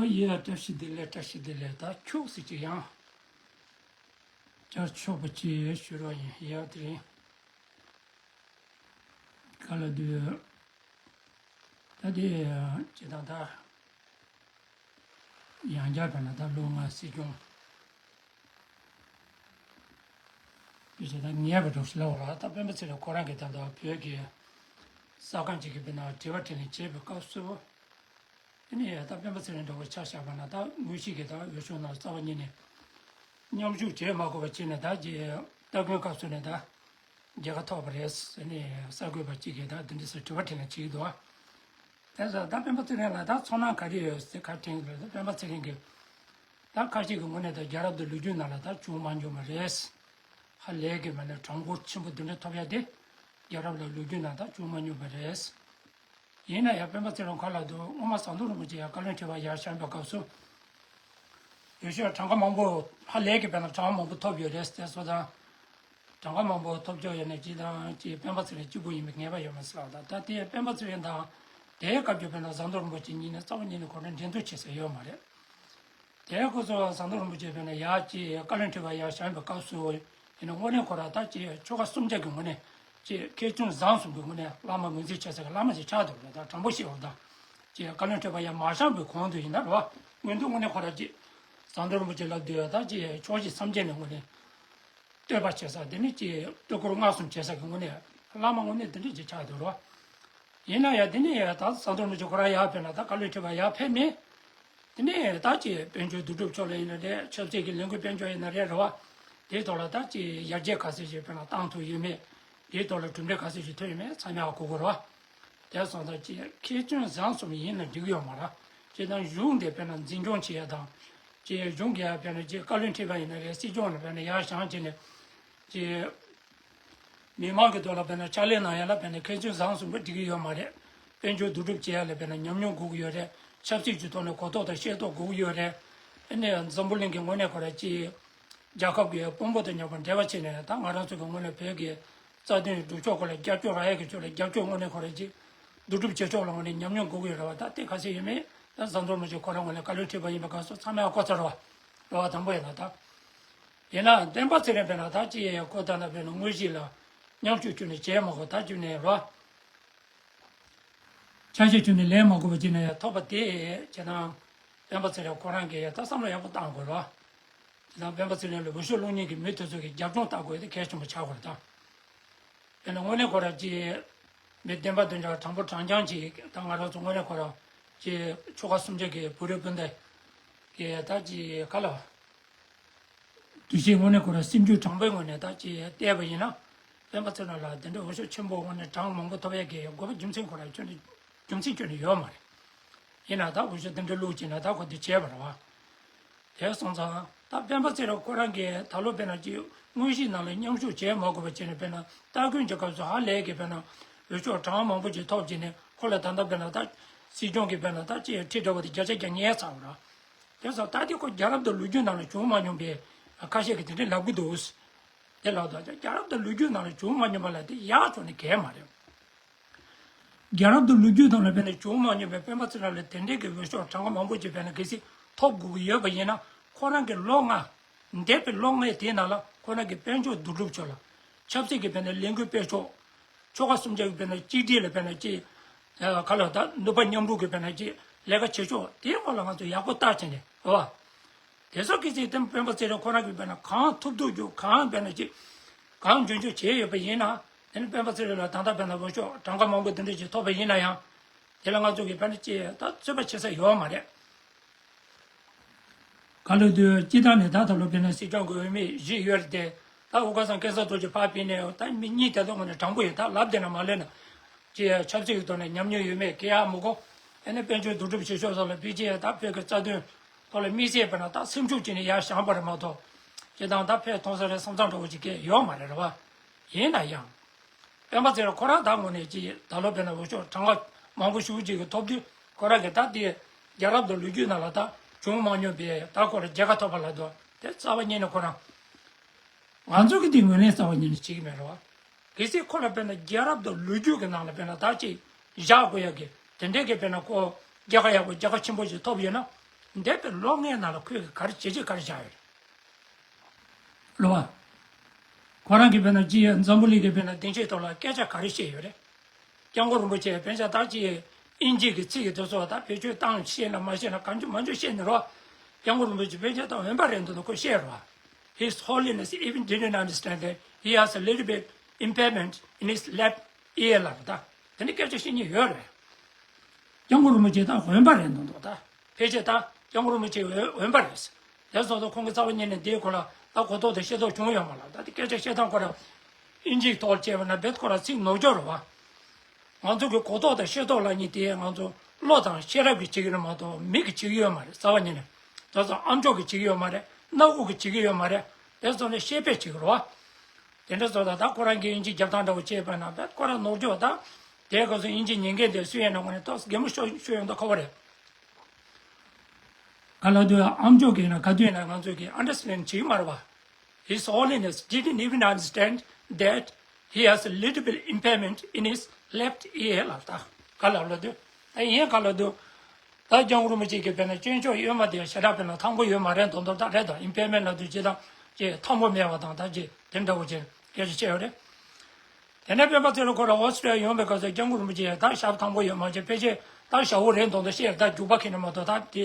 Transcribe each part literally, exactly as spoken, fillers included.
ཡ། བཀྲ་ཤིས་བདེ་ལེགས། བཀྲ་ཤིས་བདེ་ལེགས། ད་ཁྱུག་ཙམ་ཅིག་ཡང་བསྐྱར་ཆོག་པ་ཅིག་ཞུ་རོགས་ཡིན། ཡ། དེ་རིང་ག་ལ་དུས་ད་དེ་ཇི་ལྟར་ད་ཡང་བསྐྱར་བྱས་ན་ད་ལོ་ལྔ་སྲིད་སྐྱོང་བྱས་ད་ཉེས་པ་འགྲོ་ཞིག་ལབ་པ་རེད། ད་སྤེན་པ་ཚེ་རིང་ཁོ་རང་གིས་ད་ལྟ་བོད་ཀྱི་གསར་ཁང་ཅིག་གི་དཔེར་ན་དྲི་བ་དྲིས་ལན་བྱེད་པའི་སྐབས་སུ། དེ་ནས་ད་སྤེན་པ་ཚེ་རིང་འདྲ་བོ་ཆ་བཞག་པ་ན། ད་དངོས་གཞི་གི་ད་འོས་ཤོག་ནང་རྩ་བ་ཉིད་ནས་མཉམ་ཞུགས་བྱེད་མ་དགོས་པ་བྱས་ནས། ད་རྒྱ་སྟ་གོན་སྐབས་སུ་ནས་ད་རྒྱལ་ཁ་ཐོབ་པ་རེད་ཟེར་ནས་གསར་འགོད་པ་གཅིག་གིས་ད་འདི་འདྲ་ཟེར་དྲི་བ་དྲིས་ལན་བྱེད་ཀྱི་འདུག་ཨ། དེ་ཚོ་ད་སྤེན་པ་ཚེ་རིང་ལ་ད་ཚོར་སྣང་ག་རེ་ཡོད་ཟེར་ཁ་དྲན་གྱི་རེད། ད་སྤེན་པ་ཚེ་རིང་གིས་ད་ཁ་ཤས་ཀྱི་ངོས་ནས་ད་རྒྱལ་རབས་དང་ལོ་རྒྱུས་ནང་ལ་ད་བྱུང་མ་མྱོང་བ་རེད། ཧ་ལས་ཀྱི་མ་ནས་གྲངས་འབོར་ཆེན་པོ་འདི་འདྲ་ཐོབ་ཡ་དེ་རྒྱལ་རབས་དང་ལོ་རྒྱུས་ནང་ད་བྱུང་མ་མྱོང་བ་རེད། ཡིན་ན་ཡང་སྤེན་པ་ཚེ་རིང་ག་ལ་འདུག་སྔོན་མ་ཟམ་གདོང་རིན་པོ་ཆེ་ཡང་བཀའ་བློན་ཁྲི་པ་ཡར་བཞེངས་པའི་སྐབས་སུ། འོས་ཤོག་གྲངས་ཀ་མང་པོ། ཧ་ལས་ཀྱི་དཔེར་ན་གྲངས་མང་པོ་ཐོབ་ཡོད་རེད་ཟེར་སོང་ཙང་། གྲངས་ཀ་མང་པོ་ཐོབ་ཆོག་ཡོད་ན་ཅི་དང་ཅི་སྤེན་པ་ཚེ་རིང་གཅིག་པུ་ཡིན་པའི་ངེས་པ་ཡོད་མ་རེད་ཟེར་ལབ། ད་དེ་སྤེན་པ་ཚེ་རིང་དང་དེའི་སྐབས་ཀྱི་དཔེར་ན་ཟམ་གདོང་རིན་པོ་ཆེ་གཉིས་ནི་རྩ་བ་ཉིད་ནས་ཁོ་རང་འགྲན་བསྡུར་བྱེད་ས་ཡོད་མ་རེད། དེའི་སྐབས་སུ་ཟམ་གདོང་རིན་པོ་ཆེ་དཔེར་ན་ཡར་ཅི་བཀའ་བློན་ཁྲི་པ་ཡར་བཞེངས་པའི་སྐབས་སུ་ཡིན་ན་དངོས་གནས་ཁོ་རང་ད་ཅི་ཆོལ་ཁ་གསུམ་ཆ་གི་ངོས་ནས་ཅི་མཁས་བཙུན་བཟང་གསུམ་གྱི་ངོས་ནས་བླ་མ་ངོས་འཛིན་བྱེད་ས་གི་བླ་མ་ཞིག་ཆགས་འདུག་རེད། ད་དྲང་པོ་བཤད་པ་དང་ཅི་བཀའ་བློན་ཁྲི་པ་ཡར་མ་བཞེངས་པའི་གོང་དུ་ཡིན་ན་རེད་བ། སྔོན་དུ་དངོས་གནས་ཁོ་རང་ཅི་ཟམ་གདོང་རིན་པོ་ཆེ་ལབ་དུས་ད་ཅི་ཕྱོགས་བཞི་མཚམས་བརྒྱད་ནས་དངོས་གནས་བསྟོད་པ་བྱེད་ས། དེ་ནི་ཅི་བསྟོད་བཀུར་བསྔགས་གསུམ་བྱེད་ས་གི་ངོས་ནས་བླ་མ་ངོས་ནས་དེ་འདྲ་ཅིག་ཆགས་འདུག་རེད་བ། ཡིན་ན་ཡང་དེ་ནས་ད་ཟམ་གདོང་རིན་པོ་ཆེ་ཁོ་རང་ཡར་ཕེབས་ན་ད་བཀའ་བློན་ཁྲི་པ་ཡར་ཕེབས་མེད། དེ་ནས་ད་ཅི་དཔལ་འབྱོར་བསྡུ་སྒྲུབ་ཕྱོགས་ལ་ཡིན་ན་རེད། ཆབ་སྲིད་ཀྱི་ལས་འགུལ་སྤེལ་ཕྱོགས་ཡིན་ན་རེད་རེད་བ། དེའི་ཐོག་ལ་ད་ཅི་ཡར་རྒྱས་ག་ཚད་ཞིག་དཔེར་ན་བཏང་ཐུབ་ཡོད་མེད། དེའི་ཐོག་ལ་གྲུབ་འབྲས་ག་ཚད་ཞིག་ཐོན་ཡོད་མེད་ཚང་མས་ཧ་གོ་གི་རེད་བ། དེ་སོང་ཙང་ཅི་མཁས་བཙུན་བཟང་གསུམ་ཡིན་ན་འགྲིག་ཡོད་མ་རེད། སྤྱིར་བཏང་གཞུང་དེ་དཔེར་ན་འཛིན་སྐྱོང་བྱེད་ཡ་དང་། ཅི་གཞུང་གི་ཡ་དཔེར་ན་ཅི་བཀའ་བློན་ཁྲི་པ་ཡིན་ན་རེད། སྲིད་སྐྱོང་ལ་དཔེར་ན་ཡར་བཞེངས་བྱས་ནས་ཅི། མི་མང་གི་ཐོག་ལ་དཔེར་ན་ཕྱག་ལས་གནང་ཡ་ལ་དཔེར་ན་མཁས་བཙུན་བཟང་གསུམ་པོ་འགྲིག་གི་ཡོད་མ་རེད། དཔལ་འབྱོར་བསྡུ་སྒྲུབ་བྱེད་ཡ་ལ་དཔེར་ན་ཉམས་མྱོང་དགོས་ཀྱི་ཡོད་རེད། ཆབ་སྲིད་ཀྱི་ཐོག་ནས་གོ་རྟོགས་དང་ཤེས་རྟོགས་དགོས་ཀྱི་ཡོད་རེད། ཨ་ནི་འཛམ་བུ་གླིང་གི་ངོས་ནས་ཁོ་ར་ཅི། རྒྱལ་ཁབ་ཀྱི་དཔོན་པོ་དང་མཉམ་པོ་འབྲེལ་བ་བྱས་ནས་ད་ང་རང་ཚོ་གི་ངོས་ནས་བོད་ཀྱི་རྩ་དོན་སྒྲུབ་ཕྱོགས་སྐོར་ལ་རྒྱབ་སྐྱོར་རག་ཡ་གི་ཕྱོགས་ལ་རྒྱབ་སྐྱོར་དངོས་གནས་ཁོ་ར་ཅི། བསྡུ་སྒྲུབ་བྱེད་ཕྱོགས་ལ་དངོས་གནས་ཉམས་མྱོང་དགོས་ཀྱི་ཡོད་རེད་བ། ད་དེ་ག་ཚད་ཡོད་མེད་ད་ཟམ་གདོང་རིན་པོ་ཆེ་ཁོ་རང་ངོས་ནས་བཀའ་བློན་ཁྲི་པ་ཡིན་པའི་སྐབས་སུ་ཚང་མས་ཧ་གོ་ཚར་བ། རེད་བ། དང་པོ་ཡིན་ན་ད། ཡིན་ན་སྤེན་པ་ཚེ་རིང་དཔེར་ན་ད་ཅི་ཡང་ཁོ་ད་ལྟ་དཔེར་ན་དངོས་གཞི་ལ་མཉམ་ཞུགས་ཁྱོན་ནས་བྱས་མ་དགོས། ད་ཁྱོན་ནས་རོ། ཆ་ཤས་ཁྱོན་ནས་ལེན་མ་དགོས་པ་བྱས་ན་ཡང་ཐོབ་པ་དེ་བྱས་ན། སྤེན་པ་ཚེ་རིང་ཁོ་རང་གིས་ཡང་ད་བསམ་བློ་ཡག་པོ་བཏང་དགོས་རོ། དེ་དང་སྤེན་པ་ཚེ་རིང་ལ་འོས་ཤོག་སློག་མཁན་གྱི་མི་དེ་ཚོ་གིས་རྒྱབ་ལྗོངས་བལྟ་དགོས་དེ་གལ་ཆེན་པོ་ཆགས་དགོས་རེད་ད། དཔེར་ན་དངོས་གནས་ཁོ་རང་ཅི། མི་བདེན་པ་བདེན་འཇགས་དྲང་པོ་དྲང་རྐྱང་ཅིག་ད་ང་རང་ཚོ་དངོས་གནས་ཁོ་རང་ཅི། ཆོལ་ཁ་གསུམ་ཆ་གི་བུ་རེད་སྤུན་ཟླ་གི་ད་ཅི་ག་ལ། འདུ་ཤེས་དངོས་གནས་ཁོ་རང་སེམས་རྒྱུད་དྲང་པོའི་ངོས་ནས་ད་ཅི་བལྟས་པ་ཡིན་ན། སྤེན་པ་ཚེ་རིང་ལ་དེ་འདྲ་འོས་ཤོག་ཆེན་པོ་དངོས་གནས་གྲངས་མང་པོ་ཐོབ་ཡ་གི་དགོས་པ་རྒྱུ་མཚན་ཁོ་རང་ཁྱོན་ནས་རྒྱུ་མཚན་ཁྱོན་ནས་ཡོད་མ་རེད། ཡིན་ན་ད་འོས་ཤོག་དེ་འདྲ་བླུགས་བྱས་ན་ད་ཁོ་དེ་བྱས་པ་རེད་བ། དེ་སོང་ཙང་ད་སྤེན་པ་ཚེ་རིང་ཁོ་རང་གིས་ད་ལོ་དཔེར་ན་ཅིག་དངོས་གཞིའི་ནང་ལ་མཉམ་ཞུགས་བྱས་མ་དགོས་པ་བྱས་ནས་དཔེར་ན་སྟ་གོན་གྱི་སྐབས་སུ་ཧ་ལས་ཀྱི་དཔེར་ན་འོས་ཤོག་གྲངས་མང་པོ་ཅིག་ཐོབ་བྱས་ནས་ཁོ་ལ་ད་ལྟ་དཔེར་ན་ད་སྲིད་སྐྱོང་གི་དཔེར་ན་ད་ཅིག་ཁྲི་འདྲ་བོ་དེ་བརྒྱ་ཆ་བརྒྱ་ཉར་ཚར་བ་རེད། དེ་སོང་ད་དེ་ཁོ་རྒྱལ་རབས་དང་ལོ་རྒྱུས་ནང་ལ་བྱུང་མ་མྱོང་པའི་ཁ་ཤས་ཀྱིས་དེ་འདྲ་ལབ་ཀྱི་འདུག་དེ་ལབ་དུས་རྒྱལ་རབས་དང་ལོ་རྒྱུས་ནང་ལ་བྱུང་མ་མྱོང་པ་ལ་དེ་ཡག་ཕྱོགས་ནས་གལ་མ་རེད། རྒྱལ་རབས་དང་ལོ་རྒྱུས་ནང་ལ་དཔེར་ན་བྱུང་མ་མྱོང་པའི་སྤེན་པ་ཚེ་རིང་ལ་དེ་འདྲའི་གི་འོས་ཤོག་གྲངས་ཀ་མང་པོ་ཅིག་དཔེར་ན་གལ་སྲིད་ཐོབ་དགོས་ཀྱི་ཡོད་པ་ཡིན་ན་ཁོ་རང་གི་ལོ་ལྔ། འདས་པའི་ལོ་ལྔའི་དེའི་ནང་ལ་ཁོ་རང་གི་དཔལ་འབྱོར་བསྡུ་སྒྲུབ་ཕྱོགས་ལ། ཆབ་སྲིད་ཀྱི་དཔེར་ན་ལས་འགུལ་སྤེལ་ཕྱོགས། ཆོལ་ཁ་གསུམ་ཆ་གི་དཔེར་ན་གཅིག་སྒྲིལ་ལ་དཔེར་ན་ཅིག་ཨ། ག་ལ་ད་ནུས་པ་མཉམ་རུབ་ཀྱི་དཔེར་ན་ཅིག་ལས་ཀ་བྱེད་ཕྱོགས་དེའི་སྐོར་ལ་ང་ཚོས་ཡག་པོ་བརྟག་བྱས་ནས་རེད་བ། དེ་ཚོ་གི་ཚེ་དེ་སྤེན་པ་ཚེ་རིང་ཁོ་རང་གིས་དཔེར་ན་གང་ཐུབ་ཐུབ་རྒྱུ་གང་དཔེར་ན་ཅིག་གང་འཇོན་འཇོན་བྱས་ཡོད་པ་ཡིན་ན། དེ་ནི་སྤེན་པ་ཚེ་རིང་ལ་ད་ལྟ་དཔེར་ན་འོས་ཤོག་གྲངས་ཀ་མང་པོ་དེ་འདྲ་ཅིག་ཐོབ་པ་ཡིན་ན་ཡང་། དེ་ལ་ང་ཚོ་གིས་དཔེར་ན་ཅིག་ད་རྩོད་པ་བྱེད་ས་ཡོད་མ་རེད། ག་ལ་དུས་སྤྱི་བཏང་ནས་ད་ད་ལོ་དཔེར་ན་སྲིད་སྐྱོང་གི་འོས་མི་བཞི་ཡོད་རེད་དེ། ད་འུ་ཁ་སང་སྐལ་བཟང་རྡོ་རྗེ་ཕར་ཕེབས་ནས་ད་མི་གཉིས་དེ་ཚོ་ངོས་ནས་དྲང་པོ་ཡིན། ད་ལབ་བསྡད་ན་མ་ལབ་ན། ཅི་ཡ་ཆབ་སྲིད་ཀྱི་ཐོག་ནས་ཉམས་མྱོང་ཡོད་མེད་སྐད་ཡག་མི་གོ། ཨ་ནི་དཔལ་འབྱོར་བསྡུ་སྒྲུབ་བྱེད་ཕྱོགས་སོགས་ལ་ཕལ་ཆེར་ད་བོད་ཀྱི་རྩ་དོན་ཐོག་ལ་དམིགས་བསལ་དཔེར་ན་ད་སེམས་ཤུགས་ཅིག་ནས་ཡར་བཞེངས་པ་རེད་མ་གཏོགས། སྤྱི་བཏང་ད་ཕེབས་ཐོན་ས་རེད་བསམ་བསམ་འདྲ་བོ་ཅིག་སྐད་ཡོད་མ་རེད་རེད་བ། ཡིན་ན་ཡང་། སྤེན་པ་ཚེ་རིང་ཁོ་རང་ད་ངོས་ནས་ཅིག་ད་ལོ་དཔེར་ན་འོས་ཤོག་གྲངས་ཀ་མང་པོ་ཞེ་པོ་ཅིག་གི་ཐོབ་དུས་ཁོ་རང་གིས་ད་དེ་རྒྱལ་རབས་དང་ལོ་རྒྱུས་ནང་ལ་ད་བྱུང་མ་མྱོང་པའི་ད་ཁོ་རང་རྒྱལ་ཁ་ཐོབ་པ་ལ་དོ་དེ་རྩ་བ་ཉིད་ནས་ཁོ་རང་ང་ཚོ་གི་དེ་ངོས་ལེན་རྩ་བ་ཉིད་ནས་བྱེད་ཀྱི་མེད་རེད་བ། གལ་སྲིད་ཁོ་ལ་དཔེར་ན་རྒྱལ་རབས་དང་ལོ་རྒྱུས་ཀྱི་ནང་ལ་དཔེར་ན་ད་ཅིག་བཞག་དགོས་ཡ་གི་དེ་འདྲའི་གི་དཔེར་ན་ཁོ་རྒྱལ་ཁ་ཡག་པོ་རྒྱལ་ཁ་ཆེན་པོ་ཞིག་ཐོབ་ཡོད་ན། འདས་པའི་ལོ་ལྔའི་ནང་ལ་ཁོས་ག་རེ་བྱས་རྗེས་ག་རེ་བཞག་ཡོད་རེད། ལོ་བ། ཁོ་རང་གིས་དཔེར་ན་ཅི་ཡ་འཛམ་བུ་གླིང་གི་དཔེར་ན་སྡིངས་ཆའི་ཐོག་ལ་སྐད་ཆ་ག་རེ་བཤད་ཡོད་རེད། སྐྱབས་མགོན་རིན་པོ་ཆེ་དཔེ་ཆ་ད་ཅི་ཡ་དབྱིན་ཇི་གི་ཚིག་གི་དེ་ཚོ་ད་བེད་སྤྱོད་བཏང་ཤེས་ན་མ་ཤེས་ན་གང་བྱུང་མང་བྱུང་བཤད་ནས་རོ། སྐྱབས་མགོན་རིན་པོ་ཆེ་དཔེ་ཆ་ད་འོན་པ་རེད་འདུག་ན་ཁོས་བཤད་རོ། His Holiness even didn't understand that he has a little bit impairment in his left ear ལབ་ད། དེ་ནི་སྐད་ཆ་བཤད་ཉེན་ཡོད་རེད། སྐྱབས་མགོན་རིན་པོ་ཆེ་ད་འོན་པ་རེད་འདུག་འདུག་ད། ཕལ་ཆེར་ད་སྐྱབས་མགོན་རིན་པོ་ཆེ་འོན་འོན་པ་རེད། དེ་སོང་ཙང་ཁོང་གི་རྩ་བ་ཉིད་ནས་འདིའི་སྐོར་ལ་ད་གོ་རྟོགས་དང་ཤེས་རྟོགས་བྱུང་ཡོད་མ་ལ་ད་དེ་སྐད་ཆ་བཤད་སྟངས་ཁོ་རང་། དབྱིན་ཇིའི་ཐོག་བཅད་པ་ན་རྦད་ཁོ་རང་ཚིག་ནོར་འཁྱོག་རེད་བ། ང་ཚོ་གི་གོ་རྟོགས་དང་ཤེས་རྟོགས་ལབ་མཁན་དེ་ང་ཚོ་བློ་དང་ཤེས་རབ་ཀྱིས་བྱེད་ཀྱི་རེད་མ་གཏོགས་མིག་གིས་བྱེད་ཀྱི་ཡོད་མ་རེད་རྩ་བ་ཉིད་ནས། དེ་ཚོ་ཨ་མཆོག་གིས་བྱེད་ཀྱི་ཡོད་མ་རེད། སྣ་ཁུག་གིས་བྱེད་ཀྱི་ཡོད་མ་རེད། དེ་ཚོ་ནི་ཤེས་པས་བྱེད་ཀྱི་རེད་བ། དེ་འདྲ་བཟོ་ད་ད་ཁོ་རང་གིས་དབྱིན་ཇི་རྒྱབ་སྟངས་འདྲ་བོ་བྱས་པ་ན་ད་ཁོ་རང་ནོར་འཁྱོག་ད། དེའི་སྐབས་སུ་དབྱིན་ཇི་ཉན་མཁན་དེ་སུ་ཡིན་ན་དངོས་གནས་ཏོག་ཙམ་གད་མོ་ཤོར་ཤོར་ཡོང་ད་ཁོ་བ་རེད། ག་ལ་དུས་ཨ་མཆོག་གིས་ན་ག་དུས་ན་ང་ཚོ་གིས་understand བྱེད་ཀྱི་མ་རེད་བ། His Holiness didn't even understand that he has a little bit impairment in his left ear ལབ་ད། ག་ལ་ལ་དུས་ད་ཡིན་ག་ལ་དུས། ད་སྐྱབས་མགོན་རིན་པོ་ཆེ་གིས་དཔེར་ན་སྐྱོན་ཤོག་གཡོན་མ་དེ་ཞེ་དྲག་དཔེར་ན་ཐང་པོ་ཡོད་མ་རེད་མདོག་མདོག་ད་རེད་དོ། ཨིམ་པེར་མེན་ཊི་ལབ་དུས་ཇི་ལྟར་ཅེས་ཐང་པོ་མེད་པ་དང་ད་ཅེས་དེ་འདྲ་བོ་ཅེས་སྐད་ཆ་བཤད་ཡོད་རེད། དེ་ནས་སྤེན་པ་ཚེ་རིང་ཁོ་རང་ཨོ་སི་ཀྲི་ཡ་ཡོང་བའི་སྐབས་སུ་སྐྱབས་མགོན་རིན་པོ་ཆེ་ད་ཞབས་ཐང་པོ་ཡོད་མ་ཅེས་ཕལ་ཆེར་ད་ཞབས་བོ་རེད་མདོག་མདོག་བཤད་ད་རྒྱུག་པ་ཁྱེར་ནས་མ་གཏོགས་ད་དེ་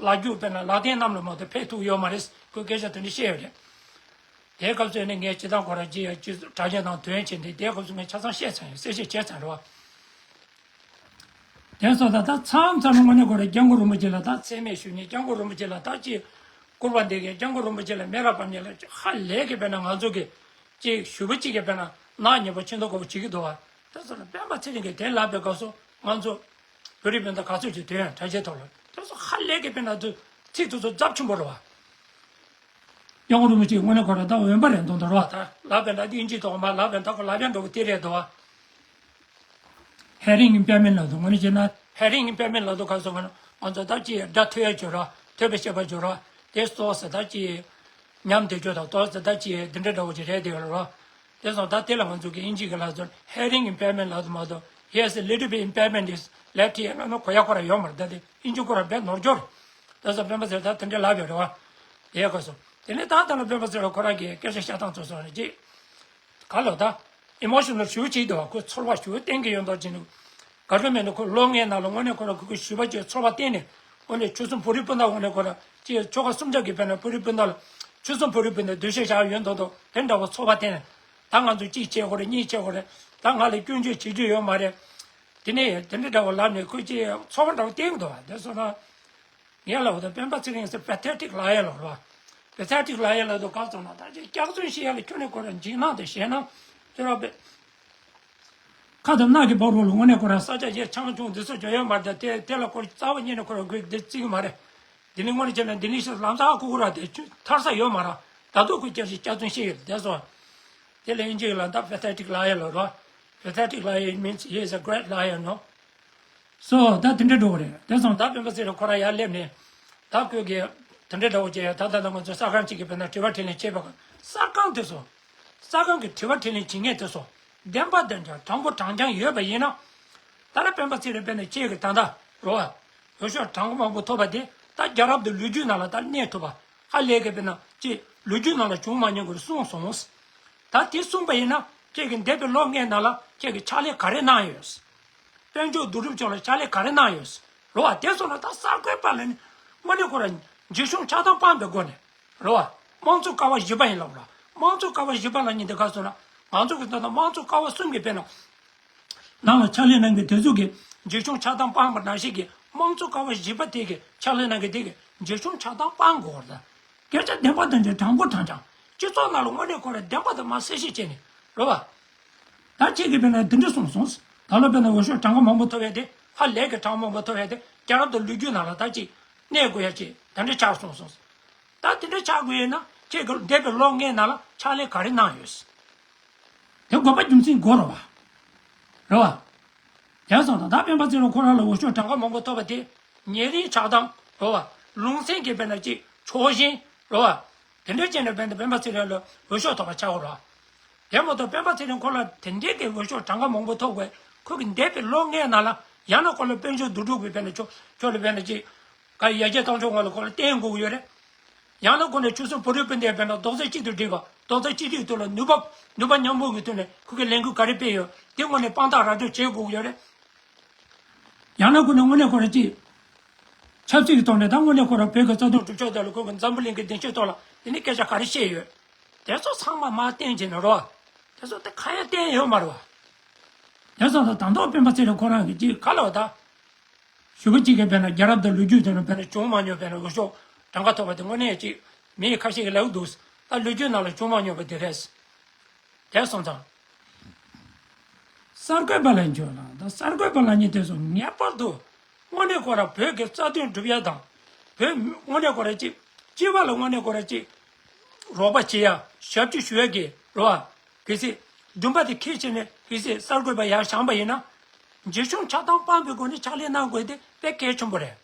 ལག་རྒྱུག་དཔེར་ན་ལག་རྟེན་གནམ་ལ་མ་གཏོགས་ཕེབས་ཐུབ་ཡོད་མ་རེད། ཁོས་སྐད་ཆ་དེ་འདྲ་བཤད་ཡོད་རེད། དེའི་སྐབས་སུ་ནས་ངས་སྤྱི་བཏང་ཁོ་རང་ཅི་ཡ་ཅི་དྲ་རྒྱ་དང་དོན་བྱས་འདི་དེའི་སྐབས་སུ་ངས་ཆ་ཚང་བཤད་ཚར་ཡོད། གསལ་བཤད་བྱས་ཚར་རེད་བ། དེ་སོགས་ད་ད་མཚམས་མཚམས་དངོས་གནས་ཁོ་རང་སྐྱབས་མགོན་རིན་པོ་ཆེ་ལ་ད་མཚན་སྨད་ཞུ་ནས་སྐྱབས་མགོན་རིན་པོ་ཆེ་ལ་ད་ཅི་སྐུར་པ་འདེབས་མཁན་སྐྱབས་མགོན་རིན་པོ་ཆེ་ལ་མེ་ར་ཕབ་མཁན་ལ་ཧ་ལས་ཀྱི་དཔེར་ན་ང་ཚོ་གི་ཅིག་ཞུ་བ་ཅིག་གི་དཔེར་ན་ནག་ཉེས་པ་ཆེ་མདོག་ཁ་པོ་བྱེད་ཀྱི་འདུག་བ། དེ་ཚོ་ལ་སྤེན་པ་ཚེ་རིང་གིས་དེ་ལབ་པའི་སྐབས་སུ་ང་ཚོ་བོད་རིགས་སྤུན་ཟླ་ག་ཚོད་ཅིག་དོན་དྲ་རྒྱའི་ཐོག་ལ་དེ་ཚོ་ཧ་ལས་ཀྱི་དཔེར་ན་དུ་ཚིག་དེ་ཚོ་ཚབས་ཆེན་པོ་རེད་བ། སྐྱབས་མགོན་རིན་པོ་ཆེ་དངོས་གནས་ཁོ་རང་ད་འོན་པ་རེད་མདོག་མདོག་རེད་བ། ད་ལབ་པའི་ནང་དེ་དབྱིན་ཇིའི་ཐོག་མ་ལབ་པའི་ད་ཁོ་ལབ་ཡ་འགྲོ་གི་དེ་རེད་འདུག་བ། ཧེ་རིང་གི་དཔེ་མེད་ལབ་འདུག་དངོས་གནས་བྱས་ན་ཧེ་རིང་གི་དཔེ་མེད་ལབ་འདུག་ག་སོང་ང་ང་ཚོ་ད་ཅི་སྒྲ་ཐོས་ཡ་བྱོས་ར་ཐོས་པའི་ཤེས་པ་བྱོས་ར་དེ་སོགས་ཟེར་ད་ཅི་ཉམས་བདེ་སྐྱོ་དང་ཏོག་ཙེ་ད་ཅི་འདི་འདྲ་འདྲ་བོ་ཅིག་རེད་དེ་ཡོད་ར། དེ་སོང་ད་དེ་ལ་ང་ཚོ་གི་དབྱིན་ཇི་གི་ལབ་ཚོ་ཧེ་རིང་གི་དཔེ་མེད་ལབ་འདུག་མ་གཏོགས་He has a little bit impairment is left ear ལབ་ན་གོ་ཡ་ཁོ་ར་ཡོད་མ་རེད། ད་དེ་དབྱིན་ཇི་ཁོ་ར་དཔེ་ནོར་འཁྱོག་རེད། དེ་སོང་སྤེན་པ་ཚེ་རིང་ད་དེ་འདྲ་ལབ་ཡོད་རེད་བ། དེ་ག་སོང་དེ་ནས་ད་ད་ལ་སྤེན་པ་ཚེ་རིང་ཁོ་རང་གི་སྐད་ཆ་བཤད་སྟངས་ཚོ་སོང་རེད་ཅི། ག་ལོ་ད། ཨི་མོ་ཤི་ནལ་ཞུ་ཅིག་འདུག་བ། ཁོས་ཚོར་བ་ཞུ་བཏན་གྱི་ཡོད་མདོག་ཅིག་འདུག་ག་རེ་མེད་ན་ཁོ་ལོ་ལྔའི་ནང་ལ་དངོས་གནས་ཁོ་རང་ཁོ་ཁོས་ཞུ་བ་ཅིག་ཚོར་བ་བཏན་ནས་དངོས་གནས་ཆོལ་གསུམ་བོད་རིགས་སྤུན་ཟླ་དངོས་གནས་ཁོ་རང་ཅིག་ཆོལ་ཁ་གསུམ་ཆ་གི་དཔེར་ན་བོད་རིགས་སྤུན་ཟླ་ལ་ཆོལ་གསུམ་བོད་རིགས་སྤུན་ཟླ་འདུ་ཤེས་བཞག་ཡོད་མདོག་མདོག་དེ་འདྲ་བ་ཚོར་བ་བཏན་ནས་ད་ང་ཚོ་གཅིག་བྱེད་དགོས་རེད་གཉིས་བྱེད་དགོས་རེད། ད་ང་ལ་སྐྱོན་བརྗོད་བྱེད་རྒྱུ་ཡོད་མ་རེད། དེ་ནས་དེ་འདྲ་འདྲ་བ་ལབ་ནས་ཁོས་ཅིག་ཚོར་བ་འདྲ་བ་བསྟན་གྱི་འདུག་བ། དེ་སོང་ན། ངས་ལབ་ད་སྤེན་པ་ཚེ་རིང་ཟེར་པེ་ཐེ་ཊིག་ལབ་ཡ་ལ་རོ། པེ་ཐེ་ཊིག་ལབ་ཡ་ལ་དུ་ག་ཚོད་ན་ད་ཅིག་སྐྱག་རྫུན་བཤད་ཡ་ལ་ཁྱོད་ནས་ཁོ་ར་འཇིགས་སྣང་དེ་བཤད་ན། ཁྱོད་ར་པེ། ཁ་དང་སྣ་གི་བར་རོ་ལ་དངོས་གནས་ཁོ་ར་ས་ཆ་ཡེ་ཆང་ཆུང་འདི་ཚོ་བྱོས་ཡོད་མ་རེད། དེ་དེ་ལ་ཁོ་རྩ་བ་ཉིད་ནས་ཁོ་ར་དགོས་འདི་བརྩི་གི་མ་རེད། འདི་ནི་དངོས་གནས་བྱས་ན་འདི་ནི་ཤི་ལམ་སང་ཁུ་ཁུ་ར་དེ་ཆུ་ཐར་ས་ཡོད་མ་ར། ད་དུང་ཁོས་སྐྱག་ཞིག་སྐྱག་རྫུན་བཤད་ཡོད་དེ་སོང་། དེ་ལ་དབྱིན་ཇི་ལ་ད་པེ་ཐེ་ཊིག་ལབ་ཡ་ལ་རོ། པེ་ཐེ་ཊིག་ལབ་ཡ་means he is a great liar no། སོ་ད་དེ་འདྲ་འགྲོ་གི་རེད། དེ་སོང་ད་སྤེན་པ་ཚེ་རིང་ཁོ་ར་ཡར་སླེབས་ནས་ད་ཁོས་གི་དེ་འདྲ་འདྲ་བོ་བྱས་ད་ད་ད་ང་ཚོ་གསར་ཁང་གཅིག་གི་དཔེར་ན་དྲི་བ་དྲིས་ལན་བྱེད་པ་གང་གསར་ཁང་དེ་ཚོ་གསར་ཁང་གི་དྲི་བ་དྲིས་ལན་བྱེད་མཁན་དེ་ཚོ་བདེན་པ་བདེན་རྐྱང་དྲང་པོ་དྲང་རྐྱང་ཡོད་པ་ཡིན་ན། ད་ལྟ་སྤེན་པ་ཚེ་རིང་དཔེར་ན་ཁྱེད་ཀྱི་ད་ལྟ་རོ་བ་འོས་ཤོག་གྲངས་ཀ་མང་པོ་ཐོབ་པ་དེ་ད་རྒྱལ་རབས་དང་ལོ་རྒྱུས་ནང་ལ་ད་གནས་ཐུབ་པ་ཧ་ལས་ཀྱི་དཔེར་ན་ཅིག་ལོ་རྒྱུས་ནང་ལ་བྱུང་མ་མྱོང་གི་གསུངས་སོང་། ད་དེ་གསུངས་པ་ཡིན་ན་ཁྱེད་ཀྱི་འདས་པའི་ལོ་ལྔའི་ནང་ལ་ཁྱེད་ཀྱི་ཕྱག་ལས་ག་རེ་གནང་ཡོད། དཔལ་འབྱོར་བསྡུ་རུབ་ཕྱོགས་ལ་ཕྱག་ལས་ག་རེ་གནང་ཡོད། རོ་བ་དེ་སོང་ན་ད་གསར་འགོད་པ་ལ་ནི་དངོས་གནས་ཁོ་ར་འཇིགས་ཞུམ་ཆགས་སྡང་སྤངས་པའི་སྒོ་ནས་རོ་བ་དམངས་གཙོ་ཀ་བ་བཞི་པ་ཡིན་ལབ་ར། དམངས་གཙོ་ཀ་བ་བཞི་པ་ལ་ཉིན་དེ་ག་སོང་ན་ང་ཚོ་གི་ད་ལྟ་དམངས་གཙོ་ཀ་བ་གསུམ་གྱི་དཔེར་ན་ནང་ལ་ཕྱག་ལས་གནང་མཁན་དེ་ཚོ་གི་འཇིགས་ཞུམ་ཆགས་སྡང་སྤངས་པ་ནང་བཞིན་གྱི་དམངས་གཙོ་ཀ་བ་བཞི་པ་དེ་གི་ཕྱག་ལས་གནང་མཁན་དེ་གི་འཇིགས་ཞུམ་ཆགས་སྡང་སྤང་དགོས་རེད། སྐད་ཆ་བདེན་པ་དང་འདྲ་དྲང་པོ་དྲང་རྐྱང་སྤྱི་ཚོགས་ནང་ལ་དངོས་གནས་ཁོ་ར་བདེན་པ་དང་མ་གསལ་བཤད་བྱས་ནས་རོ་བ། ད་ཁྱེད་ཀྱིས་དཔེར་ན་འདི་འདྲ་གསུངས་སོང་། ད་ལོ་དཔེར་ན་འོས་ཤོག་གྲངས་ཀ་མང་པོ་ཐོབ་ཡ་དེ་ཧ་ལས་ཀྱི་གྲངས་མང་པོ་ཐོབ་ཡ་དེ་རྒྱལ་རབས་དང་ལོ་རྒྱུས་ནང་ལ་ད་ཅིག་གནས་དགོས་ཡ་ཅིག་དེ་འདྲ་ཆགས་སོང་སོང་། ད་དེ་འདྲ་ཆགས་དགོས་ཡིན་ན་ཁྱེད་ཀྱིས་འདས་པའི་ལོ་ལྔའི་ནང་ལ་ཕྱག་ལས་ག་རེ་གནང་ཡོད། དེ་དགོས་པ་རྒྱུ་མཚན་དགོས་རེད་བ། རེད་བ། དེང་སང་ད་ལྟ་སྤེན་པ་ཚེ་རིང་ཁོ་རང་ལ་འོས་ཤོག་གྲངས་ཀ་མང་པོ་ཐོབ་པ་དེ་ཉེ་རིང་ཆགས་སྡང་རེད་བ། ལུང་ཚན་གྱི་དཔེར་ན་ཅིག་ཕྱོགས་ཞེན་རེད་བ། དེ་འདྲ་བྱས་ནས་དཔེར་ན་སྤེན་པ་ཚེ་རིང་ལ་འོས་ཤོག་ཐོབ་པ་ཆགས་ཡོད་རེད་བ། དེ་མ་གཏོགས་སྤེན་པ་ཚེ་རིང་ཁོ་ལ་དེ་འདྲའི་གི་འོས་ཤོག་གྲངས་ཀ་མང་པོ་ཐོབ་དགོས་ཁོ་གི་འདས་པའི་ལོ་ལྔའི་ནང་ལ་ཡང་ན་ཁོ་ལ་དཔལ་འབྱོར་བསྡུ་སྒྲིག་གི་དཔེར་ན་ཁྱོད་ཁྱོད་ལ་དཔེར་ན་ཅིག་ག་ཡར་རྒྱས་བཏང་ཕྱོགས་སྔོན་ལ་ཁོ་ལ་བརྟེན་དགོས་ཀྱི་ཡོད་རེད། ཡང་ན་ཁོ་ནས་ཆོལ་གསུམ་བོད་རིགས་སྤུན་ཟླའི་བར་ན་རྡོག་རྩ་གཅིག་ཏུ་སྒྲིལ་བ། རྡོག་རྩ་གཅིག་སྒྲིལ་ཐོག་ལ་ནུས་པ་ནུས་པ་མཉམ་སྤུངས་ཀྱི་ཐོག་ནས་ཁོ་གིས་ལས་འགུལ་ག་རེ་སྤེལ་ཡོད། དེ་དངོས་གནས་དཔང་རྟགས་ར་སྤྲོད་བྱེད་དགོས་ཀྱི་ཡོད་རེད། ཡང་ན་ཁོ་ནས་དངོས་གནས་ཁོ་རང་གཅིག་ཆབ་སྲིད་ཀྱི་ཐོག་ནས་ད་དངོས་གནས་ཁོ་རང་བོད་ཀྱི་རྩ་དོན་སྒྲུབ་ཕྱོགས་དེ་ལ་ཁོ་གི་འཛམ་བུ་གླིང་གི་སྡིངས་ཆའི་ཐོག་ལ་དེ་ནས་སྐད་ཆ་ག་རེ་བཤད་ཡོད། དེ་ཚོ་ཚང་མ་མར་བསྟན་བྱས་ནས་རོ། དེ་ཚོ་དེ་གང་ཡང་བསྟན་ཡོད་མ་རེད་བ། དེ་ཚོ་ད་དང་ཐོག་སྤེན་པ་ཚེ་རིང་ཁོ་རང་གིས་ཅིག་ག་ལ་བ་ད། ཞུ་བ་གཅིག་གིས་དཔེར་ན་རྒྱལ་རབས་དང་ལོ་རྒྱུས་དེ་ནང་དཔེར་ན་བྱུང་མ་མྱོང་བའི་འོས་ཤོག་གྲངས་ཀ་ཐོབ་པ་དེ་དངོས་གནས་ཅིག་མི་ཁ་ཤས་ཀྱིས་ལབ་འདུག་ད་ལོ་རྒྱུས་ནང་ལ་བྱུང་མ་མྱོང་བ་དེ་རེད། དེ་སོང་ཙང་། གསར་འགོད་པ་ལ་འཇོག་ན་ད་གསར་འགོད་པ་ལ་ཉིད་དེ་ཚོ་ངེས་པར་དུ་དངོས་གནས་ཁོ་ར་བོད་ཀྱི་རྩ་དོན་སྒྲུབ་ཡ་དང་། བོད་དངོས་གནས་ཁོ་ར་ཅིག་སྤྱི་པ་ལ་དངོས་གནས་ཁོ་ར་ཅིག་རོགས་པ་བྱེད་ཡ་ཞབས་ཕྱི་ཞུ་ཡ་གི་རོགས་པ། གལ་སྲིད་འདུན་པ་དེ་ཁས་བྱས་ནས་གལ་སྲིད་གསར་འགོད་པ་ཡར་བཞེངས་པ་ཡིན་ན། རྗེས་ཆུང་ཆགས་སྡང་སྤངས་པའི་སྒོ་ནས་ཕྱག་ལས་གནང་དགོས་དེ་དཔེ་གལ་ཆེན་པོ་རེད།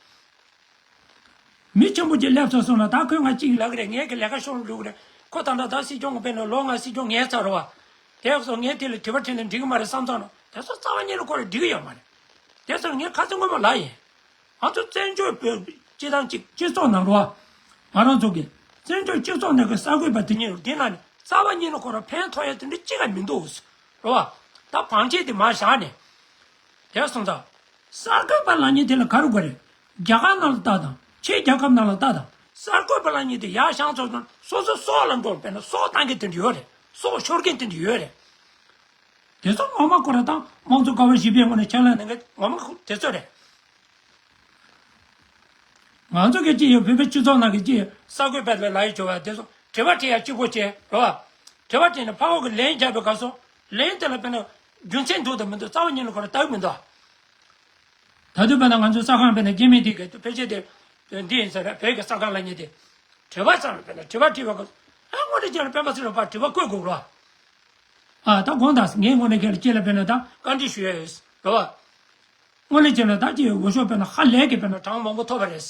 མི་ཆེན་པོ་ཅིག་སླེབས་སོང་སོང་ན་ད་ཁོས་ང་གཅིག་ལབ་ཀྱི་རེད། ངས་ཀྱི་ལས་ཀ་ཤོར་འགྲོ་གི་རེད། ཁོ་ད་ལྟ་ད་སྲིད་སྐྱོང་གི་དཔེར་ན་ལོ་ལྔ་སྲིད་སྐྱོང་ངའི་ཚར་རོ་བ། དེ་སོང་ངས་དེ་ལ་དྲི་བ་དྲིས་ན་འགྲིག་གི་མ་རེད་བསམ་ཙང་ན་དེ་ཚོ་རྩ་བ་ཉིད་ལ་ཁོ་ར་འགྲིག་གི་ཡོད་མ་རེད། དེ་སོང་ངས་ཁ་ཚིག་ངོ་མ་ལབ་ཡིན། ང་ཚོ་བཙན་བྱོལ་བོད་སྤྱི་བཏང་གཅིག་སྤྱི་ཚོགས་ནང་རོ་བ། ང་རང་ཚོ་གི་བཙན་བྱོལ་སྤྱི་ཚོགས་ནང་གི་གསར་འགོད་པ་དེ་ཉིད་རོ་དེ་ན་ནི་རྩ་བ་ཉིད་ལ་ཁོ་ར་ཕན་ཐོགས་ཡ་དེ་འདྲ་གཅིག་ཀ་མི་འདུག་རོ་བ། ད་བང་ཆེན་དེ་མར་བཞག་ནས། དེ་སོང་ཙང་། གསར་འགོད་པ་ལབ་མཁན་དེ་ལ་ག་རེ་དགོས་རེད། རྒྱ་གར་ནང་ལ་ལྟ་དང་ཕྱི་རྒྱལ་ཁབ་ནང་ལ་ལྟ་དང་གསར་འགོད་པ་ལབ་མཁན་དེ་ཡར་བཞེངས་ཚར་དང་སོ་སོ་སྲོག་ལ་འགྲོ་བས་ན་སྲོག་བཏང་མཁན་དེ་འདྲ་ཡོད་རེད། སྲོག་ཤོར་མཁན་དེ་འདྲ་ཡོད་རེད། དེ་ཚོ་ངོ་མ་ཁོ་ར་དང་དམངས་གཙོ་ཀ་བ་བཞི་པའི་ངོས་ནས་ཕྱག་ལས་གནང་མཁན་ངོ་མ་ཁོ་དེ་ཚོ་རེད། ང་ཚོ་གི་ཅི་ཡོད་བོད་པའི་སྤྱི་ཚོགས་ནང་གི་ཅི་གསར་འགོད་པ་ལ་ལབ་ཡི་བྱོས་བ་དེ་ཚོ་དྲི་བ་དྲི་ཡ་གཅིག་པོ་བྱས་རོ་བ། དྲི་བ་དྲིས་ནས་ཕ་ཁོ་གི་ལན་རྒྱབ་པའི་སྐབས་སུ་ལན་དེ་ལ་དཔེར་ན་རྒྱུ་མཚན་འདུག་དང་མི་འདུག་རྩ་བ་ཉིད་ནས་ཁོ་ར་ལྟ་གི་མི་འདུག་ད་དུང་དཔེར་ན་ང་ཚོའི་གསར་ཁང་དཔེར་ན་སྐྱེ་དམན་དེ་གི་ཕལ་ཆེར་དེ་འདི་ཡིན་ས་རེད། བོད་ཀྱི་གསར་ཁང་ལབ་མཁན་དེ་དྲི་བ་ཚང་ལ་དཔེར་ན་དྲི་བ་དྲིས་པའི་སྐབས་སུ་ཨ་དངོས་གནས་ཅན་ལ་སྤེན་པ་ཚེ་རིང་ཕར་དྲི་བ་བཀོད་དགོས་རོ། ཨ་ད་དགོངས་དག་ངའི་ངོས་ནས་ཁྱེད་ལ་ཁྱེད་ལ་དཔེར་ན་ད་བཀའ་འདྲི་ཞུ་ཡ་ཡོད་རོ་བ། དངོས་གནས་བྱས་ན་ད་ཅི་འོས་ཤོག་དཔེར་ན་ཧ་ལས་ཀྱི་དཔེར་ན་གྲངས་མང་པོ་ཐོབ་པ་རེད།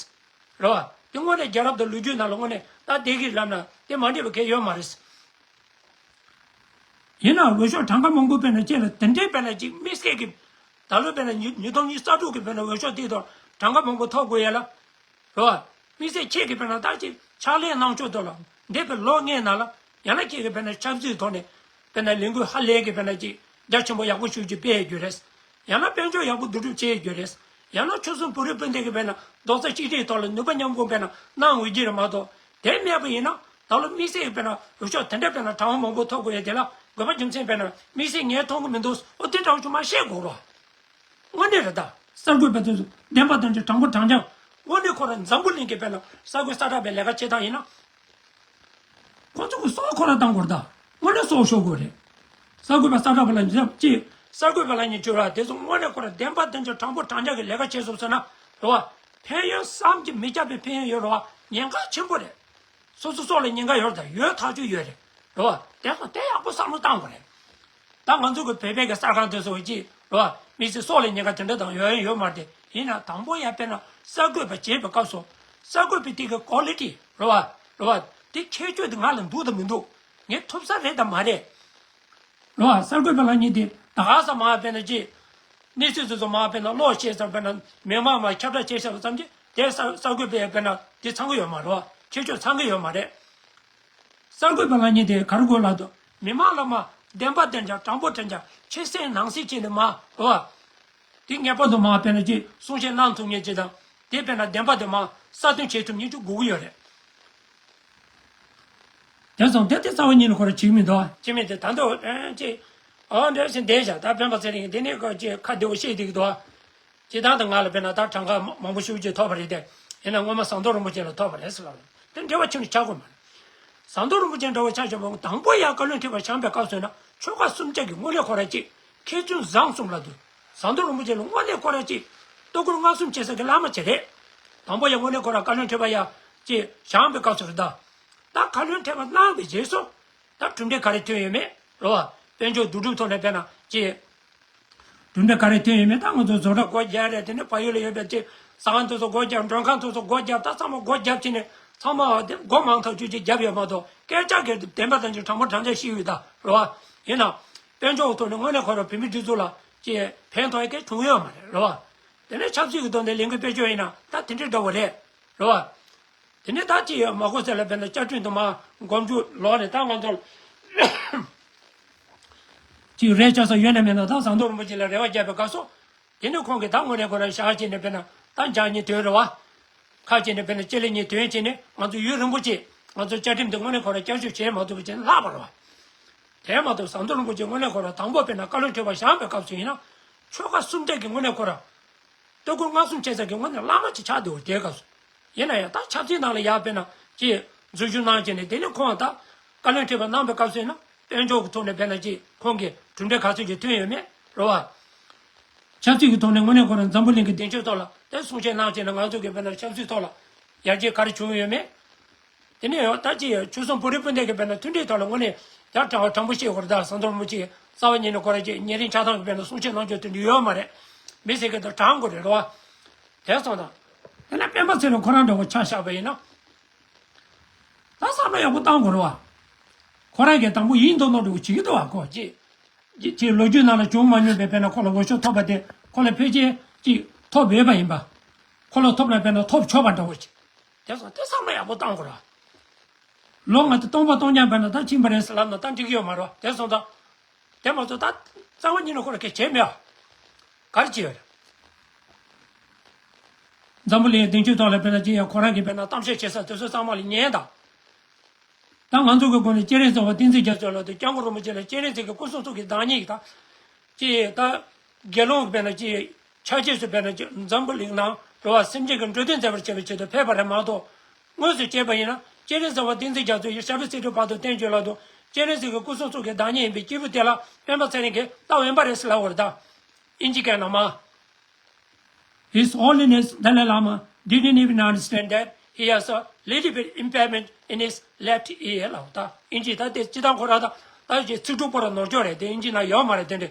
རེད་བ། དེ་དངོས་གནས་རྒྱལ་རབས་དང་ལོ་རྒྱུས་ནང་ལ་དངོས་གནས་ད་བསྡད་ཀྱི་ལབ་ན་དེ་མ་འགྲིག་པ་གང་ཡང་ཡོད་མ་རེད། ཡིན་ནའང་འོས་ཤོག་གྲངས་ཀ་མང་པོ་དཔེར་ན་ཁྱེད་ལ་དེ་འདྲའི་དཔེར་ན་ཅིག་དམིགས་བསལ་གྱི་ད་ལོ་དཔེར་ན་ཉིས་ཉིས་སྟོང་ཉི་ཤུ་རྩ་དྲུག་གི་དཔེར་ན་འོས་ཤོག་དེའི་ཐོག་གྲངས་ཀ་མང་པོ་ཐོབ་དགོས་ཡ་ལ། རེད་བ། དམིགས་བསལ་ཁྱེད་ཀྱིས་དཔེར་ན་ད་ཅིག་ཕྱག་ལས་གནང་ཕྱོགས་ཐོག་ལ་འདས་པའི་ལོ་ལྔའི་ནང་ལ་ཡང་ན་ཁྱེད་ཀྱིས་དཔེར་ན་ཆབ་སྲིད་ཐོག་ནས་དཔེར་ན་ལས་འགུལ་ཧ་ལས་ཀྱི་དཔེར་ན་ཅིག་རྒྱ་ཆེན་པོ་ཡག་པོ་ཞེ་པོ་ཅིག་སྤེལ་ཡོད་རྒྱུ་རེད། ཡང་ན་དཔལ་འབྱོར་ཡག་པོ་བསྡུ་སྒྲུབ་བྱེད་ཡོད་རྒྱུ་རེད། ཡང་ན་ཆོལ་གསུམ་བོད་རིགས་སྤུན་ཟླ་གི་དཔེར་ན་རྡོག་རྩ་གཅིག་སྒྲིལ་ཐོག་ལ་ནུས་པ་མཉམ་སྤུངས་དཔེར་ན་གནང་འོས་ཀྱི་རེད་མ་གཏོགས་དེ་མེད་པ་ཡིན་ན་ད་ལོ་དམིགས་བསལ་གྱི་དཔེར་ན་འོས་ཤོག་དེ་འདྲ་དཔེར་ན་གྲངས་མང་པོ་ཐོབ་དགོས་ཡ་དེ་ལ་དགོས་པ་རྒྱུ་མཚན་དཔེར་ན་དམིགས་བསལ་ངས་མཐོང་གི་མི་འདུག་འོ་དེ་འདྲ་བ་ཅུང་མ་བཤད་དགོས་རོགས། དངོས་གནས་རེད་ད། གསར་འགོད་པ་ཚོས་བདེན་པ་དང་ཅིག་དྲང་པོ་དྲང་རྐྱང་། དངོས་གནས་ཁོ་རང་འཛམ་བུ་གླིང་གི་དཔེར་ན་གསར་འགོད་གསལ་བསྒྲགས་པའི་ལས་ཀ་བྱེད་སྟངས་ཡིན་ན། ཁོ་ཚོ་གི་སྲོག་ཁོ་རང་བཏང་དགོས་རེད་ད། དངོས་གནས་སྲོག་ཤོར་དགོས་རེད། གསར་འགོད་པ་གསལ་བསྒྲགས་པ་ལ་ཉིད་ཅིག་གསར་འགོད་པ་ལ་ཉིད་བཅོལ་བ་དེ་ཚོ་དངོས་གནས་ཁོ་རང་བདེན་པ་དང་ཅིག་དྲང་པོ་དྲང་རྐྱང་གི་ལས་ཀ་བྱེད་སོང་ཟེར་ན་རེད་བ། ཕན་ཡོན་བསམ་གྱིས་མི་ཁྱབ་པའི་ཕན་ཡོན་ཡོད་རེད་བ། ཉེན་ཁ་ཆེན་པོ་རེད། སོ་སོ་སྲོག་ལ་ཉེན་ཁ་ཡོད་རེད་ད། ཡོད་ཐག་ཆོད་ཡོད་རེད། རེད་བ། དེ་ཚོ་དེ་ཡག་པོ་བསམ་བློ་བཏང་དགོས་རེད། ད་ང་ཚོ་གི་བོད་པའི་གི་གསར་ཁང་དེ་ཚོ་གི་རེད་བ། མི་ཚེ་སྲོག་ལ་ཉེན་ཁ་དེ་འདྲ་དང་ཡོད་ཡོད་མ་རེད་དེ། ཡིན་ན་དང་པོ་ཡ་དཔེར་ན་གསར་འགོད་པ་བྱེད་པའི་སྐབས་སུ་གསར་འགོད་པའི་དེ་གི་ཀོ་ལི་ཊི་རེད་བ། རེད་བ། དེ་ཁྱད་ཆོས་དེ་ང་ལ་འདུག་དང་མི་འདུག་ངས་ཐུབ་ས་རེད་དང་མ་རེད། རེད་བ། གསར་འགོད་པ་ལབ་མཁན་དེ་ད་ག་ས་མ་དཔེར་ན་ཅི། གནས་ཚུལ་དེ་ཚོ་མ་དཔེར་ན་ཀློག་ཤེས་ཙམ་དཔེར་ན་མི་མང་མ་ཁྱབ་བསྒྲགས་བྱེད་ཤེས་པ་ཙམ་གྱིས་དེ་གསར་གསར་འགོད་པས་དཔེར་ན་དེ་ཚང་གི་ཡོད་མ་རེད་བ། ཁྱད་ཆོས་ཚང་གི་ཡོད་མ་རེད། གསར་འགོད་པ་ལབ་མཁན་དེ་ག་རེ་དགོས་ལབ་དུས་མི་མང་ལ་མ་བདེན་པ་བདེན་རྐྱང་དྲང་པོ་དྲང་རྐྱང་ཕྱི་གསལ་ནང་གསལ་བྱས་ནས་མ་རེད་བ། དེ་ངེས་པར་དུ་མ་དཔེར་ན་ཅི་གསུང་བཤད་གནང་ཐུབ་མཁན་ཅིག་དང་དེ་དཔེར་ན་བདེན་པ་དེ་མ་གསལ་སྟོན་བྱེད་ཐུབ་མཁན་ཅིག་དགོས་ཀྱི་ཡོད་རེད། དེ་སོང་དེ་དེ་རྩ་བ་ཉིད་ནས་ཁོ་རང་བྱེད་ཀྱི་མི་འདུག་ཨ། བྱེད་མི་དེ་ད་འདོད་ཨེ་ཅེ། ཨོ་འདྲ་ཞིག་འདས་བཞག་ད་སྤེན་པ་ཚེ་རིང་འདི་ནས་ཁོ་ཅེ་ཁ་བདེ་བོ་བཤད་བསྡད་ཀྱི་འདུག་ཨ། སྤྱིར་བཏང་དུ་ང་ལ་དཔེར་ན་ད་གྲངས་ཀ་མང་པོ་ཤུགས་ཆེ་ཐོབ་པ་རེད་དེ། ཡིན་ན་སྔོན་མ་ཟམ་གདོང་རིན་པོ་ཆེ་ལ་ཐོབ་པ་རེད་ཟེར་ལབ་ལ་དེ་འབྲེལ་བ་ཁྱོན་ནས་ཆགས་ཀྱི་མ་རེད། ཟམ་གདོང་རིན་པོ་ཆེ་འདྲ་བོ་ཆ་ཆེན་པོ་དང་པོ་ཡར་བཀའ་བློན་ཁྲི་པ་བཞེངས་པའི་སྐབས་སུ་ན་ཆོལ་ཁ་གསུམ་ཆ་གི་དངོས་གནས་ཁོ་རང་ཅིག་མཁས་བཙུན་བཟང་གསུམ་ལ་འདུག་ཟམ་གདོང་རིན་པོ་ཆེ་ལ་དངོས་གནས་ཁོ་རང་ཅིག་ལྟ་སྐོར་མངའ་གསུམ་བྱེད་ས་གི་བླ་མ་ཅིག་རེད། དང་པོ་ཡར་དངོས་གནས་ཁོ་རང་བཀའ་བློན་ཁྲི་པ་ཡར་ཅིག་བཞེངས་པའི་སྐབས་སུ་རེད་ད། ད་བཀའ་བློན་ཁྲི་པ་གནང་བའི་རྗེས་སུ། ད་གྲུབ་འབྲས་ག་རེ་ཐོན་ཡོད་མེད་རེད་བ། དཔལ་འབྱོར་བསྡུ་སྒྲུབ་ཐོག་ནས་དཔེར་ན་ཅིག་གྲུབ་འབྲས་ག་རེ་ཐོན་ཡོད་མེད་ད་ང་ཚོ་བཟོ་གྲྭ་སྒོ་རྒྱག་རེད། དེ་ནས་བལ་ཡུལ་ལ་ཡོད་པའི་ཅིག་ཟ་ཁང་དེ་ཚོ་སྒོ་རྒྱག་མགྲོན་ཁང་དེ་ཚོ་སྒོ་རྒྱག་ད་ཚང་མ་སྒོ་རྒྱབ་ཕྱིན་ནས་ཚང་མ་དེ་སྒོ་མང་ཐག་ཆོད་ཅིག་རྒྱབ་ཡོད་མ་གཏོགས་སྐད་ཆ་གི་བདེན་པ་དང་ཅིག་དྲང་པོ་དྲང་རྐྱང་ཞིག་ཡོད་ད་རེད་བ། ཡིན་ན་དཔལ་འབྱོར་ཐོག་ནས་དངོས་གནས་ཁོ་རང་བོད་མི་སྒྲིག་འཛུགས་ལ་ཅིག་ཕན་ཐོགས་ཡ་སྐད་བྱུང་ཡོད་མ་རེད་རེད་བ། དེ་ནས་ཆབ་སྲིད་ཀྱི་ཐོག་ནས་ལས་འགུལ་སྤེལ་ཕྱོགས་ཡིན་ན་ད་དེ་འདྲའི་འདྲ་བོ་རེད། རེད་བ། དེ་ནས་ད་ཅི་ཡོད་མ་གོ་ཟེར་ལ་དཔེར་ན་བཅའ་ཁྲིམས་དུ་མ་མགོ་མཇུག་ལོག་ནས་ད་ང་ཚོ་ཅི་རེད་ཆགས་ས་ཡོད་ན་མེད་ན་ད་ཟམ་གདོང་རིན་པོ་ཆེ་ལ་རེ་བ་བརྒྱབ་པའི་སྐབས་སུ། དེ་ནས་ཁོང་གིས་ད་དངོས་གནས་ཁོ་རང་ཞག་གཅིག་ནས་དཔེར་ན་ད་འཇང་གཉིས་དོན་རེད་བ། ཁ་གཅིག་ནས་དཔེར་ན་སྤྱི་ལེ་གཉིས་དོན་བྱས་ནས་ང་ཚོ་ཡུན་རིང་པོ་ཅིག་ང་ཚོ་བཅའ་ཁྲིམས་དེ་དངོས་གནས་ཁོ་རང་བསྐྱར་ཞིབ་བྱེད་མ་ཐུབ་པ་བྱས་ནས་ལྷག་པ་རེད་བ། དེ་མ་གཏོགས་ཟམ་གདོང་རིན་པོ་ཆེ་དངོས་གནས་ཁོ་རང་དང་པོ་དཔེར་ན་བཀའ་བློན་ཁྲི་པ་བཞེངས་པའི་སྐབས་སུ་ཡིན་ན་ཆོལ་ཁ་གསུམ་གྲས་ཀྱི་དངོས་གནས་ཁོ་རང་། ལྟ་སྐུལ་མངའ་གསུམ་བྱེད་ས་ཀྱི་དངོས་གནས་བླ་མ་ཅིག་ཆགས་འདུག་དེའི་སྐབས་སུ། ཡིན་ན་ཡང་ད་ཆབ་སྲིད་ནང་ལ་ཡར་དཔེར་ན་ཅིག་འཛུལ་ཞུགས་གནང་བྱས་ནས་དེ་ནས་ཁོང་ད་བཀའ་བློན་ཁྲི་པ་གནང་པའི་སྐབས་སུ་ཡིན་ན་དཔལ་འབྱོར་གྱི་ཐོག་ནས་དཔེར་ན་ཅིག་ཁོང་གིས་གྲུབ་འབྲས་ག་ཚོད་ཅིག་ཐོན་ཡོད་མེད་རེད་བ། ཆབ་སྲིད་ཀྱི་ཐོག་ནས་དངོས་གནས་ཁོ་རང་འཛམ་བུ་གླིང་གི་མདུན་ཅོག་ཐོག་ལ་དེ་གསུང་བཤད་གནང་བྱས་ནས་ང་ཚོ་གི་དཔེར་ན་ཆབ་སྲིད་ཐོག་ལ་ཡར་རྒྱས་ག་རེ་བྱུང་ཡོད་མེད། དེ་ནས་ཡང་ད་ཅི་ཆོལ་གསུམ་བོད་རིགས་སྤུན་ཟླ་གི་དཔེར་ན་མཐུན་སྒྲིལ་ཐོག་ལ་དངོས་གནས་ཡར་དྲང་བ་དྲང་པོ་བཤད་དགོས་རེད། ད་ཟམ་གདོང་རིན་པོ་ཆེ་རྩ་བ་ཉིད་ནས་ཁོ་རང་ཅིག་ཉེ་རིང་ཆགས་སྡང་གི་དཔེར་ན་གསུང་བཤད་གནང་རྒྱུ་དེ་འདྲ་ཡོད་མ་རེད། མི་ཟེར་མཁན་དང་དྲང་དགོས་རེད་རེད་བ། དེ་སོང་ཙང་། དེ་ན་སྤེན་པ་ཚེ་རིང་ཁོ་རང་འདྲ་བོ་ཆ་བཞག་པ་ཡིན་ན། ད་བསམ་བློ་ཡག་པོ་བཏང་དགོས་རེད་བ། ཁོ་རང་གིས་དང་པོ་ཡིན་མདོག་མདོག་འདྲ་བོ་བྱེད་ཀྱི་འདུག་བ་ཁོ་ཅིག་ཅིག་ཅིག་ལོ་རྒྱུས་ནང་ལ་བྱུང་མ་མྱོང་པའི་དཔེར་ན་ཁོ་ལ་འོས་ཤོག་ཐོབ་པ་དེ་ཁོ་ལ་ཕལ་ཆེར་ཅིག་ཐོབ་ཡོད་པ་ཡིན་པ། ཁོ་ལ་ཐོབ་ན་དཔེར་ན་ཐོབ་ཆོག་པ་འདྲ་བོ་ཅིག་དེ་སོང་དེ་བསམ་བློ་ཡག་པོ་བཏང་དགོས་ར། ལོ་ང་ཚོ་སྟོང་པ་སྟོང་རྐྱང་དཔེར་ན་ད་ཕྱིན་པ་རེད་ཟེར་ལབ་ན་ད་འགྲིག་གི་ཡོད་མ་རེད་བ། དེ་སོང་ཙང་། དེ་མ་གཏོགས་ད་རྩ་བ་ཉིད་ནས་ཁོ་ལ་གལ་ཆེ་མེད་བ། ག་རེ་བྱེད་ཡོད་རེད། འཛམ་བུ་གླིང་མདུན་ཅོག་ཐོག་ལ་དཔེར་ན་ཅི་ཡང་ཁོ་རང་གིས་དཔེར་ན་གཏམ་བཤད་བྱེད་ས་དེ་ཚོ་ཚང་མ་ལ་ཉན་དང་། ད་ང་ཚོ་གི་སྒོ་ནས་སྤྱན་རས་གཟིགས་དབང་བསྟན་འཛིན་རྒྱ་མཚོ་ལགས་དང་སྐྱབས་མགོན་རིན་པོ་ཆེ་ལ་སྤྱན་རས་གཟིགས་ཀྱི་སྐུ་གསུང་ཐུགས་ཀྱི་བདག་ཉིད་ཀྱི་ད། ཅི་ད། དགེ་སློང་དཔེར་ན་ཅི། ཆ་རྗེས་སུ་དཔེར་ན་ཅི་འཛམ་བུ་གླིང་ནང་འགྲོ་བ་སེམས་ཅན་གྱི་འགྲོ་དོན་མཛད་པར་བྱེད་པའི་ཆེད་དུ་ཕེབས་པ་རེད་མ་གཏོགས། དངོས་སུ་བྱས་པ་ཡིན་ན་སྤྱན་རས་གཟིགས་དབང་བསྟན་འཛིན་རྒྱ་མཚོ་ཡི་ཞབས་པད་སྲིད་མཐའི་བར་དུ་བརྟན་བཅོས་ལ་དུ་སྤྱན་རས་གཟིགས་ཀྱི་སྐུ་གསུང་ཐུགས་ཀྱི་བདག་ཉིད་ཡིན་པའི་སྐྱེས་བུ་དེ་ལ་སྤེན་པ་ཚེ་རིང་གིས་ད་འོན་པ་རེད་ཟེར་ལབ་པ་རེད་ད། ཨིན་ཇི་སྐད་ནང་མ། His Holiness Dalai Lama didn't even understand that he has a little bit impairment in his left ear ལབ་ད། ཨིན་ཇི་ད་དེ་སྤྱི་བཏང་ཁོ་ར་ད་ད་ཅི་ཚིག་གྲོགས་པོ་ར་ནོར་འཁྱོག་རེད་དེ་ཨིན་ཇི་ན་ཡོད་མ་རེད་དེ་འདྲ།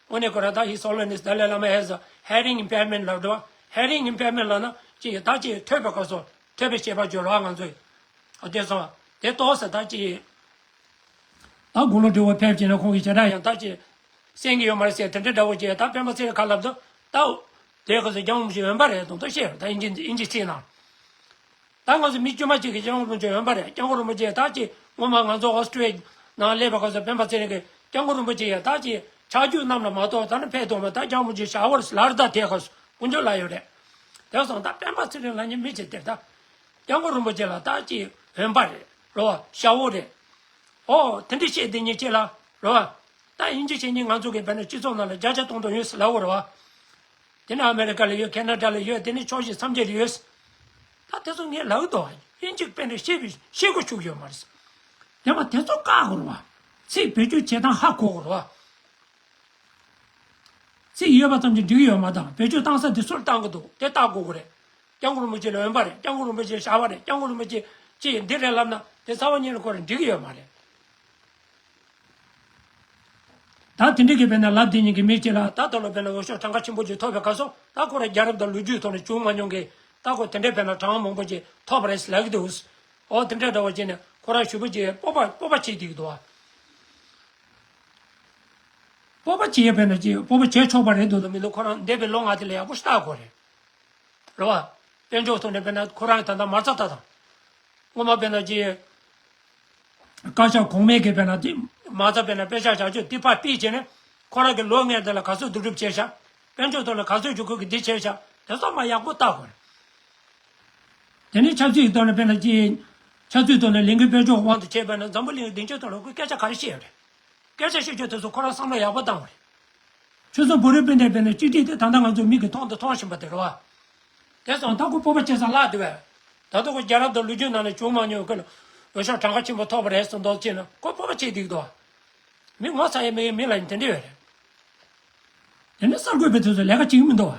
དངོས་གནས་ཁོ་ར་ད་His Holiness Dalai Lama has a hearing impairment ལབ་འགྲོ། Hearing impairment ལབ་ན་ཅི་ད་ཅི་ཐོས་པའི་སྐབས་སུ་ཐོས་པའི་ཤེས་པ་འབྱོར་བ་ང་ཚོས་ཨ་དེ་སོང་དེ་ཏོག་ཙམ་ད་ཅི། ད་དགུང་ལོ་བགྲེས་པོ་ཕེབས་ཀྱི་ན་ཁོང་གི་བྱེ་བྲག་ཡང་ད་ཅི་གསན་གྱི་ཡོད་མ་རེད་ཟེར་དེ་འདྲ་འདྲ་བོ་ཅེས་ད་སྤེན་པ་ཚེ་རིང་ཁ་ལབ་དུས་ད་དེ་ག་ཚོད་སྐྱབས་མགོན་རིན་པོ་ཆེ་འོན་པ་རེད་དང་ད་བཤད་ད་ཨིན་ཇི་ཨིན་ཇི་ཚིག་ནང་ད་ང་ཚོ་མི་དཀྱུས་མ་ཅིག་གིས་སྐྱབས་མགོན་རིན་པོ་ཆེ་འོན་པ་རེད། སྐྱབས་མགོན་རིན་པོ་ཆེ་ད་ཅི་སྔོན་མ་ང་ཚོ་ཨོ་སི་ཀྲི་ཡ་ནང་སླེབས་པ་ག་ཚོད་སྤེན་པ་ཚེ་རིང་གིས་སྐྱབས་མགོན་རིན་པོ་ཆེ་ཡ་ད་ཅི་ཆ་རྒྱུས་རྣམས་ལ་མ་གཏོགས་ད་ནི་ཕེབས་དོགས་མ་ད་སྐྱབས་མགོན་རིན་པོ་ཆེ་ཞག་པོ་རེད་ལར་ད་དེ་ག་ཚོད་དཀོན་མཆོག་ལ་ཡོད་རེད། དེ་སོང་ད་སྤེན་པ་ཚེ་རིང་ལབ་མཁན་མི་ཅིག་དེར་ད། སྐྱབས་མགོན་རིན་པོ་ཆེ་ལ་ད་ཅི་འོན་པ་རེད་རོ་ཞག་པོ་རེད། ཨོ་དེ་འདྲ་བཤད་དེ་ཉིད་ཅེས་ལ་རོ། ད་ཨིན་ཇི་བཤད་ཉིད་ང་ཚོ་གི་བས་ན་སྤྱི་ཚོགས་ནང་ལ་བརྒྱ་ཆ་སྟོང་སྟོང་ཡོད་ཟེར་ལབ་འོ་རོ། དེ་ནི་ཨ་མེ་རི་ཀ་ལ་ཡོད་ཁེ་ན་ཌ་ལ་ཡོད་དེ་ནི་ཕྱོགས་བཞི་མཚམས་བརྒྱད་ལ་ཡོད། ད་དེ་ཚོ་ངས་ལབ་འདུག་ཨིན་ཇི་དཔེ་འདྲ་བཤད་པའི་ཤེས་དགོས་ཤུགས་ཡོད་མ་རེད། དེ་མ་དེ་ཚོ་བཀག་དགོས་རོ། ཚིག་བེད་སྤྱོད་བྱེད་སྟངས་ཧ་གོ་དགོས་རོ། ཚིག་ཡོད་པ་ཙམ་གྱིས་འགྲིག་གི་ཡོད་མ་རེད། བེད་སྤྱོད་བཏང་ས་དེ་སུར་བཏང་གི་འདུག་དེ་བལྟ་དགོས་ཀྱི་རེད། སྐྱབས་མགོན་རིན་པོ་ཆེ་ལ་འོན་པ་རེད། སྐྱབས་མགོན་རིན་པོ་ཆེ་བཞག་པ་རེད། སྐྱབས་མགོན་རིན་པོ་ཆེ་ཅིས་འདི་རེད་ལབ་ན་དེ་རྩ་བ་ཉིད་ནས་ཁོ་རང་འགྲིག་གི་ཡོད་མ་རེད། ད་དེ་འདྲ་གི་དཔེར་ན་ལབ་དེ་ཉིད་ཀྱི་མི་གཅིག་ལ་ད་ལྟ་ལོ་དཔེར་ན་འོས་ཤོག་གྲངས་ཀ་ཆེན་པོ་ཅིག་ཐོབ་པའི་སྐབས་སུ་ད་ཁོ་རང་རྒྱལ་རབས་དང་ལོ་རྒྱུས་ཐོག་ནས་བྱུང་མ་མྱོང་གི་ད་ཁོ་དེ་འདྲའི་དཔེར་ན་གྲངས་མང་པོ་ཅིག་ཐོབ་པ་རེད་ལབ་ཀྱི་འདུག་ཨོ་དེ་འདྲ་འདྲ་བ་ཅིག་ནས་ཁོ་རང་ཞུ་བ་ཅིག་སྤོབས་པ་སྤོབས་པ་བྱེད་ཀྱི་འདུག་ཨ། སྤོབས་པ་བྱེད་ཡ་དཔེར་ན་ཅི་སྤོབས་པ་བྱེད་ཆོག་པ་རེད་འདུག་ལ་མི་འདུག་ཁོ་རང་འདས་པའི་ལོ་ལྔ་དེ་ལ་ཡག་པོ་ཞིག་བལྟ་དགོས་རེད། རེད་བ། དཔལ་འབྱོར་ཐོག་ནས་དཔེར་ན་ཁོ་རང་ད་ལྟ་མ་རྩ་ད་དང་། སྔོན་མ་དཔེར་ན་ཅི། བཀའ་ཤག་གོང་མའི་གི་དཔེར་ན་དེ་མ་རྩ་དཔེར་ན་དཔེ་ཆ་བཞག་ཆོག་དེ་ཕར་ཕུད་བྱས་ནས་ཁོ་རང་གི་ལོ་ལྔའི་འདི་ལ་ག་ཚོད་བསྡུ་རུབ་བྱས་ཤག་དཔལ་འབྱོར་ཐོག་ལ་ག་ཚོད་ཀྱི་ཁོ་གི་འདི་བྱས་ཤག་དེ་ཚོ་མ་ཡག་པོ་བལྟ་དགོས་རེད། དེ་ནས་ཆབ་སྲིད་ཀྱི་ཐོག་ནས་དཔེར་ན་ཅི། ཆབ་སྲིད་ཐོག་ནས་ལས་འགུལ་སྤེལ་ཕྱོགས་དབང་དུ་བྱས་པ་ན་འཛམ་བུ་གླིང་གི་མདུན་ཅོག་ཐོག་ལ་ཁོས་སྐད་ཆ་ག་རེ་བཤད་ཡོད་རེད། སྐད་ཆ་བཤད་རྒྱུ་དེ་ཚོ་ཁོ་རང་བསམ་བློ་ཡག་པོ་བཏང་བ་རེད། ཆོལ་གསུམ་བོད་རིགས་སྤུན་ཟླའི་དཔེར་ན་གཅིག་སྒྲིལ་དེ་ད་ལྟ་ང་ཚོ་མིག་གིས་མཐོང་དང་མཐོང་བཞིན་པ་དེ་རེད་བ། དེ་སོང་ད་ཁོ་སྤོབས་པ་བྱེད་ས་ལྷག་འདུག་བས། ད་ལྟ་ཁོ་རྒྱལ་རབས་དང་ལོ་རྒྱུས་ནང་ནས་བྱུང་མ་མྱོང་ཁོ་ལ་འོས་ཤོག་གྲངས་ཀ་ཆེན་པོ་ཐོབ་པ་རེད་ཟེར་མདོག་བྱས་ན་ཁོ་སྤོབས་པ་བྱེད་འདུག་དོ། མི་ངོ་ཚ་ཡས་མེད་མི་ལ་ཡིན་དེ་འདྲ་ཡོད་རེད། དེ་ནས་གསར་འགོད་པའི་དུས་སུ་ལས་ཀ་བྱེད་ཀྱི་མི་འདུག་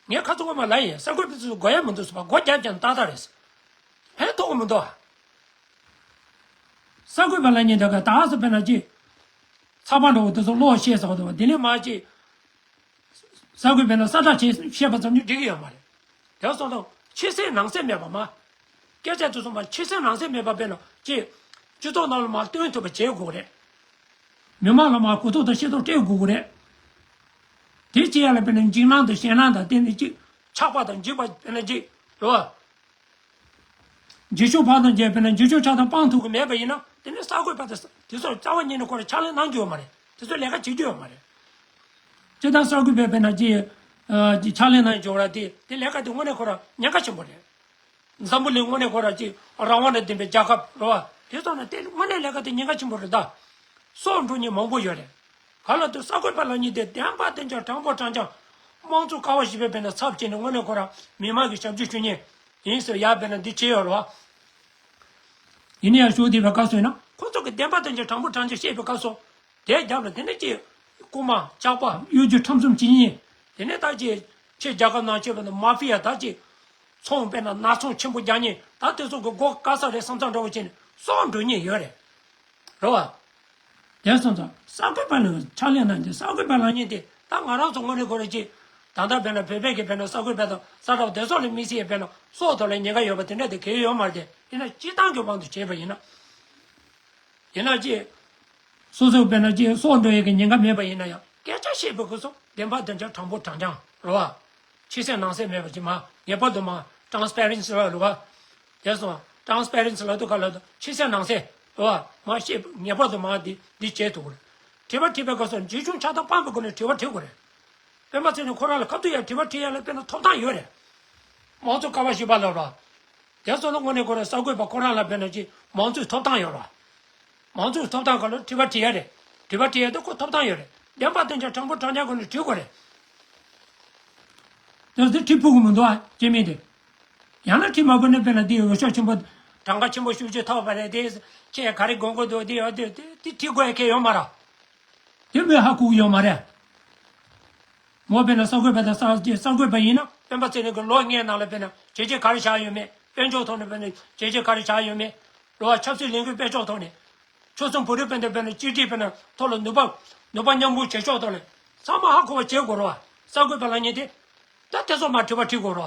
བ། ངས་ཁ་ཚོ་ངོ་མ་ལ་ཡིན་གསར་འགོད་པའི་དུས་སུ་དགོས་ཡ་མི་འདུག་ཟེར་བ་སྒོ་རྒྱབ་ཀྱང་ཏག་ཏག་རེད། ཕན་ཐོགས་ཀྱི་མི་འདུག་བ། གསར་འགོད་པ་ལ་ཉིན་དེ་ག་ད་སུ་དཔེར་ན་ཅི། ཚགས་པར་འདྲ་བོ་དེ་ཚོ་ཀློག་ཤེས་ཟེར་བ་དང་དེ་ནས་མ་ཅི། གསར་འགོད་པས་ན་གསལ་བསྒྲགས་བྱེད་ཤེས་པ་ཙམ་གྱིས་འགྲིག་གི་ཡོད་མ་རེད། དེ་སོང་ཙང་ཕྱི་གསལ་ནང་གསལ་མེད་པ་མ། སྐད་ཆ་དེ་ཚོ་མ་ཕྱི་གསལ་ནང་གསལ་མེད་པ་དཔེར་ན་ཅི། སྤྱི་ཚོགས་ནང་ལ་མ་སྟོན་ཐུབ་པ་བྱེད་དགོས་རེད། མི་མང་ལ་མ་གོ་རྟོགས་དང་ཤེས་རྟོགས་སྤྲད་དགོས་རེད། དེ་བྱེད་ཡ་ལ་དཔེར་ན་འཇིགས་སྣང་དང་ཞེད་སྣང་དང་དེ་ནི་ཅི། ཆགས་པ་དང་འཇིགས་པ་དཔེར་ན་ཅི། རེད་བ། འཇིགས་ཞུམ་ཕར་དང་བཅས་པས་ན་འཇིགས་ཞུམ་ཆགས་སྡང་སྤང་ཐུབ་ཀྱི་མེད་པ་ཡིན་ན་དེ་ནི་གསར་འགོད་པ་དེ་དེ་ཚོ་རྩ་བ་ཉིད་ནས་ཁོ་རང་ཕྱག་ལས་གནང་རྒྱུ་ཡོད་མ་རེད། དེ་ཚོ་ལས་ཀ་བྱེད་རྒྱུ་ཡོད་མ་རེད། སྤྱིར་བཏང་གསར་འགོད་པས་དཔེར་ན་ཅིག་ཨ་ཅིག་ཕྱག་ལས་གནང་རྒྱུ་ར་དེ་དེ་ལས་ཀ་དེ་དངོས་གནས་ཁོ་རང་ཉེན་ཁ་ཆེན་པོ་རེད། འཛམ་བུ་གླིང་དངོས་གནས་ཁོ་རང་ཅིག་རང་དབང་དང་ལྡན་པའི་རྒྱལ་ཁབ་རེད་བ། དེ་ཚོ་ན་དེ་དངོས་གནས་ལས་ཀ་དེ་ཉེན་ཁ་ཆེན་པོ་རེད་ད། སྲོག་འགྲོ་མཁན་མང་པོ་ཡོད་རེད། ག་ལ་དུ་གསར་འགོད་པ་ལབ་མཁན་དེ་བདེན་པ་བདེན་རྐྱང་དྲང་པོ་དྲང་རྐྱང་། དམངས་གཙོ་ཀ་བ་བཞི་པའི་དཔེར་ན་ཚབ་བྱས་ནས་དངོས་གནས་ཁོ་རང་མི་མང་གི་ཞབས་ཕྱི་ཞུ་མཁན་ཡིན་ཟེར་ཡ་དཔེར་ན་འདི་བྱས་ཡོད་རེད་བ། ཡིན་ན་ཡང་ཞུ་བསྡད་པའི་སྐབས་སུ་ཡིན་ན་ཁོ་ཚོ་གི་བདེན་པ་དེ་ཚོ་དྲང་པོ་དྲང་ཆ་བཤད་པའི་སྐབས་སུ། དེའི་རྒྱབ་ལ་དེ་ནས་ཅིག་རྐུ་མ་ཇག་པ་གཡོ་སྒྱུ་ཁྲམ་གསུམ་བྱེད་མཁན། དེ་ནས་ད་ཅིག་ཕྱི་རྒྱལ་ཁབ་ནང་ཆོས་པ་ན་མ་ཕི་ཡ་ད་ཅིག་ཚོང་དཔེར་ན་ནག་ཚོང་ཆེན་པོ་རྒྱག་མཁན་ད་དེ་ཚོ་གི་མགོ་དཀར་ས་རེད་བསམ་ཚང་འདྲ་བོ་བྱས་ནས་སྲོག་འགྲོ་མཁན་ཡོད་རེད། རེད་བ། དེ་སོང་ཙང་གསར་འགོད་པ་ལ་ཕྱག་ལས་གནང་རྒྱུ་གསར་འགོད་པ་ལབ་མཁན་དེ་ད་ང་རང་ཚོ་དངོས་གནས་ཁོ་རང་ཅིག་ད་ལྟ་དཔེར་ན་བོད་པའི་གི་དཔེར་ན་གསར་འགོད་པ་དང་གསར་གྲགས་དེ་ཚོ་ལ་དམིགས་བསལ་དཔེར་ན་སྲོག་ཐོག་ལ་ཉེན་ཁ་ཡོད་པ་དེ་འདྲ་དེ་གལ་ཡོད་མ་རེད་དེ། ཡིན་ན་སྤྱིར་བཏང་གི་དབང་དུ་བྱས་པ་ཡིན་ན། ཡིན་ན་ཅི། སོ་སོ་དཔེར་ན་ཅི་སྲོག་འགྲོ་ཡས་ཀྱི་ཉེན་ཁ་མེད་པ་ཡིན་ན་ཡང་སྐད་ཆ་བཤད་པའི་སྐབས་སུ་བདེན་པ་བདེན་རྐྱང་དྲང་པོ་དྲང་རྐྱང་རེད་བ། ཕྱི་གསལ་ནང་གསལ་མེད་པ་ཅིག་མ་ངེས་པར་དུ་མ་transparency་ལ་རེད་བ། དེ་སོང་transparency་ལ་དུ་ག་ལ་དུ་ཕྱི་གསལ་ནང་གསལ་རེད་བ། མ་བཤད་ངེས་པར་དུ་མ་འདི་འདི་བྱེད་ཐུབ་དགོས་རེད། དྲི་བ་དྲིས་པའི་སྐབས་སུ་འཇིགས་ཞུམ་ཆགས་སྡང་སྤངས་པའི་སྒོ་ནས་དྲི་བ་དྲི་དགོས་རེད། སྤེན་པ་ཚེ་རིང་ཁོ་རང་ལ་ཁ་ཐུག་ཡང་དྲི་བ་དྲི་ཡ་ལ་དཔེར་ན་ཐོབ་ཐང་ཡོད་རེད། མང་གཙོ་ཀ་བ་བཞི་པ་ལ་རོགས། དེ་ཚོ་ལ་དངོས་གནས་ཁོ་རང་གསར་འགོད་པ་ཁོ་རང་ལ་དཔེར་ན་ཅིག་མང་གཙོའི་ཐོབ་ཐང་ཡོད་རོགས། མང་གཙོའི་ཐོབ་ཐང་ག་ལ་དྲི་བ་དྲི་ཡ་རེད། དྲི་བ་དྲི་ཡ་དེ་ཁོ་ཐོབ་ཐང་ཡོད་རེད། བདེན་པ་བདེན་རྐྱང་དྲང་པོ་དྲང་རྐྱང་སྒོ་ནས་དྲི་དགོས་རེད། དེ་ཚོ་དྲི་ཕོད་ཀྱི་མི་འདུག་ཨ་སྐྱེ་དམན་དེ། ཡང་ན་དྲི་མ་ཕོད་ན་དཔེར་ན་དེ་འོས་ཤོག་ཆེན་པོ་གྲངས་ཀ་ཆེན་པོ་ཞེ་པོ་ཅིག་ཐོབ་པ་རེད་དེ། ཁྱེད་ག་རེ་དགོངས་དགོས་འདུག་དེ་ཡོད་དེ་དེ་དྲི་དགོས་ཡ་གལ་ཡོད་མ་རེད། དེ་མོས་ཧ་གོ་གི་ཡོད་མ་རེད། མོ་དཔེར་ན་གསར་འགོད་པ་དང་གསར་གསར་འགོད་པ་ཡིན་ན་སྤེན་པ་ཚེ་རིང་གི་ལོ་ལྔའི་ནང་ལ་དཔེར་ན་བྱས་རྗེས་ག་རེ་བཞག་ཡོད་མེད། དཔལ་འབྱོར་ཐོག་ནས་དཔེར་ན་བྱས་རྗེས་ག་རེ་བཞག་ཡོད་མེད། རེད་བ། ཆབ་སྲིད་ལས་འགུལ་སྤེལ་ཕྱོགས་ཐོག་ནས། ཆོལ་གསུམ་བོད་རིགས་སྤུན་ཟླ་དཔེར་ན་གཅིག་སྒྲིལ་དཔེར་ན་ཐོག་ལ་ནུས་པ་ནུས་པ་མཉམ་སྤུངས་བྱེད་ཕྱོགས་ཐོག་ནས་ཚང་མ་ཧ་གོ་བ་བྱེད་དགོས་རེད་བ། གསར་འགོད་པ་ལབ་མཁན་དེ། ད་དེ་ཚོ་མར་དྲི་བ་དྲི་དགོས་རེད་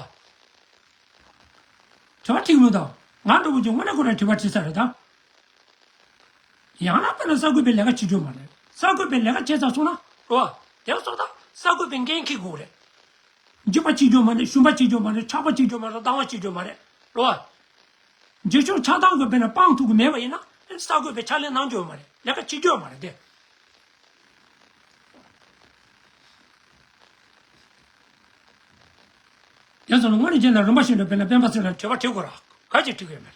བ། དྲི་བ་དྲི་གི་མི་འདུག་ང་འདྲ་བོ་ཅིག་དངོས་གནས་ཁོ་རང་དྲི་བ་དྲི་ས་རེད་ད། ཡང་ན་དཔེར་ན་གསར་འགོད་པའི་ལས་ཀ་བྱེད་རྒྱུ་མ་རེད། གསར་འགོད་པའི་ལས་ཀ་བྱེད་ཚར་སོང་ན་རོ། དེ་སོང་ད་གསར་འགོད་པའི་འགན་འཁྱེར་དགོས་རེད། འཇིགས་པ་བྱེད་རྒྱུ་མ་རེད། ཞུམ་པ་བྱེད་རྒྱུ་མ་རེད། ཆགས་པ་བྱེད་རྒྱུ་མ་རེད། སྡང་བ་བྱེད་རྒྱུ་མ་རེད་རོ། འཇིགས་ཞུམ་ཆགས་སྡང་གི་དཔེར་ན་སྤང་ཐུབ་ཀྱི་མེད་པ་ཡིན་ན་གསར་འགོད་པའི་ཕྱག་ལས་གནང་རྒྱུ་མ་རེད། ལས་ཀ་བྱེད་རྒྱུ་མ་རེད་དེ། དེ་ཚོ་ལ་དངོས་གནས་བྱས་ན་རིམ་པ་བཞིན་དུ་དཔེར་ན་སྤེན་པ་ཚེ་རིང་དྲི་བ་དྲི་དགོས་ར། ག་ཅིག་དྲི་དགོས་མེད།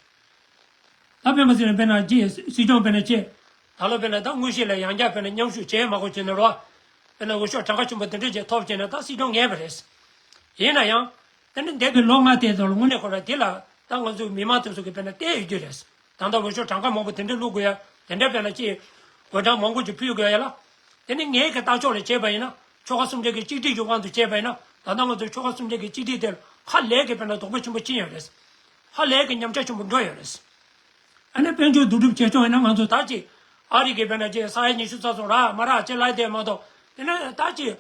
ད་སྤེན་པ་ཚེ་རིང་དཔེར་ན་ཅི་སྲིད་སྐྱོང་དཔེར་ན་ཅི། ད་ལོ་དཔེར་ན་ད་དངོས་གཞི་ལ་ཡང་བསྐྱར་དཔེར་ན་མཉམ་ཞུགས་བྱས་མ་དགོས་བྱས་ན་རོ། དཔེར་ན་འོས་ཤོག་གྲངས་ཀ་ཆེན་པོ་དེ་འདྲ་ཅིག་ཐོབ་བྱས་ན་ད་སྲིད་སྐྱོང་ངེས་པ་རེད། ཡིན་ན་ཡང་། དེ་ནི་འདས་པའི་ལོ་ལྔ་དེ་ཚོ་ལ་དངོས་གནས་ཁོ་ར་དེ་ལ་ད་ང་ཚོའི་མི་མང་དེ་ཚོ་གིས་དཔེར་ན་བལྟས་ཡོད་རྒྱུ་རེད། ད་ལྟ་འོས་ཤོག་གྲངས་ཀ་མང་པོ་དེ་འདྲ་བླུག་དགོས་ཡ། དེ་འདྲ་དཔེར་ན་ཅི། འོས་གྲངས་མང་པོ་ཅིག་ཕུལ་དགོས་ཡ་ལ། དེ་ནི་ངའི་གི་ལྟ་ཕྱོགས་ལ་བྱས་པ་ཡིན་ན་ཆོལ་ཁ་གསུམ་ཆ་གི་གཅིག་སྒྲིལ་གྱི་དབང་དུ་བྱས་པ་ཡིན་ན། ད་ལྟ་ང་ཚོའི་ཆོལ་ཁ་གསུམ་ཆ་གི་གཅིག་སྒྲིལ་དེ་ཧ་ལས་གི་དཔེར་ན་དོགས་པ་ཆེན་པོ་ཕྱིན་ཡོད་རེད། ཧ་ལས་གི་ཉམས་ཆག་ཆེན་པོ་འགྲོ་ཡོད་རེད། ཨ་ནི་དཔལ་འབྱོར་བསྡུ་སྒྲུབ་བྱེད་ཕྱོགས་ཡིན་ན་ང་ཚོ་ད་ཅི། ཨ་རི་གི་དཔེར་ན་ཅི་ས་ཡ་ཉི་ཤུ་རྩ་གསུམ་རག་མ་རག་ཅི་ལབ་དེ་མ་གཏོགས། དེ་ནི་ད་ཅི།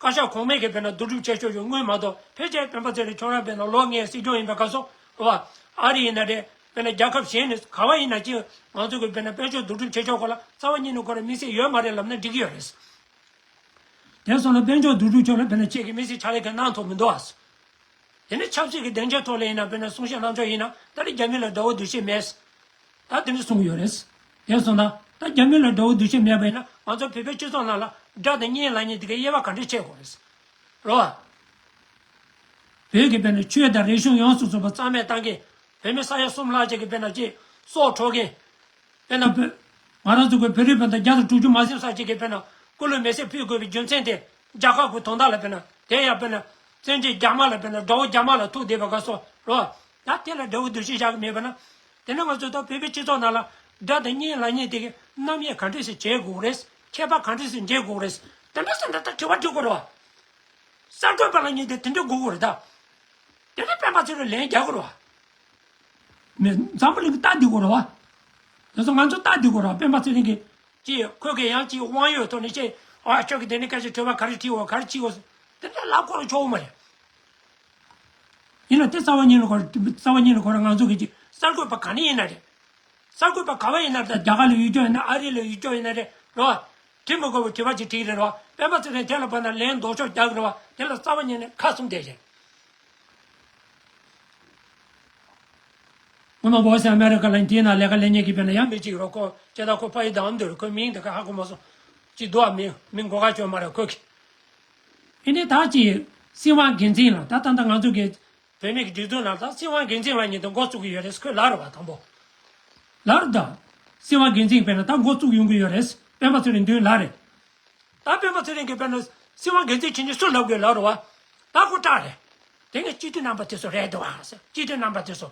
བཀའ་ཤག་གོང་མའི་གི་དཔེར་ན་བསྡུ་སྒྲུབ་བྱེད་ཕྱོགས་ཀྱི་དངུལ་མ་གཏོགས། ཕལ་ཆེར་སྤེན་པ་ཚེ་རིང་ཁྱོད་རང་དཔེར་ན་ལོ་ལྔའི་སྲིད་སྐྱོང་ཡིན་པའི་སྐབས་སུ་རེད་བ། ཨ་རི་ཡིན་ན་རེད། དཔེར་ན་རྒྱལ་ཁབ་གཞན་ནས་ག་བ་ཡིན་ན་ཅི། ང་ཚོ་གི་དཔེར་ན་དཔལ་འབྱོར་བསྡུ་སྒྲུབ་བྱེད་ཕྱོགས་སྐོར་ལ་རྩ་བ་ཉིད་ནས་ཁོ་རང་དམིགས་བསལ་ཡོད་མ་རེད་ལབ་ན་འགྲིག་གི་ཡོད་རེད། དེ་སོང་ན་དཔལ་འབྱོར་བསྡུ་སྒྲུབ་ཕྱོགས་ལ་དཔེར་ན་ཁྱེད་ཀྱི་དམིགས་བསལ་ཕྱག་ལས་གང་གནང་ཐུབ་མི་འདུག་ཨ། དེ་ནི་ཆབ་སྲིད་ཀྱི་སྡིངས་ཆ་ཐོག་ལ་ཡིན་ན་དཔེར་ན་གསུང་བཤད་གནང་ཕྱོགས་ཡིན་ན་ད་རེས་རྒྱ་མི་ལ་དགྲ་བོ་འདུ་ཤེས་མེད། ད་དེ་འདྲ་གསུང་གི་ཡོད་རེད། དེ་སོང་ན་ད་རྒྱ་མི་ལ་དགྲ་བོ་འདུ་ཤེས་མེད་པ་ཡིན་ན་ང་ཚོ་བོད་པའི་སྤྱི་ཚོགས་ནང་ལ་དགྲ་དང་གཉེན་ལབ་མཁན་དེ་གའི་དབྱེ་བ་ག་འདྲ་ཕྱེ་དགོས་རེད། རོ། བོད་ཀྱི་དཔེར་ན་ཆོས་དང་རིག་གཞུང་ཡོངས་སུ་རྫོགས་པ་རྩ་མེད་བཏང་མཁན། བོད་མི་ས་ཡ་གསུམ་ལྷག་ཅིག་གི་དཔེར་ན་ཅིག་སྲོག་འཕྲོག་མཁན། དཔེར་ན་བོད། ང་རང་ཚོ་གི་བོད་རིགས་དཔེར་ན་བརྒྱ་དང་དྲུག་ཅུ་མ་ཟིན་ཙམ་ཅིག་གིས་དཔེར་ན་སྐུ་ལུས་མེ་སྲེག་ཕུལ་དགོས་པའི་རྒྱུ་མཚན་དེ། རྒྱལ་ཁབ་ཀྱི་དོན་དག་ལ་དཔེར་ན་དེ་ཡང་དཔེར་ན་བཙན་གྱིས་རྒྱ་དམར་ལ་དཔེར་ན་དགྲ་བོ་རྒྱ་དམར་ལ་ཐུག་བསྡད་པ་ག་སོ་རོ། ད་དེ་ལ་དགྲ་བོ་འདུ་ཤེས་བཞག་གི་མེད་པ་ན། དེ་ནི་ང་ཚོ་ད་བོད་པའི་སྤྱི་ཚོགས་ནང་ལ་དགྲ་དང་གཉེན་ལབ་མཁན་དེ་གི་རྣམ་དབྱེ་ག་འདྲས་སེ་བྱེད་དགོས་རེད། ཁྱད་པར་ག་འདྲས་སེ་འབྱེད་དགོས་རེད། དེ་འདྲ་སེ་འདྲ་ད་དྲི་བ་དྲི་དགོས་རེད་བ། གསར་འགོད་པ་ལབ་མཁན་དེ་དེ་འདྲ་དགོས་ཀྱི་རེད་ད། དེ་ནི་སྤེན་པ་ཚེ་རིང་ལན་རྒྱག་གི་རེད་བ། མི་འཛམ་བུ་གླིང་གི་ལྟ་འདི་གོ་ར་བ། དེ་ཚོ་ང་ཚོ་ལྟ་འདི་གོ་ར་བ་སྤེན་པ་ཚེ་རིང་གིས། ཅི་ཁོས་གི་ཡང་ཅི་དབང་ཡོད་ཐོག་ནས་ཅི། ཨ་ཁྱོད་ཀྱི་དེ་ནི་སྐད་ཆ་དྲི་བ་ག་རེ་དྲིས་འོ་ག་རེ་དྲིས་འོ། དེ་འདྲ་ལབ་ཁོ་རང་ཆོག་གི་མ་རེད། ཡིན་ན་དེ་རྩ་བ་ཉིད་ནས་ཁོ་ར་རྩ་བ་ཉིད་ནས་ཁོ་ར་ང་ཚོ་གི་ཅི་གསར་འགོད་པ་ག་ནས་ཡིན་ན་རེད། གསར་འགོད་པ་ག་བ་ཡིན་ན་རེད། རྒྱ་གར་ལ་ཡོད་ཀྱོག་ཡིན་ན་ཨ་རི་ལ་ཡོད་ཀྱོག་ཡིན་ན་རེད་རོ། དྲི་མི་དགོས་པའི་དྲི་བ་ཅིག་དྲིས་རེད་རོ། སྤེན་པ་ཚེ་རིང་དེ་ལ་བབས་ན་ལན་ལྡོག་ཕྱོགས་རྒྱག་གི་རེད་བ། དེ་ལ་རྩ་བ་ཉིད་ནས་ཁ་གསུམ་བསྡད་བཞིན། ངོ་མ་བོ་སི་ཨ་མེ་རི་ཀ་ལ་དེའི་ནང་ལས་ཀ་ལས་མཁན་གྱི་དཔེར་ན་ཡང་མི་གཅིག་རོ། ཁོ་ཅེ་ད་ཁོ་ཕ་ཡི་དང་འདིར་ཁོའི་མིང་དེ་ག་ཧ་གོ་མ་སོང་། ཅི་འདུག་ཨ། མིང་མིང་གོ་ག་ཅོ་མ་རེད་ཁོ་གི། ཨེ་ནས་ད་ཅི་སྲིད་དབང་སྒེར་འཛིན་ལ་ད་ད་ལྟ་ང་ཚོ་གི་བོད་མི་གི་སྒྲིག་འཛུགས་ནང་ད་སྲིད་དབང་སྒེར་འཛིན་ལ་ཉིད་དུ་འགོ་བཙུགས་ཀྱི་ཡོད་རེད་ཁོས་ལབ་རེད་བ། དང་པོ་ལབ་རེད་ད། སྲིད་དབང་སྒེར་འཛིན་དཔེར་ན་ད་འགོ་བཙུགས་ཡོང་གི་ཡོད་རེད། སྤེན་པ་ཚེ་རིང་མདུན་ལ་རེད། ད་སྤེན་པ་ཚེ་རིང་གིས་དཔེར་ན་སྲིད་དབང་སྒེར་འཛིན་བྱེད་མཁན་སུ་ལབ་དགོས་ལབ་རེད་བ། ད་ཁོ་སྐྲག་རེད། དེ་ནས་སྤྱི་འཐུས་རྣམ་པ་དེ་ཚོ་རེད་འདུག་བ། སྤྱི་འཐུས་རྣམ་པ་དེ་ཚོ།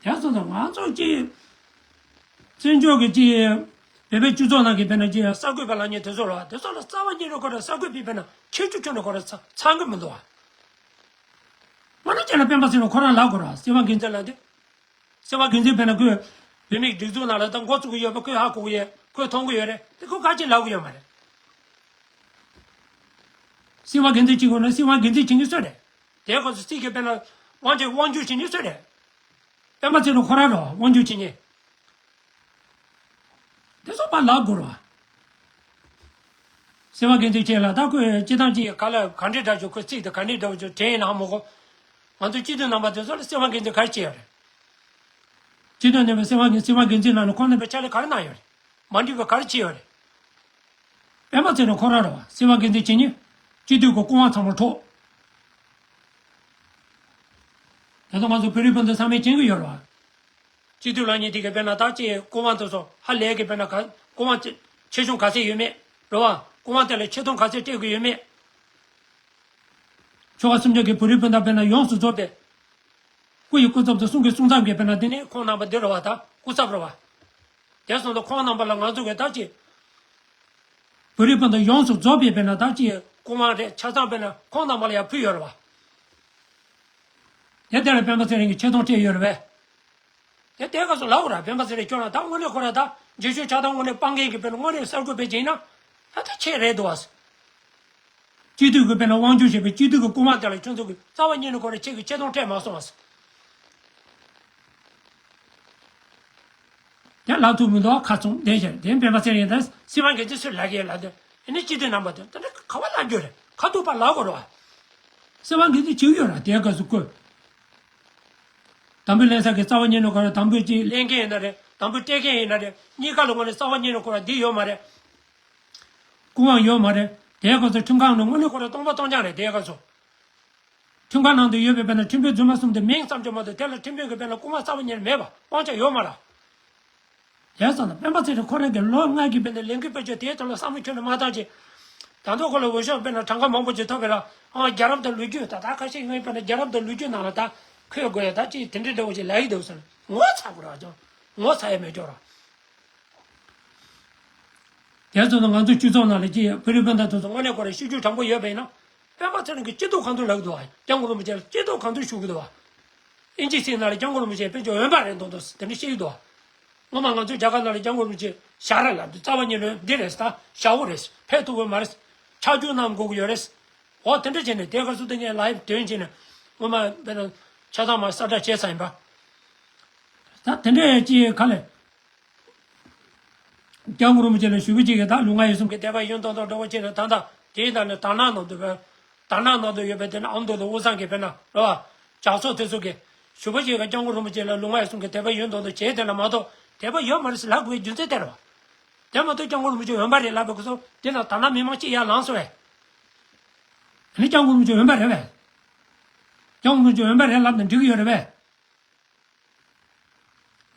དེ་སོང་ཙང་ང་ཚོ་ཅིག་བཙན་བྱོལ་གྱི་ཅིག་བོད་པའི་སྤྱི་ཚོགས་ནང་གི་དཔེར་ན་ཅིག་གསར་འགོད་པ་ལབ་མཁན་དེ་ཚོ་ལ་དེ་ཚོ་ལ་རྩ་བ་ཉིད་ནས་ཁོ་རང་གསར་འགོད་པའི་དཔེར་ན་ཁྱད་ཆོས་ཁྱོན་ནས་ཁོ་རང་ཚ་ཚང་གི་མི་འདུག་བ། དངོས་གནས་བྱས་ན་སྤེན་པ་ཚེ་རིང་ཁོ་རང་ལབ་དགོས་ར། སྲིད་དབང་སྒེར་འཛིན་ལབ་དུས། སྲིད་དབང་སྒེར་འཛིན་དཔེར་ན་ཁོས་བོད་མིའི་སྒྲིག་འཛུགས་ནང་ལ་ད་འགོ་བཙུགས་ཀྱི་ཡོད་པ་ཁོས་ཧ་གོ་གི་ཡོད། ཁོས་མཐོང་གི་ཡོད་རེད་དེ། ཁོས་ག་ཅིག་ལབ་གི་ཡོད་མ་རེད། སྲིད་དབང་སྒེར་འཛིན་བྱེད་དགོས་ན་སྲིད་དབང་སྒེར་འཛིན་བྱེད་མཁན་སུ་རེད། དེའི་སྐབས་སུ་སྲིད་ཀྱི་དཔེར་ན་དབང་ཆ་དབང་སྒྱུར་བྱེད་མཁན་སུ་རེད། སྤེན་པ་ཚེ་རིང་ཁོ་རང་རེད་བ། དབང་སྒྱུར་བྱེད་མཁན། དེ་ཚོ་ཕར་ལབ་དགོས་རེད་བ། སྲིད་དབང་སྒེར་འཛིན་བྱས་ལ་ད་ཁོས་སྤྱི་བཏང་ཅིག་ག་ལ་ག་འདྲའི་འདྲ་ཅིག་ཁོས་ཚིག་དེ་ག་འདྲའི་འདྲ་ཅིག་དྲན་ཡིན་ན་ཧ་མ་གོ། ང་ཚོ་སྤྱི་འཐུས་རྣམ་པ་དེ་ཚོ་ལ་སྲིད་དབང་སྒེར་འཛིན་ག་རེ་བྱས་ཡོད་རེད། སྤྱི་འཐུས་རྣམ་པས་སྲིད་དབང་སྲིད་དབང་སྒེར་འཛིན་ནང་ནས་ཁོང་རྣམ་པས་ཕྱག་ལས་ག་རེ་གནང་ཡོད་རེད། མ་འགྲིག་པ་ག་རེ་བྱས་ཡོད་རེད། སྤེན་པ་ཚེ་རིང་ཁོ་རང་རེད་བ། སྲིད་དབང་སྒེར་འཛིན་བྱེད་མཁན། སྤྱི་འཐུས་ཀྱི་སྐུ་དབང་ཚང་མ་འཕྲོག་ད་དུང་ང་ཚོ་བོད་རིགས་སྤུན་ཟླ་ཚང་མས་མཁྱེན་གྱི་ཡོད་རེད་བ། སྤྱི་འཐུས་ལབ་མཁན་དེ་གའི་དཔེར་ན་ད་ཅིག་སྐུ་དབང་དེ་ཚོ་ཧ་ལས་ཀྱི་དཔེར་ན་ག་སྐུ་དབང་ཆེ་ཆེ་ཆུང་ག་ཚད་ཡོད་མེད་རེད་བ། སྐུ་དབང་དེ་ལ་ཆེ་མཐོང་ག་ཚད་སྤྲད་དགོས་ཡོད་མེད། ཆོལ་ཁ་གསུམ་ཆར་གྱི་བོད་རིགས་སྤུན་ཟླ་དཔེར་ན་ཡོངས་སུ་རྫོགས་པའི་སྐུ་ཡི་སྐུ་ཚབ་དང་གསུང་གི་གསུང་ཚབ་ཀྱི་དཔེར་ན་དེ་ནི་ཁོང་རྣམ་པ་འདི་རེད་བ། ད་སྐུ་ཚབ་རེད་བ། དེ་སོང་ཙང་ཁོང་རྣམ་པ་ལ་ང་ཚོ་གིས་ད་ཅིག་བོད་རིགས་སྤུན་ཟླ་ཡོངས་སུ་རྫོགས་པའི་དཔེར་ན་ད་ཅིག་སྐུ་དབང་རེད་ཆ་ཚང་དཔེར་ན་ཁོང་རྣམ་པ་ལ་ཡང་ཕུལ་ཡོད་རེད་བ། དེ་དེ་ལ་སྤེན་པ་ཚེ་རིང་གིས་ཆེ་མཐོང་སྤྲད་ཡོད་རེད་པས། དེ་དེ་ག་ཚོད་ལབ་དགོས་ར། སྤེན་པ་ཚེ་རིང་ཁྱོད་རང་ད་དངོས་གནས་ཁོ་ར་ད་རྗེས་ཕྱོགས་ཆགས་སྡང་དངོས་གནས་སྤང་མཁན་གྱི་དཔེར་ན་དངོས་གནས་གསར་འགོད་པ་ཅིག་ཡིན་ན་ད་ད་ཆེད་རེད་འདུག་བ། སྤྱི་འཐུས་ཀྱི་དཔེར་ན་དབང་སྒྱུར་བྱེད་པའི་སྤྱི་འཐུས་ཀྱི་སྐུ་དབང་དེ་ལ་ཁྱོད་ཚོ་གིས་རྩ་བ་ཉིད་ནས་ཁོ་ར་ཁྱེད་ཀྱིས་ཆེ་མཐོང་སྤྲད་མ་སོང་བ། དེ་ལབ་ཐུབ་མི་འདུག་ཁ་ཚོང་དེ་བྱས་དེ་སྤེན་པ་ཚེ་རིང་དང་སྲིད་དབང་སྒེར་འཛིན་སུས་ལབ་ཀྱི་ལབ་དེ་ཨེ་ནི་སྤྱི་འཐུས་རྣམ་པ་དེ་ད་ནི་ག་བ་ལབ་རྒྱུ་རེད། ཁ་ཐུག་པ་ལབ་དགོས་རེད་བ། སྲིད་དབང་སྒེར་འཛིན་བྱེད་ཀྱི་ཡོད་ར་དེའི་སྐབས་སུ་བསྐོས། དམ་འབུལ་ལེན་ས་གི་རྩ་བ་ཉིད་ནས་ཁོ་ར་དམ་འབུལ་ཅིག་ལེན་མཁན་ཡིན་ན་རེད། དམ་འབུལ་སྤྲད་མཁན་ཡིན་ན་རེད། གཉིས་ཀ་ལ་དངོས་གནས་རྩ་བ་ཉིད་ནས་ཁོ་ར་འདི་ཡོད་མ་རེད། སྐུ་དབང་ཡོད་མ་རེད། དེའི་སྐབས་སུ་ཁྲིམས་ཁང་ནས་དངོས་གནས་ཁོ་ར་སྟོང་པ་སྟོང་རྐྱང་རེད། དེའི་སྐབས་སུ། ཁྲིམས་ཁང་ནང་དུ་ཡོད་པའི་དཔེར་ན་ཁྲིམས་དཔོན་རྫུན་མ་གསུམ་དེ་མིང་ཙམ་གྱིས་མ་གཏོགས་དེ་ལ་ཁྲིམས་དཔོན་གྱི་དཔེར་ན་སྐུ་དབང་རྩ་བ་ཉིད་ནས་མེད་པ་དབང་ཆ་ཡོད་མ་རེད། དེ་སོང་ན་སྤེན་པ་ཚེ་རིང་ཁོ་རང་གི་ལོ་ལྔ་གི་དཔེར་ན་ལས་འགུལ་སྤེལ་རྒྱུ་དེའི་ཐོག་ལ་བསམ་བློ་ཁྱོན་ནས་མ་བཏང་ཅིག་ད་དུང་ཁོ་ལ་འོས་ཤོག་དཔེར་ན་གྲངས་ཀ་མང་པོ་ཅིག་ཐོབ་པ་ལ་ཨང་རྒྱལ་རབས་དང་ལོ་རྒྱུས་ད་ལྟ་ཁ་ཤས་ངའི་དཔེར་ན་རྒྱལ་རབས་དང་ལོ་རྒྱུས་ནང་ལ་ད་འཁོད་དགོས་ཡ་ད་ཅིག་དེ་འདྲའི་འདྲ་བོ་ཅིག་ལབ་ཡི་འདུག་ཟེར་ངོ་ཚ་དགོས་ར་ཅོ། ངོ་ཚ་ཡ་མེད་ཅོ་ར། དེ་ཚོ་ནི་ང་ཚོ་སྤྱི་ཚོགས་ནང་ལ་ཅི་བོད་རིགས་སྤུན་ཟླ་དེ་ཚོ་དངོས་གནས་ཁོ་རང་ཤེས་རྒྱུ་དྲང་པོ་ཡོད་པ་ཡིན་ན། སྤེན་པ་ཚེ་རིང་གིས་སྐྱིད་སྡུག་གང་ཐུབ་ལབ་ཀྱི་འདུག་བ། སྐྱབས་མགོན་རིན་པོ་ཆེ་ལ་སྐྱིད་སྡུག་གང་ཐུབ་ཞུ་གི་འདུག་བ། ཨིན་ཇི་སྲིད་ནང་ལ་སྐྱབས་མགོན་རིན་པོ་ཆེ་དཔེ་ཆ་འོས་འབབ་རེད་མདོག་མདོག་དེ་འདྲ་བཤད་ཀྱི་འདུག་བ། སྔོན་མ་ང་ཚོའི་རྒྱ་གར་ནང་ལ་སྐྱབས་མགོན་རིན་པོ་ཆེ་ཞྭ་ར་ལབ་འདུག་རྩ་བ་ཉིད་ནས་འདི་རེད་ད་ཞྭ་བོ་རེད། ཕེབས་ཐུབ་ཀྱི་མ་རེད། ཆ་རྒྱུས་གནང་དགོས་ཀྱི་ཡོད་རེད། འོ་དེ་འདྲ་བྱས་ནས་དེ་ག་སུ་དེ་ངས་ལ་ཡིབ་དོན་བྱས་ནས་སྔོན་མ་དཔེར་ན་ཆ་ཚང་མ་གསལ་བསྒྲགས་བྱས་ཚར་ཡིན་པ། ད་དེ་འདྲ་ཅིག་ག་ལས། སྐྱབས་མགོན་རིན་པོ་ཆེ་ལ་ཞུ་བ་ཅིག་གིས་ད་ལུས་ངག་ཡིད་གསུམ་གྱི་དད་པ་ཡིན་མདོག་མདོག་འདྲ་བོ་བྱས་ནས་ད་ལྟ་དེའི་ནང་ནས་དར་ནག་ནང་དུ་བས་དར་ནག་ནང་དུ་ཡོད་པའི་དེ་ནས་ཨ་མདོ་དང་དབུས་གཙང་གི་དཔེར་ན་རེད་བ། ཇག་ཚོགས་དེ་ཚོ་གིས་ཞུ་བ་ཅིག་གིས་སྐྱབས་མགོན་རིན་པོ་ཆེ་ལ་ལུས་ངག་ཡིད་གསུམ་གྱི་དད་པ་ཡིན་མདོག་མདོག་བྱས་དེ་ལ་མ་གཏོགས་དད་པ་ཡོད་མ་རེད་ཟེར་ལབ་དགོས་རྒྱུ་མཚན་དེ་རེད་བ། དེ་མ་གཏོགས་སྐྱབས་མགོན་རིན་པོ་ཆེ་འོས་འབབ་རེད་ལབ་པའི་སྐབས་སུ་དེ་ན་དར་ནག་མི་མང་གཅིག་ཡར་ལངས་སོང་བས། དེ་ནི་སྐྱབས་མགོན་རིན་པོ་ཆེ་འོས་འབབ་རེད་བས། སྐྱབས་མགོན་རིན་པོ་ཆེ་འོས་འབབ་རེད་ལབ་ན་འགྲིག་གི་ཡོད་རེད་བས།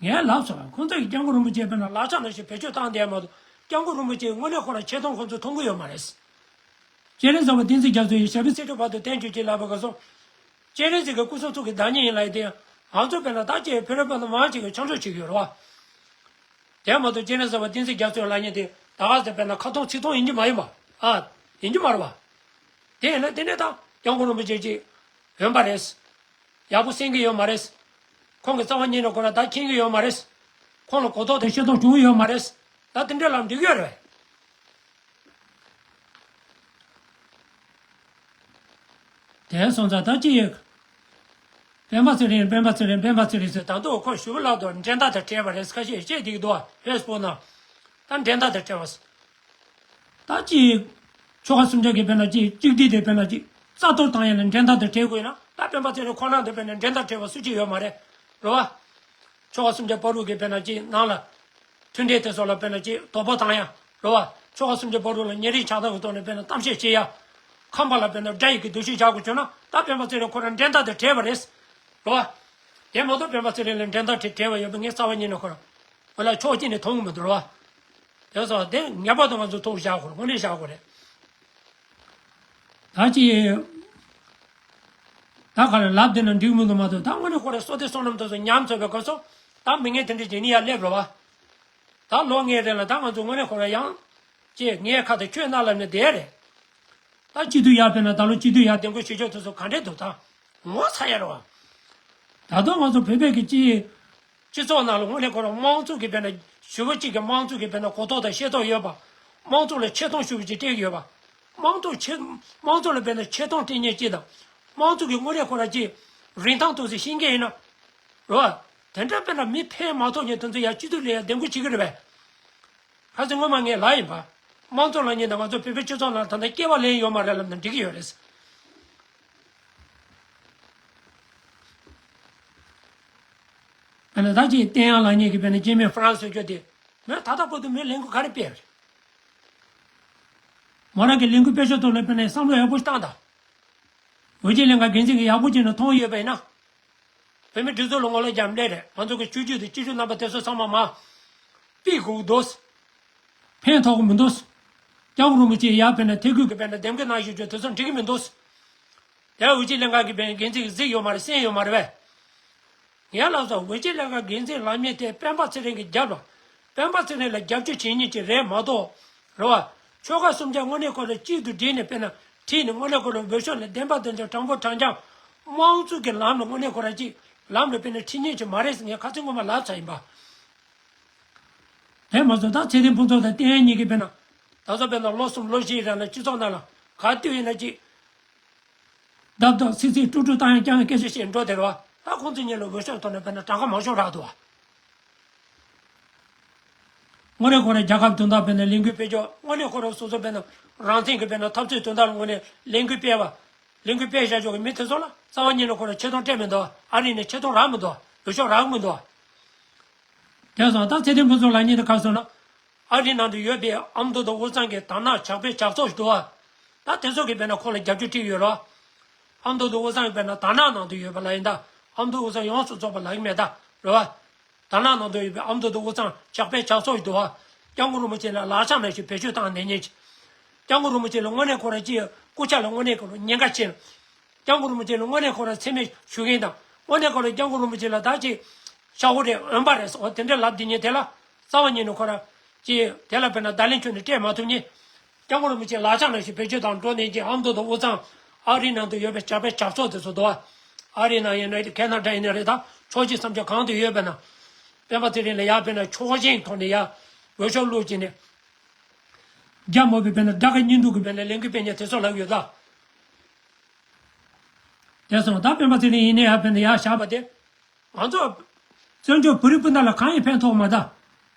ངས་ལབ་སོང་། ཁོང་ཚོ་ཡིས་སྐྱབས་མགོན་རིན་པོ་ཆེ་དཔེར་ན་ལག་ཆ་ནང་བཞིན་བེད་སྤྱོད་བཏང་བསྡད་མ་གཏོགས་སྐྱབས་མགོན་རིན་པོ་ཆེ་དངོས་གནས་ཁོ་རང་ཆེ་མཐོང་ཁོང་ཚོས་མཐོང་གི་ཡོད་མ་རེད། སྤྱན་རས་གཟིགས་པ་བསྟན་འཛིན་རྒྱ་མཚོ་ཡིས་ཞབས་པད་སྲིད་མཐའི་བར་དུ་བརྟན་བཅོས་ཀྱིས་ལབ་པའི་སྐབས་སུ། སྤྱན་རས་གཟིགས་ཀྱི་སྐུ་གསུང་ཐུགས་ཀྱི་བདག་ཉིད་ཡིན་ལབ་ཡ་དེ་ང་ཚོ་དཔེར་ན་ད་ཅིག་བོད་རིགས་སྤུན་ཟླ་མང་ཆེ་གིས་ཆ་འཇོག་བྱེད་ཀྱི་ཡོད་རེད་བ། དེ་མ་གཏོགས་སྤྱན་རས་གཟིགས་པ་བསྟན་འཛིན་རྒྱ་མཚོ་ལབ་མཁན་དེ་ད་ག་ཟེ་དཔེར་ན་ཁ་ཐོང་ཚིག་ཐོང་ཡིན་གྱི་མ་ཡིན་པ། ཨ། ཡིན་གྱི་མ་རེད་བ། དེ་ཡིན་ན་དེ་ནས་ད་སྐྱབས་མགོན་རིན་པོ་ཆེ་ཅིག་འོས་འབབ་རེད། ཡག་པོ་གསན་གྱི་ཡོད་མ་རེད། ཁོང་གི་རྩ་བ་ཉིད་ནས་ཁོ་རང་ད་མཁྱེན་གྱི་ཡོད་མ་རེད། ཁོང་ལ་གོ་རྟོགས་དང་ཤེས་རྟོགས་བྱུང་ཡོད་མ་རེད། ད་དེ་འདྲ་ལབ་འགྲིག་གི་ཡོད་རེད། དེ་སོང་ཙང་ད་ཅི་ཡོད། སྤེན་པ་ཚེ་རིང་སྤེན་པ་ཚེ་རིང་སྤེན་པ་ཚེ་རིང་ཟེར་ད་དུང་ཁོ་ཞུ་བ་ལག་ཏུ་འགྲན་ཟླ་དང་བྲལ་བ་རེད་ཁ་ཤས་བཤད་བསྡད་ཀྱི་འདུག་བ་ཧེ་སྤོ་ན། ད་འགྲན་ཟླ་དང་བྲལ་བ་ཟེར། ད་ཅི། ཆོལ་ཁ་གསུམ་ཆར་གྱི་དཔེར་ན་ཅི་གཅིག་སྒྲིལ་དེ་དཔེར་ན་ཅི་རྩ་གཏོར་བཏང་ཡ་ལ་འགྲན་ཟླ་དང་བྲལ་དགོས་ན་ད་ སྤེན་པ་ཚེ་རིང་ཁོ་རང་དང་དཔེར་ན་འགྲན་ཟླ་བྲལ་བ་སུ་གཅིག་ཡོད་མ་རེད། རེད་བ། ཆོལ་ཁ་སུམ་བརྒྱ་བར་དུ་གི་དཔེར་ན་གཅིག་ནང་ལ། མཐུན་འབྲེལ་དེ་ཚོ་ལ་དཔེར་ན་གཅིག་དོ་ཕོག་བཏང་ཡ། རེད་བ། ཆོལ་ཁ་སུམ་བརྒྱ་བར་དུ་ལ་ཉེ་རིང་ཆགས་སྡང་གི་ཐོག་ནས་དཔེར་ན་གཏམ་བཤད་བྱེད་ཡ། ཁམས་པ་ལ་དཔེར་ན་དགྲ་ཡི་གི་འདུ་ཤེས་བཞག་དགོས་བྱུང་ན་ད་སྤེན་པ་ཚེ་རིང་ཁོ་རང་འགྲན་ཟླ་དེ་བྲལ་བ་རེད། རེད་བ། དེ་མ་གཏོགས་སྤེན་པ་ཚེ་རིང་ལ་འགྲན་ཟླ་དེ་བྲལ་བ་ཡོད་པ་ངས་རྩ་བ་ཉིད་ནས་ཁོ་རང་། ང་ལ་ཕྱོགས་གཅིག་ནས་མཐོང་གི་མི་འདུག་རེད་བ། དེ་སོགས་དེ་ངེས་པར་དུ་ང་ཚོ་ཐུགས་བཞག་དགོས་རེད། དངོས་གནས་བཞག་དགོས་རེད། ད་ཅི། ད་ག་རེ་ལབ་བསྡད་ན་འགྲིག་མི་འདུག་མ་གཏོགས་ད་དངོས་གནས་ཁོ་རང་བསོད་བདེ་བསོད་ནམས་དེ་ཚོ་ཉམས་ཚར་བའི་སྐབས་སུ་ད་མི་ངན་དེ་འདྲ་ཅིག་ནི་ཡར་སླེབས་རེད་བ། ད་ལོ་ལྔའི་རིང་ལ་ད་ང་ཚོ་དངོས་གནས་ཁོ་རང་ཡང་། ཅེས་ངའི་ཁ་དང་ཁྱོད་རྣ་ལ་ནི་བསྡད་རེད། ད་སྤྱི་འཐུས་ཡར་ཕེབས་ན་ད་ལོ་སྤྱི་འཐུས་ཡར་འདེམས་བསྐོ་བྱེད་ཕྱོགས་དེ་ཚོ་ག་འདྲས་འདུག་ད་ངོ་ཚ་ཡ་རེད་བ། ད་དུང་ང་ཚོ་བོད་པའི་གི་སྤྱི། སྤྱི་ཚོགས་ནང་ལ་དངོས་གནས་ཁོ་རང་དམངས་གཙོ་གི་དཔེར་ན་ཞུ་བ་གཅིག་གི་དམངས་གཙོ་གི་དཔེར་ན་གོ་རྟོགས་དང་ཤེས་རྟོགས་ཡོད་པ། དམངས་གཙོ་ལ་ཆེ་མཐོང་ཞུ་བ་གཅིག་སྤྲད་ཀྱི་ཡོད་པ། དམངས་གཙོ་ཆེ། དམངས་གཙོ་ལ་དཔེར་ན་ཆེ་མཐོང་སྤྲད་མཁན་གཅིག་དང་། དམངས་གཙོ་གི་དངོས་གནས་ཁོ་རང་གཅིག་རིན་ཐང་ཐོག་སེ་ཤེས་མཁན་ཡིན་ན། རེད་བ། དེ་འདྲ་དཔེར་ན་མི་ཕན་མ་ཐོགས་མཁན་དེ་ཚོ་ཡར་སྤྱི་འཐུས་ལ་ཡར་འདེམས་བསྐོ་བྱེད་ཀྱི་རེད་པས། ཁ་སང་སྔོན་མ་ངས་ལབ་ཡིན་པ། དམངས་གཙོ་ལབ་མཁན་དང་ང་ཚོ་བོད་པའི་སྤྱི་ཚོགས་ནང་ད་ལྟ་སྐྱེ་བ་ལེན་ཡོད་མ་རེད་ལབ་ན་འགྲིག་གི་ཡོད་རེད། དཔེར་ན་ད་ཅིག་བསྟན་དབྱངས་ལགས་ཉིད་ཀྱིས་དཔེར་ན་སྐྱེ་དམན་ཧྥ་རན་སི་ཟེར་རྒྱུ་དེ། མོས་ད་ལྟ་བར་དུ་མོས་ལས་འགུལ་ག་རེ་སྤེལ་རེད། མོ་རང་གི་ལས་འགུལ་སྤེལ་ཕྱོགས་ཐོག་ལ་དཔེར་ན་བསམ་བློ་ཡག་པོ་ཞིག་བཏང་དང་། འོས་ཆེན་ལྷན་ཁང་འགན་འཛིན་གྱིས་ཡག་པོ་བྱས་ནས་མཐོང་ཡོད་པ་ཡིན་ན། བོད་མི་སྒྲིག་འཛུགས་ལ་ངོ་ལོག་རྒྱབ་ལེ་རེད། ང་ཚོ་གི་སྤྱི་རྒྱུ་དང་སྤྱི་སྤྱོད་རྣམ་པ་དེ་ཚོ་ཚང་མ་མ། ཕྱིར་འགུག་འདུག་ཕན་ཐོགས་ཀྱི་མི་འདུག་སྐྱབས་མགོན་རིན་པོ་ཆེ་ཡར་དཔེར་ན་ཐད་ཀོས་ཀྱི་དཔེར་ན་འདེམས་ཀྱི་གནང་ཞུ་རྒྱུ་དེ་ཚོ་འགྲིག་གི་མི་འདུག་དེ་འོས་ཆེན་ལྷན་ཁང་གི་དཔེར་ན་འགན་འཛིན་གྱིས་གཟིགས་ཡོད་མ་རེད། གསན་ཡོད་མ་རེད་པས། ངས་ལབ་སོང་། འོས་ཆེན་ལྷན་ཁང་འགན་འཛིན་ལམ་ཡིག་དེ་སྤེན་པ་ཚེ་རིང་གི་རྒྱབ་ལ། སྤེན་པ་ཚེ་རིང་ལ་རྒྱབ་སྐྱོར་བྱེད་མཁན་ཅིག་རེད་མ་གཏོགས། རེད་བ། ཆོལ་ཁ་གསུམ་ཆ་དངོས་གནས་ཁོ་རང་གཅིག་ཏུ་བསྒྲིལ་ནས་དཔེར་ན་ཁྲིད་ནས་དངོས་གནས་ཁོ་རང་འོས་ཤོག་ལ་བདེན་པ་བདེན་རྐྱང་དྲང་པོ་དྲང་རྐྱང་དམངས་གཙོ་གི་ལམ་ལ་དངོས་གནས་ཁོ་རང་གཅིག་ལམ་ལ་དཔེར་ན་ཁྲིད་མཁན་ཅིག་མ་རེད་ཟེར་ངས་ཁ་སང་སྔོན་མ་ལབ་ཚར་ཡིན་པ། དེ་མ་ཟད་ད་ཚེ་བརྟན་ཕུན་ཚོགས་དང་བསྟན་དབྱངས་གཉིས་ཀྱིས་དཔེར་ན། ད་གཟོད་དཔེར་ན་ལོ་གསུམ་ལོ་བཞིའི་རིང་ལ་སྤྱི་ཚོགས་ནང་ལ་ག་དུས་ཡིན་ན་ཅིག་རྡབ་རྡབ་སིག་སིག་དཀྲུག་དཀྲུག་བཏང་ཡང་རྐྱང་སྐད་ཆ་བཤད་འགྲོ་དེ་རེད་བ། ད་ཁོང་ཚོ་གཉིས་ལ་འོས་ཤོག་ཐོག་ནས་དཔེར་ན་གྲངས་ཀ་མང་ཤོས་རག་འདུག་བ། དངོས་གནས་ཁོ་རང་རྒྱལ་ཁབ་དོན་དག་དཔེར་ན་ལས་འགུལ་སྤེལ་ཕྱོགས། དངོས་གནས་ཁོ་རང་སོ་སོ་དཔེར་ན་རང་བཙན་གྱི་དཔེར་ན་འཐབ་རྩོད་དོན་དག་ལ་དངོས་གནས་ལས་འགུལ་སྤེལ་བ། ལས་འགུལ་སྤེལ་བཞག་ཕྱོགས་ཀྱི་མི་དེ་ཚོ་ལ་རྩ་བ་ཉིད་ནས་ཁོ་རང་ཆེ་མཐོང་སྤྲད་མི་འདུག་ཨ་རི་ནས་ཆེ་མཐོང་རག་མི་འདུག་འོས་ཤོག་རག་མི་འདུག་དེ་སོང་ད་ཚེ་བརྟན་ཕུན་ཚོགས་ལགས་གཉིས་དེ་ག་སོང་ན། ཨ་རི་ནང་དུ་ཡོད་པའི་ཨ་མདོ་དང་དབུས་གཙང་གི་དར་ནག་ཇག་པའི་ཇག་ཚོགས་ཤིག་འདུག་བ། ད་དེ་ཚོ་གིས་དཔེར་ན་ཁོ་ལ་རྒྱབ་སྐྱོར་སྤྲད་ཡོད་རོ། ཨ་མདོ་དང་དབུས་གཙང་གི་དཔེར་ན་དར་ནག་ནང་དུ་ཡོད་པ་ལ་ཡིན་ད། ཨ་མདོ་དབུས་གཙང་ཡོངས་སུ་རྫོགས་པ་ལབ་ཀྱི་མེད་ད། རེད་བ། དར་ནག་ནང་དུ་ཡོད་པའི་ཨ་མདོ་དང་དབུས་གཙང་ཇག་པའི་ཇག་ཚོགས་ཤིག་འདུག་བ། སྐྱབས་མགོན་རིན་པོ་ཆེ་ལ་ལག་ཆ་ནང་བཞིན་བེད་སྤྱོད་བཏང་ནས་ཉེན་གྱི། སྐྱབས་མགོན་རིན་པོ་ཆེ་ལ་དངོས་གནས་ཁོ་རང་ཅི་སྐུ་ཕྱྭ་ལ་དངོས་གནས་ཁོ་རང་ཉེན་ཁ་ཆེ། སྐྱབས་མགོན་རིན་པོ་ཆེ་ལ་དངོས་གནས་ཁོ་རང་མཚན་སྨད་ཞུ་མཁན་དང་། དངོས་གནས་ཁོ་རང་སྐྱབས་མགོན་རིན་པོ་ཆེ་ལ་ད་ཅི་ཤ་བོ་རེད། འོན་པ་རེད་ཟེར་དེ་འདྲ་ལབ་བསྡད་མཁན་དེ་ལ་རྩ་བ་ཉིད་ནས་ཁོ་རང་ཅི་དེ་ལ་དཔེར་ན་བརྡ་ལན་ཁྱོན་ནས་སྤྲད་མ་ཐུབ་མཁན། སྐྱབས་མགོན་རིན་པོ་ཆེ་ལག་ཆ་ནང་བཞིན་བེད་སྤྱོད་དང་འགྲོ་ནས་ཀྱི་ཨ་མདོ་དང་དབུས་གཙང་ཨ་རི་ནང་དུ་ཡོད་པའི་ཇག་པའི་ཇག་ཚོགས་དེ་ཚོ་འདུག་བ། ཨ་རི་ནང་ཡིན་ན་རེད། ཁེ་ན་ཌ་ཡིན་ན་རེད། ད་ཕྱོགས་གཅིག་མཚམས་སྦྱོར་གང་དུ་ཡོད་པ་ན། སྤེན་པ་ཚེ་རིང་ལ་ཡར་དཔེར་ན་ཕྱོགས་ཞེན་ཐོག་ནས་ཡར་འོས་ཤོག་བླུགས་བྱས་ནས། རྒྱ་མོ་པའི་དཔེར་ན་དགྲ་དགའ་གཉེན་སྡུག་གི་དཔེར་ན་ལས་འགུལ་སྤེལ་མཁན་དེ་ཚོ་ལབ་ཡོད་ད། དེ་སོང་ད་སྤེན་པ་ཚེ་རིང་ཡིན་ནའི་ཡར་དཔེར་ན་ཡར་བཞག་པ་དེ། ང་ཚོ་བཙན་བྱོལ་བོད་རིགས་སྤུན་ཟླ་ལ་གང་ཡང་ཕན་ཐོགས་མ་ད།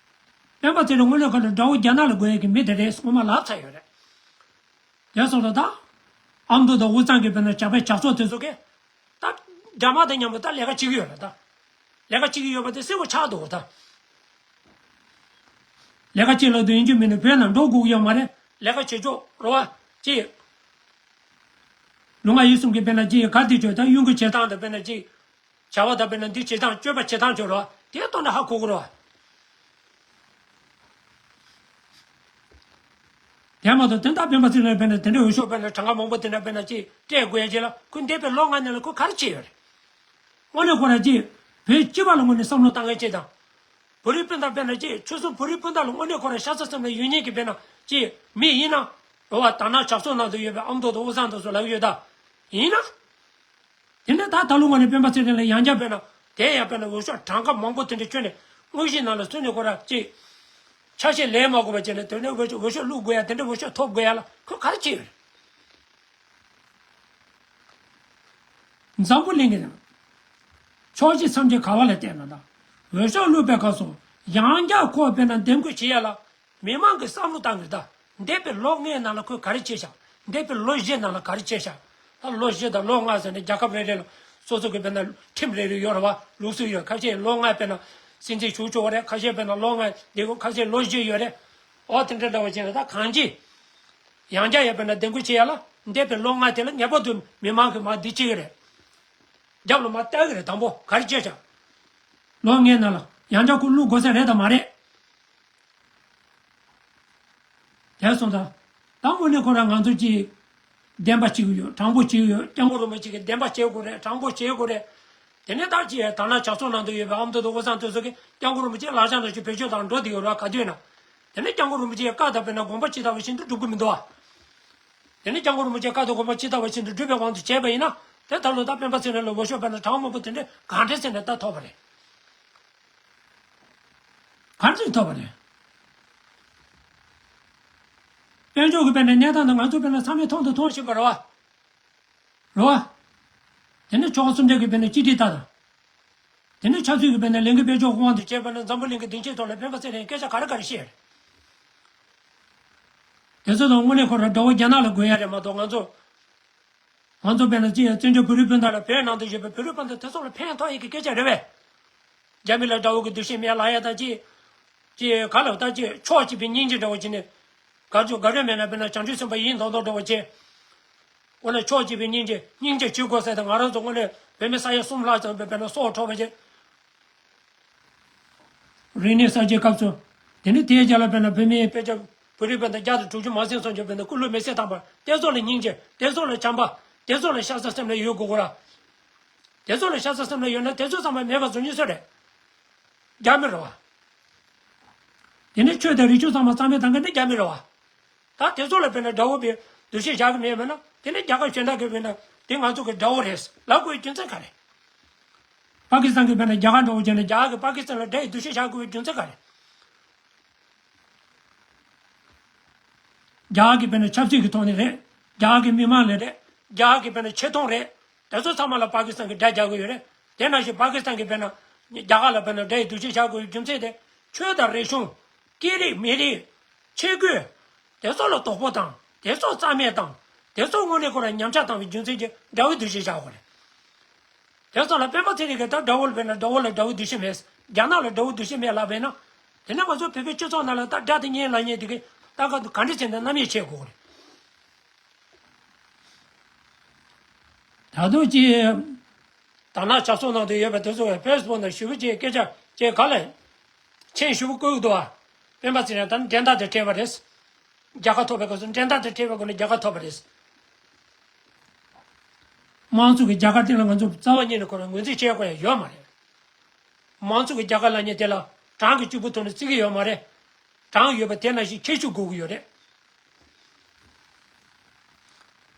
སྤེན་པ་ཚེ་རིང་དངོས་གནས་ཁོ་ལ་དགྲ་བོ་རྒྱ་ནག་ལ་དགོས་ཡས་ཀྱི་མི་དེ་རེད་སྔོན་མ་ལབ་ཚར་ཡོད་རེད། དེ་སོང་ད་ད། ཨ་མདོ་དང་དབུས་གཙང་གི་དཔེར་ན་ཇག་པའི་ཇག་ཚོགས་དེ་ཚོ་གིས། ད། དགྲ་དམག་དང་མཉམ་པོ་ད་ལས་ཀ་བྱེད་ཀྱི་ཡོད་རེད་ད། ལས་ཀ་བྱེད་ཀྱི་ཡོད་པ་དེ་གསལ་པོ་ཆགས་འདུག་ད། ལས་ཀ་བྱེད་ལབ་དུས་ཡིན་གཅིག་མིན་གཅིག་བོད་ནང་འགྲོ་དགོས་ཀྱི་ཡོད་མ་རེད། ལས་ཀ་བྱེད་ཆོག་རེད་བ། ཅེས། ལུས་ངག་ཡིད་གསུམ་གྱི་དཔེར་ན་ཅེས་ག་དེ་བྱོས་ད་གཡུ་འགུལ་བྱེད་སྟངས་དང་དཔེར་ན་ཅེས། བྱ་བ་དང་དཔེར་ན་འདི་བྱེད་སྟངས་སྤྱོད་པ་བྱེད་སྟངས་བྱོས་རེད་བ། དེ་ལྟོས་ན་ཧ་གོ་གི་རེད་བ། དེ་མ་གཏོགས་དེ་ལྟར་སྤེན་པ་ཚེ་རིང་དཔེར་ན་དེ་འདྲ་འོས་ཤོག་དཔེར་ན་གྲངས་ཀ་མང་པོ་དེ་འདྲ་དཔེར་ན་ཅེས་སྤྲད་དགོས་ཡ་ཅེས་ལ་ཁོས་འདས་པའི་ལོ་ལྔ་ནང་ལ་ཁོས་ག་རེ་བྱས་ཡོད་རེད། དངོས་གནས་ཁོ་རང་ཅེས་བོད་སྤྱི་པ་ལ་དངོས་གནས་བསམ་བློ་བཏང་མཁན་ཅིག་དང་། བོད་རིགས་སྤུན་ཟླ་དཔེར་ན་ཅིག་ཆོལ་གསུམ་བོད་རིགས་སྤུན་ཟླ་ལ་དངོས་གནས་ཁོ་རང་ཤ་ཚ་སེམས་ལ་ཡོད་མཁན་གྱི་དཔེར་ན་ཅིག་མི་ཡིན་ན། རེད་བ། དར་ནག་ཇག་ཚོགས་ནང་དུ་ཡོད་པའི་ཨ་མདོ་དང་དབུས་གཙང་དེ་ཚོ་ལབ་ཡོད་ད། ཡིན་ན། དེ་ནས་ད་ད་ལོ་ངོ་ནས་སྤེན་པ་ཚེ་རིང་ལ་ཡང་བསྐྱར་དཔེར་ན་དེ་ཡང་དཔེར་ན་འོས་ཤོག་གྲངས་ཀ་མང་པོ་དེ་འདྲ་ཁྱོན་ནས་དངོས་གཞིའི་ནང་ལ་སོན་ནས་ཁོ་རང་ཅིག་ཆ་ཤས་ལེན་མ་དགོས་པ་བྱས་ནས་དེ་ནས་འོས་ཤོག་འོས་ཤོག་བླུག་དགོས་ཡ་དེ་འདྲ་འོས་ཤོག་ཐོབ་དགོས་ཡ་ལ་ཁོས་ག་རེ་བྱས་ཡོད་རེད། འཛམ་བུ་གླིང་གི་ནང་ཕྱོགས་གཅིག་མཚམས་གཅིག་ག་བ་ལ་བལྟས་ན་ད་འོས་ཤོག་བླུག་པའི་སྐབས་སུ་ཡང་བསྐྱར་ཁོ་དཔེར་ན་འདེམས་བསྐོ་བྱེད་ཡ་ལ་མི་མང་གི་བསམ་བློ་བཏང་གི་ད་འདས་པའི་ལོ་ལྔའི་ནང་ལ་ཁོས་ག་རེ་བྱས་ཤག་འདས་པའི་ལོ་བཞི་ནང་ལ་ག་རེ་བྱས་ཤག་ད་ལོ་བཞི་དང་ལོ་ལྔ་ཟེར་ནས་རྒྱལ་ཁབ་རེ་རེ་ལ་ སོ་སོ་གི་དཔེར་ན་ཁྲིམས་རེ་རེ་ཡོད་རེད་བ། ལུགས་སྲོལ་ཡོད། ཁ་ཤས་ལོ་ལྔ་དཔེར་ན་སྲིད་འཛིན་བཞུགས་ཆོག་རེད། ཁ་ཤས་དཔེར་ན་ལོ་ལྔ་འདི་གོ་ཁ་ཤས་ལོ་བཞི་ཡོད་རེད། ཨོ་དེ་འདྲ་འདྲ་བ་བྱས་ན་ད་གང་ཅི། ཡང་བསྐྱར་ཡང་དཔེར་ན་འདེམས་བསྐོ་བྱེད་ཡ་ལ་འདས་པའི་ལོ་ལྔ་དེ་ལ་ངེས་པར་དུ་མི་མང་གིས་མར་འདི་བྱེད་ཀྱི་རེད། རྒྱབ་ལ་མར་བལྟ་གི་རེད། དང་པོ་ག་རེ་བྱས་ཤག་ལོ་ལྔའི་ནང་ལ་ཡང་བསྐྱར་ཁོ་བླུག་དགོས་ས་རེད་དམ་མ་རེད། དེ་སོང་ཙང་། ད་དངོས་གནས་ཁོ་རང་ང་ཚོ་ཅིག་བདེན་པ་བྱེད་ཀྱི་ཡོད། དྲང་པོ་བྱེད་ཀྱི་ཡོད། སྐྱབས་མགོན་རིན་པོ་ཆེ་གིས་བདེན་པ་བྱེད་དགོས་རེད། དྲང་པོ་བྱེད་དགོས་རེད། དེ་ནས་ད་ཅིག་དར་ནག་ཇག་ཚོགས་ནང་དུ་ཡོད་པའི་ཨ་མདོ་དང་དབུས་གཙང་དེ་ཚོ་གིས་སྐྱབས་མགོན་རིན་པོ་ཆེའི་ལག་ཆ་ནང་བཞིན་བེད་སྤྱོད་དང་འགྲོ་བསྡད་ཡོད་ར། ག་དུས་ན། དེ་ནས་སྐྱབས་མགོན་རིན་པོ་ཆེའི་བཀའ་དང་དཔེར་ན་དགོངས་པ་ཇི་ལྟ་བ་བཞིན་དུ་སྒྲུབ་ཀྱི་མི་འདུག་བ། དེ་ནས་སྐྱབས་མགོན་རིན་པོ་ཆེའི་བཀའ་དང་དགོངས་པ་ཇི་ལྟ་བ་བཞིན་དུ་སྒྲུབ་པའི་དབང་དུ་བྱས་པ་ཡིན་ན། དེ་ད་ལོ་ད་སྤེན་པ་ཚེ་རིང་ལ་འོས་ཤོག་དཔེར་ན་གྲངས་མང་པོ་དེ་འདྲའི་གང་འདྲ་ཟེར་ནས་ད་ཐོབ་པ་རེད། ག་ཚོད་ཐོབ་པ་རེད། དཔལ་འབྱོར་གྱི་དཔེར་ན་གནས་སྟངས་དང་ང་ཚོ་དཔེར་ན་ཚང་མས་མཐོང་དང་མཐོང་བཞིན་པ་རེད་བ། རེད་བ། དེ་ནས་ཆོལ་ཁ་གསུམ་ཆར་གྱི་དཔེར་ན་གཅིག་སྒྲིལ་ལྟ་དང་། དེ་ནས་ཆབ་སྲིད་ཀྱི་དཔེར་ན་ལས་འགུལ་སྤེལ་ཕྱོགས་དབང་དུ་བྱས་པ་ན་འཛམ་བུ་གླིང་གི་སྡིངས་ཆའི་ཐོག་ལ་སྤེན་པ་ཚེ་རིང་སྐད་ཆ་ག་རེ་ག་རེ་བཤད་རེད། དེ་ཚོ་དང་དངོས་གནས་ཁོ་རང་དགྲ་བོ་རྒྱ་ནག་ལ་དགོས་ཡ་རེད་མ་གཏོགས་ང་ཚོ། ང་ཚོ་དཔེར་ན་ཅིག་བཙན་བྱོལ་བོད་རིགས་སྤུན་ཟླ་ལ་བོད་ནང་དུ་ཡོད་པའི་བོད་རིགས་སྤུན་ཟླ་དེ་ཚོ་ལ་ཕན་ཐོགས་ཡས་ཀྱི་སྐད་ཆ་རེད་པས། རྒྱ་མི་ལ་དགྲ་བོ་གི་འདུ་ཤེས་མེད་ལབ་ཡ་དང་ཅིག་ཅིག་ག་ལ་ད་ཅིག་ཕྱོགས་གཅིག་པའི་སྙིང་རྗེ་འདྲ་བོ་བྱས་ནས། ག་ཚོད་ག་རེ་མེད་ན་དཔེར་ན་བྱང་ཆུབ་སེམས་དཔའ་ཡིན་མདོག་མདོག་འདྲ་བོ་བྱས། འོ་ན་ཕྱོགས་གཅིག་པའི་སྙིང་རྗེ་སྙིང་རྗེ་བྱེད་དགོས་ཟེར་ཏེ་ང་རང་ཚོ་དངོས་གནས་བོད་མི་ས་ཡ་གསུམ་ལྷག་ཙམ་དཔེར་ན་སྲོག་འཕྲོག་པ་བྱས། རིག་གནས་གསར་བརྗེའི་སྐབས་སུ། དེ་ནི་དེའི་རྗེས་ལ་དཔེར་ན་བོད་མིའི་དཔེ་ཆ་བོད་རིགས་དཔེར་ན་བརྒྱ་དང་དྲུག་ཅུ་མ་ཟིན་སོང་ཅིག་དཔེར་ན་སྐུ་ལུས་མེ་བསྲེགས་བཏང་པ་དེ་ཚོ་ལ་སྙིང་རྗེ། དེ་ཚོ་ལ་བྱམས་པ། དེ་ཚོ་ལ་ཤ་ཚ་སེམས་ལ་ཡོད་དགོས་གོ་ར། དེ་ཚོ་ལ་ཤ་ཚ་སེམས་ལ་ཡོད་ན་དེ་ཚོ་ཚང་མ་མེད་པ་བཟོ་ཉེན་སུ་རེད། རྒྱ་མི་རེད་བ། དེ་ནི་ཆོས་དང་རིག་གཞུང་ཚང་མ་རྩ་མེད་བཏང་མཁན་ནི་རྒྱ་མི་རེད་བ། ད་དེ་ཚོ་ལ་དཔེར་ན་དགྲ་བོ་བའི་འདུ་ཤེས་བཞག་གི་མེད་པ་ན་དེ་ནི་རྒྱ་གར་གཞན་དག་གིས་དཔེར་ན་དེ་ང་ཚོ་གི་དགྲ་བོ་རེད་ལབ་དགོས་རྒྱུ་མཚན་ག་རེ། པ་ཀི་སི་ཐན་གྱིས་དཔེར་ན་རྒྱ་གར་འདྲ་བོ་བྱས་ན་རྒྱ་གར་གྱིས་པ་ཀི་སི་ཐན་ལ་དགྲ་ཡི་འདུ་ཤེས་བཞག་དགོས་པའི་རྒྱུ་མཚན་ག་རེ། རྒྱ་གར་གྱིས་དཔེར་ན་ཆབ་སྲིད་ཀྱི་ཐོག་ནས་རེད། རྒྱ་གར་གྱི་མི་མང་ལ་རེད། རྒྱ་གར་གྱིས་དཔེར་ན་ཆེ་མཐོང་རེད། དེ་ཚོ་ཚང་མ་ལ་པ་ཀི་སི་ཐན་གྱིས་དགྲ་རྒྱག་གི་ཡོད་རེད། དེ་ནང་བཞིན་པ་ཀི་སི་ཐན་གྱིས་དཔེར་ན་རྒྱ་གར་ལ་དཔེར་ན་དགྲ་ཡི་འདུ་ཤེས་བཞག་དགོས་པའི་རྒྱུ་མཚན་དེ་ཆོས་དང་རིག་གཞུང་། སྐད་རིགས་མི་རིགས། ཆས་གོས། དེ་ཚོ་ལ་དོགས་པོ་དང་དེ་ཚོ་རྩ་མེད་དང་དེ་ཚོ་དངོས་གནས་ཁོ་རང་ཉམས་ཆག་བཏང་བའི་རྒྱུ་མཚན་གྱིས་དགྲ་བོའི་འདུ་ཤེས་བཞག་དགོས་རེད། དེ་ཚོ་ལ་སྤེན་པ་ཚེ་རིང་གིས་ད་དགྲ་བོ་ལ་དཔེར་ན་དགྲ་བོ་ལ་དགྲ་བོའི་འདུ་ཤེས་མེད། རྒྱ་ནག་ལ་དགྲ་བོའི་འདུ་ཤེས་མེད་ལབ་པས་ན། དེ་ནས་ང་ཚོ་བོད་པའི་སྤྱི་ཚོགས་ནང་ལ་ད་དགྲ་དེ་གཉེན་ལབ་མཁན་དེ་གིས་ད་ག་ག་འདྲ་བྱས་ནས་རྣམ་གཡེང་བྱེད་དགོས་རེད། ད་དུང་ཅིག་དར་ནག་ཇག་ཚོགས་ནང་དུ་ཡོད་པ་དེ་ཚོ་བས་ཕེ་སི་བུག་ནང་ཞེ་པོ་ཅིག་སྐད་ཆ་ཅིག་ག་ལ་མཆན་ཞེ་པོ་བཀོད་འདུག་བ། སྤེན་པ་ཚེ་རིང་ད་ནི་འགྲན་ཟླ་དང་བྲལ་བ་རེད། རྒྱལ་ཁ་ཐོབ་པའི་སྐབས་སུ་འགྲན་ཟླ་དང་བྲལ་བའི་སྒོ་ནས་རྒྱལ་ཁ་ཐོབ་པ་རེད། དམངས་གཙོ་གི་རྒྱལ་ཁ་དེ་ལ་ང་ཚོ་རྩ་བ་ཉིད་ནས་ཁོ་རང་ངོས་འཛིན་བྱེད་དགོས་ཡ་ཡོད་མ་རེད། དམངས་གཙོ་གི་རྒྱལ་ཁ་ལབ་མཁན་དེ་ལ་གྲངས་ཀྱི་གཅིག་པུ་ཐོག་ནས་བརྩི་གི་ཡོད་མ་རེད། གྲངས་ཡོད་པ་དེ་ནང་བཞིན་ཁྱད་ཆོས་དགོས་ཀྱི་ཡོད་རེད།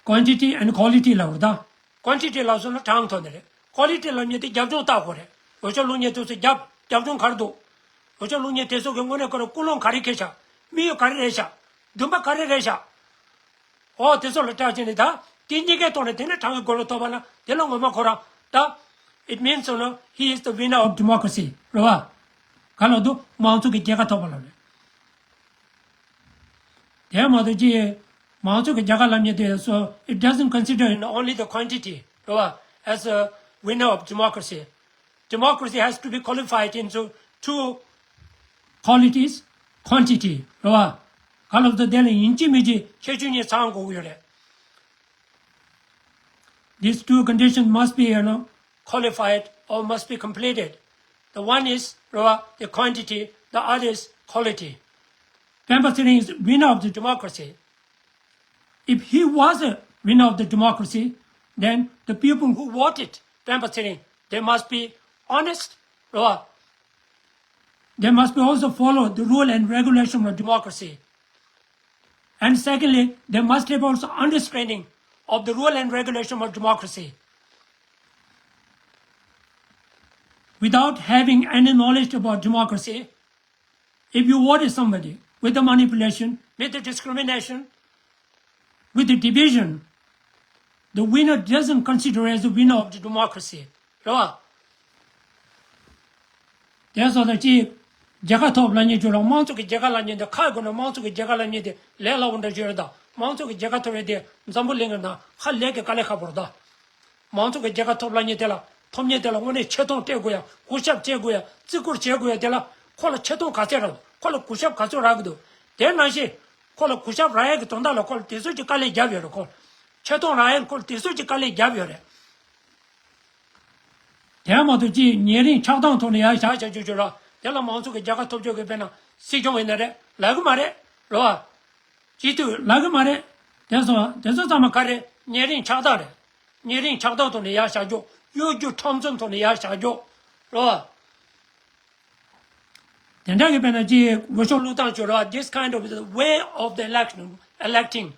Quantity and quality ལབ་རེད་ད། Quantity ལབ་སོང་ན་གྲངས་ཐོག་ནས་རེད། Quality ལབ་མཁན་དེ་རྒྱབ་ལྗོངས་བལྟ་དགོས་རེད། འོས་ཤོག་བླུག་མཁན་དེ་ཚོ་རྒྱབ་རྒྱབ་ལྗོངས་ག་རེ་འདུག་འོས་ཤོག་བླུག་མཁན་དེ་ཚོ་གི་དངོས་གནས་ཁོ་རང་ཀུན་སློང་ག་རེ་འཁྱེར་ཤག་དམིགས་ཡུལ་ག་རེ་རེད་ཤག་འདུན་པ་ག་རེ་རེད་ཤག་འོ་དེ་ཚོ་ལ་བལྟས་བྱས་ནས་ད་དེ་གཉིས་ཀའི་ཐོག་ནས་དེ་ནས་གྲངས་ཀྱི་གོ་ལ་ཐོབ་པ་ན་དེ་ལ་ངོ་མ་ཁོ་རང་ད། It means, you know, he is the winner of democracy. རེད་བ། ག་ལ་འདུག་དམངས་གཙོ་གི་རྒྱལ་ཁ་ཐོབ་པ་ལ་རེད། དེ་མ་གཏོགས་ཀྱི་མང་གཙོ་གི་རྒྱལ་ཁ་ལབ་མཁན་དེ། So it doesn't consider in only the quantity, རེད་བ། As a winner of democracy, democracy has to be qualified into two qualities, quantity, རེད་བ། ག་ལ་འདུག་དེ་ལ་ཡིན་གཅིག་མིན་གཅིག་ཁྱད་ཆོས་གཉིས་ཚང་དགོས་ཀྱི་ཡོད་རེད། These two conditions must be, you know, qualified or must be completed. The one is, རེད་བ། The quantity, the other is quality. སྤེན་པ་ཚེ་རིང is winner of the democracy. If he was a winner of the democracy, then the people who voted སྤེན་པ་ཚེ་རིང, they must be honest, རེད་བ། They must be also follow the rule and regulation of democracy. And secondly, they must have also understanding of the rule and regulation of democracy. Without having any knowledge about democracy, if you vote somebody with the manipulation, with the discrimination, with the division, the winner doesn't consider as the winner of the democracy. རེད་བ། དེ་སོང་ཙང་གཅིག་རྒྱལ་ཁ་ཐོབ་ལབ་མཁན་ཅིག་ལ་དམངས་གཙོ་གི་རྒྱལ་ཁ་ལབ་མཁན་དེ་ཁ་གི་སྒོ་ནས་དམངས་གཙོ་གི་རྒྱལ་ཁ་ལབ་མཁན་དེ་ལས་སླ་པོ་འདྲ་ཅིག་རེད་ད། དམངས་གཙོ་གི་རྒྱལ་ཁ་ཐོབ་ཡས་དེ་འཛམ་བུ་གླིང་གི་ནང་ཧ་ལས་ཀྱི་དཀའ་ལས་ཁག་པོ་རེད་ད། མང་ཚོགས་ཀྱི་རྒྱལ་ཁ་ཐོབ་ལ་ཉེ་དེ་ལ་ཐོབ་ཉེ་དེ་ལ་དངོས་གནས་ཆེ་མཐོང་སྤྲད་དགོས་ཡ། གུས་ཞབས་བྱེད་དགོས་ཡ། བརྩི་བཀུར་བྱེད་དགོས་ཡ། དེ་ལ་ཁོ་ལ་ཆེ་མཐོང་ག་ཚད་རག་འདུག་ཁོ་ལ་གུས་ཞབས་ག་ཚོད་རག་གི་འདུག་དེ་ནང་བཞིན་ཁོ་ལ་གུས་ཞབས་རག་ཡ་གི་དོན་དག་ལ་ཁོ་ལ་དེ་ཚོད་ཀྱི་དཀའ་ལས་བརྒྱབ་ཡོད་རེད། ཁོ་ལ་ཆེ་མཐོང་རག་ཡ་ཁོ་ལ་དེ་ཚོད་ཀྱི་དཀའ་ལས་བརྒྱབ་ཡོད་རེད། དེ་མ་གཏོགས་ཅིག་ཉེ་རིང་ཆགས་སྡང་ཐོག་ནས་ཡར་བཞག་བྱ་རྒྱུ་ཅིག་ར། དེ་ལ་མང་ཚོགས་ཀྱི་རྒྱལ་ཁ་ཐོབ་རྒྱུ་གི་དཔེར་ན་སྲིད་སྐྱོང་ཡིན་ན་རེད། ལབ་གི་མ་རེད། རེད་བ། སྤྱི་འཐུས་ལབ་གི་མ་རེད། དེ་ཚོ་དེ་ཚོ་ཚང་མ་ག་རེ། ཉེ་རིང་ཆགས་སྡང་རེད། ཉེ་རིང་ཆགས་སྡང་ཐོག་ནས་ཡར་བཞག་རྒྱུ། གཡོ་སྒྱུ་ཁྲམ་གསུམ་ཐོག་ནས་ཡར་བཞག་རྒྱུ། རེད་བ། དེ་འདྲ་གི་དཔེར་ན་ཅིག་འོས་ཤོག་བླུགས་སྟངས་ཅིག་རེད་བ། This kind of the way of the election, electing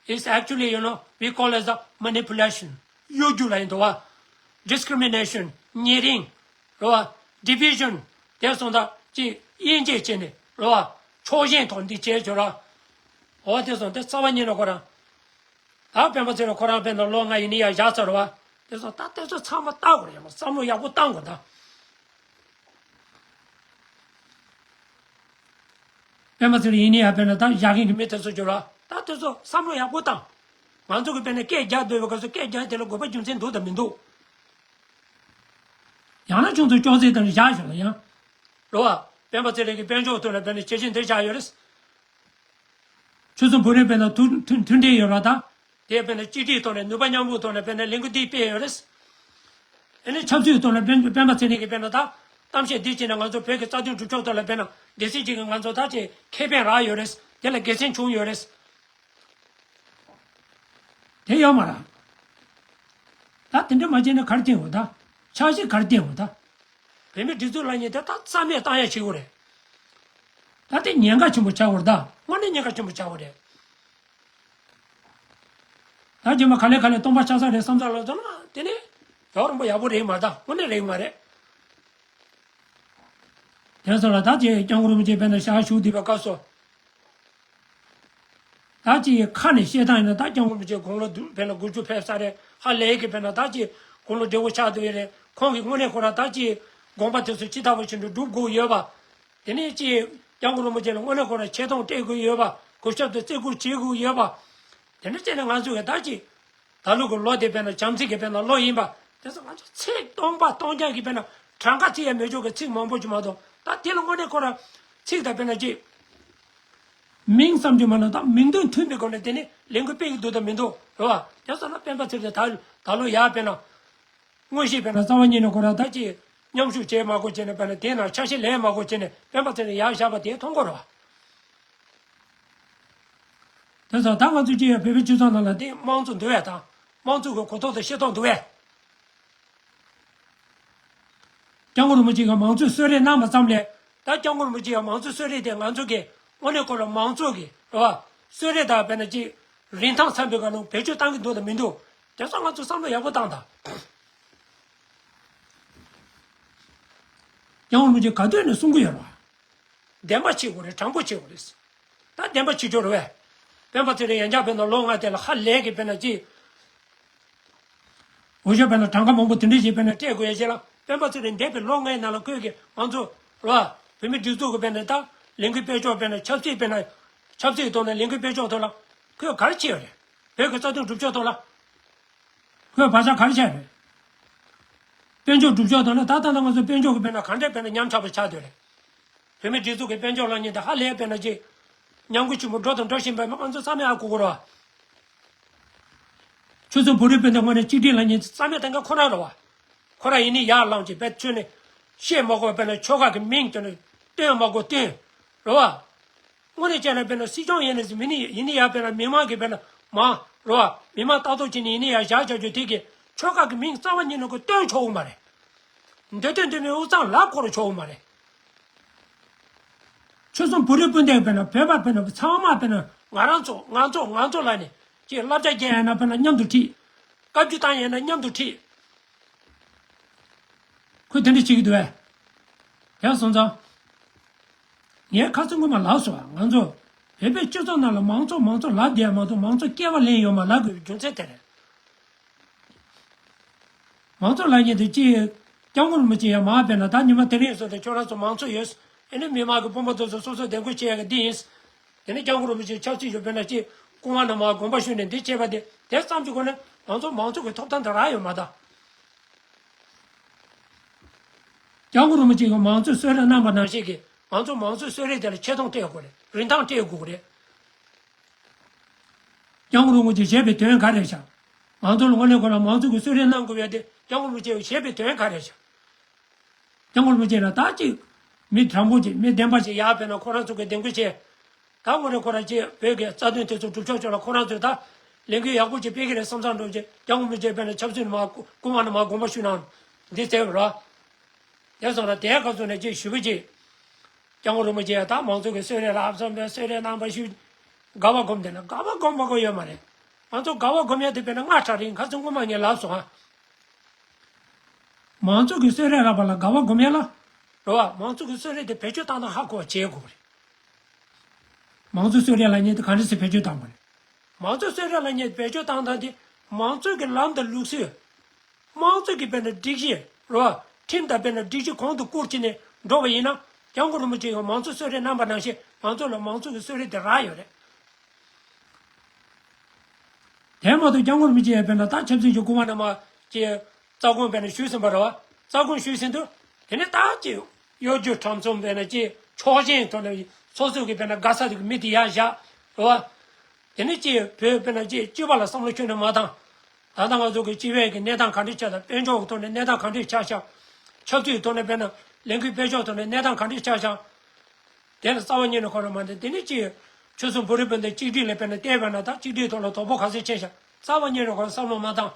is actually, you know, we call as a manipulation. གཡོ་སྒྱུ་ལབ་ཡིན་འདུག་བ། Discrimination, ཉེ་རིང་། རེད་བ། Division, དེ་སོང་ད་ཅིག་དབྱེ་འབྱེད་བྱས་ནས་རེད་བ། ཕྱོགས་ཞེན་ཐོག་འདི་བྱས་ཅིག་རེད་བ། འོ་དེ་སོང་དེ་རྩ་བ་ཉིད་ནས་ཁོ་རང་། ད་སྤེན་པ་ཚེ་རིང་ཁོ་རང་དཔེར་ན་ལོ་ལྔ་ཡིན་ནི་ཡར་བཞག་ཚར་བ། དེ་ཚོ་ད་དེ་ཚོ་ཚང་མ་བལྟ་དགོས་རེད། ཡང་བསམ་བློ་ཡག་པོ་བཏང་དགོས་ད། སྤེན་པ་ཚེ་རིང་ཡིན་ནི་ཡར་དཔེར་ན་ད་བཞག་མཁན་གྱི་མི་དེ་ཚོ་སྦྱོར་བ་ད་དེ་ཚོ་བསམ་བློ་ཡག་པོ་བཏང་། ང་ཚོ་གི་དཔེར་ན་སྐད་རྒྱག་འདོད་པའི་སྐབས་སུ་སྐད་རྒྱག་དེ་ལ་དགོས་པ་རྒྱུ་མཚན་འདུག་དང་མི་འདུག་ཡང་ན་ཁྱོད་ཚོ་ཅོག་ཙེ་དེར་བཞག་ཞོག་ལ་ཡང་། རེད་བ། སྤེན་པ་ཚེ་རིང་གི་དཔལ་འབྱོར་ཐོག་ལ་དཔེར་ན་བྱས་རྗེས་འདི་བཞག་ཡོད་རེད། ཆོལ་གསུམ་བོད་རིགས་དཔེར་ན་མཐུན་མཐུན་མཐུན་སྒྲིལ་ཡོད་ར་ད། དེ་དཔེར་ན་གཅིག་སྒྲིལ་ཐོག་ནས་ནུས་པ་མཉམ་སྤུངས་ཐོག་ནས་དཔེར་ན་ལས་འགུལ་འདི་སྤེལ་ཡོད་རེད། ཨ་ནི་ཆབ་སྲིད་ཐོག་ནས་སྤེན་སྤེན་པ་ཚེ་རིང་གིས་དཔེར་ན་ད་གཏམ་བཤད་འདི་བྱས་ནས་ང་ཚོ་བོད་ཀྱི་རྩ་དོན་སྒྲུབ་ཕྱོགས་ཐོག་ལ་དཔེར་ན་སྡེ་སྲིད་ཅིག་གིས་ང་ཚོ་ད་ཅིག་ཁེ་ཕན་རག་ཡོད་རེད། དེ་ལ་དགེ་མཚན་བྱུང་ཡོད་རེད། དེ་ཡོད་མ་རེད། ད་དེ་འདྲ་མ་བྱས་ན་ག་རེ་བསྟན་འོ་ད། ཆ་ཤས་ག་རེ་བསྟན་འོ་ད། བོད་མི་སྒྲིག་འཛུགས་ལབ་མཁན་དེ་ད་རྩ་མེད་བཏང་ཡ་བྱེད་དགོས་རེད། ད་དེ་ཉེན་ཁ་ཆེན་པོ་ཆགས་ཡོད་རེད་ད། དངོས་གནས་ཉེན་ཁ་ཆེན་པོ་ཆགས་ཡོད་རེད། ད་རྗེས་མ་ག་ལེ་ག་ལེ་སྟོང་པ་ཆགས་ས་རེད་བསམ་ས་ལ་ཚོ་ན་དེ་ནི་ཡོག་རིང་པོ་ཡག་པོ་རེད་མ་རེད་ད། དངོས་གནས་རེད་མ་རེད། དེ་ཚོ་ལ་ད་ཅིག་སྐྱབས་མགོན་རིན་པོ་ཆེ་དཔེར་ན་ཞལ་བཞུགས་བསྡད་པའི་སྐབས་སུ། ད་ཅིག་ཁ་ནས་བཤད་སྟངས་ཡིན་ན་ད་སྐྱབས་མགོན་རིན་པོ་ཆེ་དགུང་ལོ་བདུན་དཔེར་ན་དགུ་བཅུ་ཕེབས་ས་རེད། ཧ་ལས་ཀྱི་དཔེར་ན་ད་ཅིག་དགུང་ལོ་བགྲེས་པོ་ཆགས་བསྡད་ཡོད་རེད། ཁོང་གིས་དངོས་གནས་ཁོ་རང་ད་ཅིག་དགོངས་པ་དེ་ཚོ་ཇི་ལྟ་བུ་བཞིན་དུ་སྒྲུབ་དགོས་ཡོད་པ། དེ་ནས་ཅིག་སྐྱབས་མགོན་རིན་པོ་ཆེ་ལ་དངོས་གནས་ཁོ་རང་ཆེ་མཐོང་སྤྲད་དགོས་ཡོད་པ། གུས་ཞབས་དང་བརྩི་བཀུར་བྱེད་དགོས་ཡོད་པ། དེ་འདྲ་བྱས་ནས་ང་ཚོ་གིས་ད་ཅིག་ད་ལོ་གི་ལོ་དེ་དཔེར་ན་བྱམས་བརྩེ་གི་དཔེར་ན་ལོ་ཡིན་པ། དེ་ཚོ་ང་ཚོ་ཚིག་སྟོང་པ་སྟོང་རྐྱང་གི་དཔེར་ན་གྲངས་ཀ་བརྩི་ཡ་མེད་ཆོག་གི་ཚིག་མང་པོ་ཅིག་མ་གཏོགས། ད་དེ་ལ་དངོས་གནས་ཁོ་རང་ཚིག་དང་དཔེར་ན་ཅིག་མིང་བསམ་རྒྱུ་མ་ན་ད་མིང་དོན་མཐུན་པའི་སྒོ་ནས་དེ་ནི་ལས་འགུལ་སྤེལ་གི་འདུག་དང་མི་འདུག་རེད་བ། དེ་ཚོ་ན་སྤེན་པ་ཚེ་རིང་ད་ད་ལོ་ཡར་དཔེར་ན། དངོས་གཞི་དཔེར་ན་རྩ་བ་ཉིད་ནས་ཁོ་རང་ད་ཅིག་མཉམ་ཞུགས་བྱེད་མ་དགོས་བྱས་ནས་དཔེར་ན་དེ་ན་ཆ་ཤས་ལེན་མ་དགོས་བྱས་ནས་སྤེན་པ་ཚེ་རིང་ཡར་བཞག་པ་དེ་མཐོང་གི་རེད་བ། དེ་ཚོ་ད་ང་ཚོ་ཅིག་ཡ་བོད་པའི་སྤྱི་ཚོགས་ནང་ལ་དེ་དམངས་གཙོ་འདུག་བས་དང་། དམངས་གཙོ་གི་གོ་རྟོགས་དང་ཤེས་རྟོགས་འདུག་བས། སྐྱབས་མགོན་རིན་པོ་ཆེ་གིས་མང་གཙོའི་གསོལ་རས་གནང་བ་ཙམ་ལས། ད་སྐྱབས་མགོན་རིན་པོ་ཆེ་ཡང་མང་གཙོའི་གསོལ་རས་དེ་ང་ཚོ་གི་དངོས་གནས་ཁོ་རང་མང་གཙོ་གི་རེད་བ། གསོལ་རས་དང་དཔེར་ན་ཅིག་རིན་ཐང་འཚམ་པའི་སྒང་ལ་བེད་སྤྱོད་བཏང་གི་འདུག་དང་མི་འདུག་དེ་ཚོ་ང་ཚོ་བསམ་བློ་ཡག་པོ་བཏང་དང་། སྐྱབས་མགོན་རིན་པོ་ཆེ་ག་དུས་ནས་གསུང་གི་ཡོད་རེད་བ། བདེན་པ་བྱེད་དགོས་རེད། དྲང་པོ་བྱེད་དགོས་རེད། ད་བདེན་པ་བྱེད་ཆོག་རེད་བས། སྤེན་པ་ཚེ་རིང་ཡང་བསྐྱར་དཔེར་ན་ལོ་ལྔ་དེ་ལ་ཧ་ལས་ཀྱི་དཔེར་ན་ཅིག་འོས་ཤོག་དཔེར་ན་གྲངས་ཀ་མང་པོ་དེ་འདྲ་ཞིག་དཔེར་ན་སྤྲད་དགོས་ཡ་ཞིག་ལ། སྤེན་པ་ཚེ་རིང་འདས་པའི་ལོ་ལྔའི་ནང་ལ་ཁོས་ཀྱི་ང་ཚོ་རེད་བ། བོད་མི་སྒྲིག་འཛུགས་ཀྱི་དཔེར་ན་ད་ལས་འགུལ་སྤེལ་ཕྱོགས་དཔེར་ན་ཆབ་སྲིད་དཔེར་ན་ཆབ་སྲིད་ཐོག་ནས་ལས་འགུལ་སྤེལ་ཕྱོགས་ཐོག་ལ་ཁོས་ག་རེ་བྱས་ཡོད་རེད། བོད་ཀྱི་རྩ་དོན་སྒྲུབ་ཕྱོགས་ཐོག་ལ། ཁོས་བག་ཆགས་ག་རེ་བཞག་རེད། དཔལ་འབྱོར་སྒྲུབ་ཕྱོགས་དང་ནི་ད་ལྟ་ང་ཚོ་དཔལ་འབྱོར་གྱི་དཔེར་ན་ག་འདྲས་དཔེར་ན་ཉམས་ཆག་པ་ཆགས་སྡོད་རེད། བོད་མིའི་སྒྲིག་འཛུགས་ཀྱི་དཔལ་འབྱོར་ལ་ཉིན་དེ་ཧ་ལས་དཔེར་ན་ཅིག་ཉམས་རྒུད་ཆེན་པོ་འགྲོ་དང་འགྲོ་བཞིན་པ་ང་ཚོ་རྩ་མེད་ཨ་གོ་གོ་ར། ཆོལ་གསུམ་བོད་རིགས་སྤུན་ཟླ་དངོས་གནས་གཅིག་སྒྲིལ་ལ་ཉིན་རྩ་མེད་བཏང་མཁན་ཁོ་རང་རེད་བ། ཁོ་རང་ཡིན་ནི་ཡར་ལངས་ཀྱི་བེད་ཆོས་ནི་བཤད་མ་དགོས་དཔེར་ན་ཆོལ་ཁ་གི་མིང་དེ་ནི་སྟོན་མ་དགོས་སྟོན། རེད་བ། དངོས་གནས་བྱས་ན་དཔེར་ན་སྲིད་སྐྱོང་ཡིན་ནི་མིན་ནི་ཡིན་ནི་ཡ་དཔེར་ན་མི་མང་གི་དཔེར་ན་མང་རེད་བ། མི་མང་ལྟ་རྟོག་བྱེད་ནི་ཡིན་ནི་ཡ་བཞག་བྱ་རྒྱུ་དེ་གི་ཆོལ་ཁ་གི་མིང་རྩ་བ་ཉིད་ནས་ཁོ་སྟོན་ཆོག་གི་མ་རེད། འདོད་དོན་འདོད་མིན་དབུས་གཙང་ལབ་ཁོ་རང་ཆོག་གི་མ་རེད། ཆོལ་གསུམ་བོད་རིགས་སྤུན་ཟླ་དཔེར་ན་བོད་པ་དཔེར་ན་ཚང་མ་དཔེར་ན་ང་རང་ཚོ་ང་ཚོ་ང་ཚོ་ལབ་ནས་ཅིག་བསླབ་བྱ་རྒྱག་ཡ་ན་དཔེར་ན་མཉམ་དུ་ཁྲིད། བཀའ་བཀྱོན་བཏང་ཡ་ན་མཉམ་དུ་ཁྲིད། ཁོས་དེ་འདྲ་བྱེད་ཀྱི་འདུག་བས། ཡ་སོང་ཙང་། ངས་ཁ་སང་སྔོན་མ་ལབ་སོང་བ། ང་ཚོ་བོད་པའི་སྤྱི་ཚོགས་ནང་ལ་མང་གཙོ་མང་གཙོ་ལབ་བསྡད་ཡ་མ་གཏོགས་མང་གཙོ་སྐྱེ་བ་ལེན་ཡོད་མ་ལབ་དགོས་པའི་རྒྱུ་མཚན་དེ་རེད། མང་གཙོ་ལབ་མཁན་དེ་ཅི། སྐྱབས་མགོན་རིན་པོ་ཆེ་ཡང་མ་དཔེར་ན་ད་ཉི་མ་དེ་རིང་སོང་དེ་ཁྱོད་རང་ཚོ་མང་གཙོ་ཡོད། ཨེ་ནི་མི་མང་གི་དཔོན་པོ་དེ་ཚོ་སོ་སོ་འདེམས་བསྐོ་བྱེད་ཡ་གི་འདི་ཡིན། དེ་ནི་སྐྱབས་མགོན་རིན་པོ་ཆེ་ཆབ་སྲིད་ཞུ་དཔེར་ན་ཅི། སྐུ་ངོ་ནས་མར་དགོངས་པ་ཞུས་ནས་འདི་བྱས་པ་དེ་དེ་བསམ་གྱི་སྒོ་ནས་ང་ཚོ་མང་གཙོ་གི་ཐོབ་ཐང་དེ་རག་ཡོད་མ་རེད། སྐྱབས་མགོན་རིན་པོ་ཆེ་གིས་མང་གཙོའི་གསོལ་རས་གནང་པ་ནང་བཞིན་གྱི་ང་ཚོ་མང་གཙོའི་གསོལ་རས་དེ་ལ་ཆེ་མཐོང་སྤྲད་དགོས་རེད། རིན་ཐང་སྤྲད་དགོས་རེད། སྐྱབས་མགོན་རིན་པོ་ཆེས་བཞེས་པའི་དོན་ག་རེ་བཞག་ང་ཚོ་ལ་དངོས་གནས་ཁོ་རང་མང་གཙོ་གི་གསོལ་རས་གནང་དགོས་པ་དེ་སྐྱབས་མགོན་རིན་པོ་ཆེས་བཞེས་པའི་དོན་ག་རེ་བཞག་སྐྱབས་མགོན་རིན་པོ་ཆེ་ལ་ད་ཅིག་མི་དྲང་པོ་ཅིག་མི་བདེན་པ་ཅིག་ཡར་ཕེབས་ན་ཁོ་རང་ཚོ་གི་བདེན་དགོས་ཆེ། ད་དངོས་གནས་ཁོ་རང་ཅིག་བོད་ཀྱི་རྩ་དོན་དེ་ཚོ་སྒྲུབ་ཕྱོགས་ཕྱོགས་ལ་ཁོ་རང་ཚོས་ད་ལས་འགུལ་ཡག་པོ་ཅིག་སྤེལ་གི་རེད་བསམ་བསམ་འགྲོ་ཅིག་སྐྱབས་མགོན་རིན་པོ་ཆེ་ཕེབས་ན་ཆབ་སྲིད་ནས་མར་སྐུ་ངོ་ནས་མར་དགོངས་པ་ཞུས་ན་འདི་ཟེར་བ་ར། དེ་སོང་ལ་དེའི་སྐབས་སུ་ནས་ཅིག་ཞུ་བ་ཅིག་སྐྱབས་མགོན་རིན་པོ་ཆེ་ད་མང་གཙོ་གི་གསོལ་རས་ལ་ཨ་བསམ་པའི་གསོལ་རས་གནང་པ་ཞུས། དགའ་བ་སྒོམ་དེ་ན་དགའ་བ་སྒོམ་པ་གོ་ཡོད་མ་རེད། ང་ཚོ་དགའ་བ་སྒོམ་ཡ་དེ་དཔེར་ན་སྔ་དྲགས་རིང་ཁ་སང་སྔོན་མ་ངས་ལབ་སོང་ཨ། མང་གཙོ་གི་གསོལ་རས་རག་པ་ལ་དགའ་བ་སྒོམ་ཡ་ལ། རེད་བ། མང་གཙོ་གི་གསོལ་རས་དེ་བེད་སྤྱོད་བཏང་སྟངས་ཧ་གོ་བ་བྱེད་དགོས་པ་རེད། མང་གཙོ་གསོལ་རས་ལབ་མཁན་དེ་ག་འདྲ་སེ་བེད་སྤྱོད་བཏང་པ་རེད། མང་གཙོ་གསོལ་རས་ལབ་མཁན་བེད་སྤྱོད་བཏང་སྟངས་དེ་མང་གཙོ་གི་ལམ་དང་ལུགས་སྲོལ། དམངས་གཙོ་གི་དཔེར་ན་སྒྲིག་གཞི་རེད་བ། ཁྲིམས་དང་དཔེར་ན་སྒྲིག་གཞི་གོང་དུ་བཀུར་བྱས་ནས་འགྲོ་བ་ཡིན་ན་སྐྱབས་མགོན་རིན་པོ་ཆེ་ཡང་མང་གཙོ་གསོལ་རས་གནང་པ་ནང་བཞིན་ང་ཚོ་ལ་མང་གཙོ་གི་གསོལ་རས་དེ་རག་ཡོད་རེད། དེ་མ་གཏོགས་སྐྱབས་མགོན་རིན་པོ་ཆེ་ཡང་དཔེར་ན་ད་ཆབ་སྲིད་ཀྱི་སྐུ་དབང་ནས་མར་ཅིག་རྩ་དགོངས་དཔེར་ན་ཞུས་ཟིན་པ་རེད་བ། རྩ་དགོངས་ཞུས་ཟིན་དུས་དེ་ནས་ད་ཅིག་གཡོ་སྒྱུ་ཁྲམ་གསུམ་དཔེར་ན་ཅིག་ཕྱོགས་ཞེན་ཐོག་ནས་སོ་སོ་གི་དཔེར་ན་དགའ་ས་དེ་གི་མི་དེ་ཡར་བཞག་རེད་བ། དེ་ནས་ཅིག་བོད་དཔེར་ན་ཅིག་སྤྱི་པ་ལ་བསམ་བློ་ཁྱོན་ནས་མ་བཏང་། ད་ལྟ་ང་ཚོ་གི་སྤྱི་པའི་གི་གནས་སྟངས་ག་འདྲས་ཆགས་དང་དཔལ་འབྱོར་གི་ཐོག་ནས་གནས་སྟངས་ག་འདྲས་ཆགས་ཤག་ཆབ་སྲིད་ཐོག་ནས་དཔེར་ན་ལས་འགུལ་སྤེལ་ཕྱོགས་ཐོག་ནས་གནས་སྟངས་ག་འདྲས་ཆགས་ཤག་དེ་ལ་རྩ་བ་ཉིད་ནས་ཁོ་རང་མ་འདྲ་དེ་ནས་ཅིག་ཆོལ་གསུམ་བོད་རིགས་སྤུན་ཟླ་གཅིག་སྒྲིལ་ལ་དཔེར་ན་བལྟས་པ་ན་ད་གཅིག་སྒྲིལ་ཐོག་ལ་དོ་ཕོག་ག་ཚོད་ཆེ་ཤག་རྩ་བ་ཉིད་ནས་ཁོ་རང་བསམ་བློ་མ་བཏང་།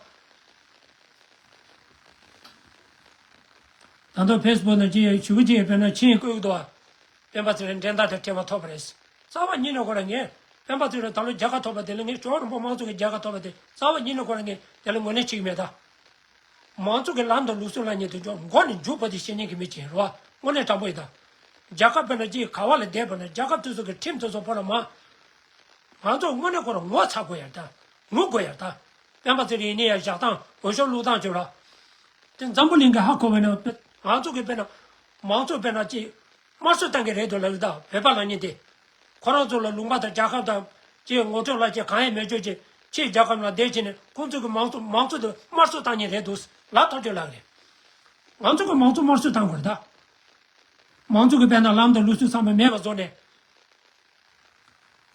ད་ལྟ་ཕེ་སི་བུག་ནང་ཅིག་ཞུ་བ་ཅིག་དཔེར་ན་མཆན་བཀོད་འདུག་བ། སྤེན་པ་ཚེ་རིང་འགྲན་ཟླ་དང་བྲལ་བ་ཐོབ་པ་རེད། རྩ་བ་ཉིད་ནས་ཁོ་རང་ངས་སྤེན་པ་ཚེ་རིང་ད་ལོ་རྒྱལ་ཁ་ཐོབ་པ་དེ་ལ་ངས་ཇོ་རིན་པོ་དམངས་གཙོ་གི་རྒྱལ་ཁ་ཐོབ་པ་དེ་རྩ་བ་ཉིད་ནས་ཁོ་རང་ངས་དེ་ལ་ངོས་ལེན་བྱེད་ཀྱི་མེད་ད། མང་གཙོ་གི་ལམ་དང་ལུགས་སྲོལ་ལབ་མཁན་དེ་ཚོ་མགོ་ནས་མཇུག་བར་དུ་ཤེས་མཁན་གྱི་མི་ཅིག་རེད་བ། དངོས་གནས་དྲང་པོ་ཡིན་ད། རྒྱལ་ཁབ་དཔེར་ན་ཅིག་ག་བ་ལ་བསྡད་པ་ན་རྒྱལ་ཁབ་དེ་ཚོ་གི་ཁྲིམས་དེ་ཚོ་ཕོ་ལ་མ། ང་ཚོ་དངོས་གནས་ཁོ་རང་ངོ་ཚ་དགོས་ཡ་ད། ངུ་དགོས་ཡ་ད། སྤེན་པ་ཚེ་རིང་ཡིན་ནའི་ཡ་བཞག་སྟངས་འོས་ཤོག་བླུགས་སྟངས་བྱོས་ར། དེ་འཛམ་བུ་གླིང་གི་ཧ་གོ་བས་ན་ང་ཚོ་གི་དཔེར་ན། མང་གཙོ་དཔེར་ན་ཅིག་དམར་གསོད་བཏང་གི་རེད་འདུག་ལབ་ཡོད་ད་བོད་པ་ལབ་མཁན་དེ། ཁོ་རང་ཚོ་ལ་ལུང་པ་དང་རྒྱལ་ཁབ་དང་ཅིག་ངོ་སྤྲོད་ལ་ཅིག་གང་ཡང་མེད་ཆོག་ཅིག་ཕྱིའི་རྒྱལ་ཁབ་ནང་བསྡད་བྱས་ནས་ཁོང་ཚོ་གི་མང་གཙོ་མང་གཙོ་དེ་དམར་གསོད་བཏང་མཁན་རེད་འདུག་ལབ་ཐག་ཆོད་ལབ་རེད། ང་ཚོ་གི་མང་གཙོ་དམར་གསོད་བཏང་དགོས་རེད་ད། མང་གཙོ་གི་དཔེར་ན་ལམ་དང་ལུགས་སྲོལ་ཚང་མ་མེད་པ་བཟོ་ནས།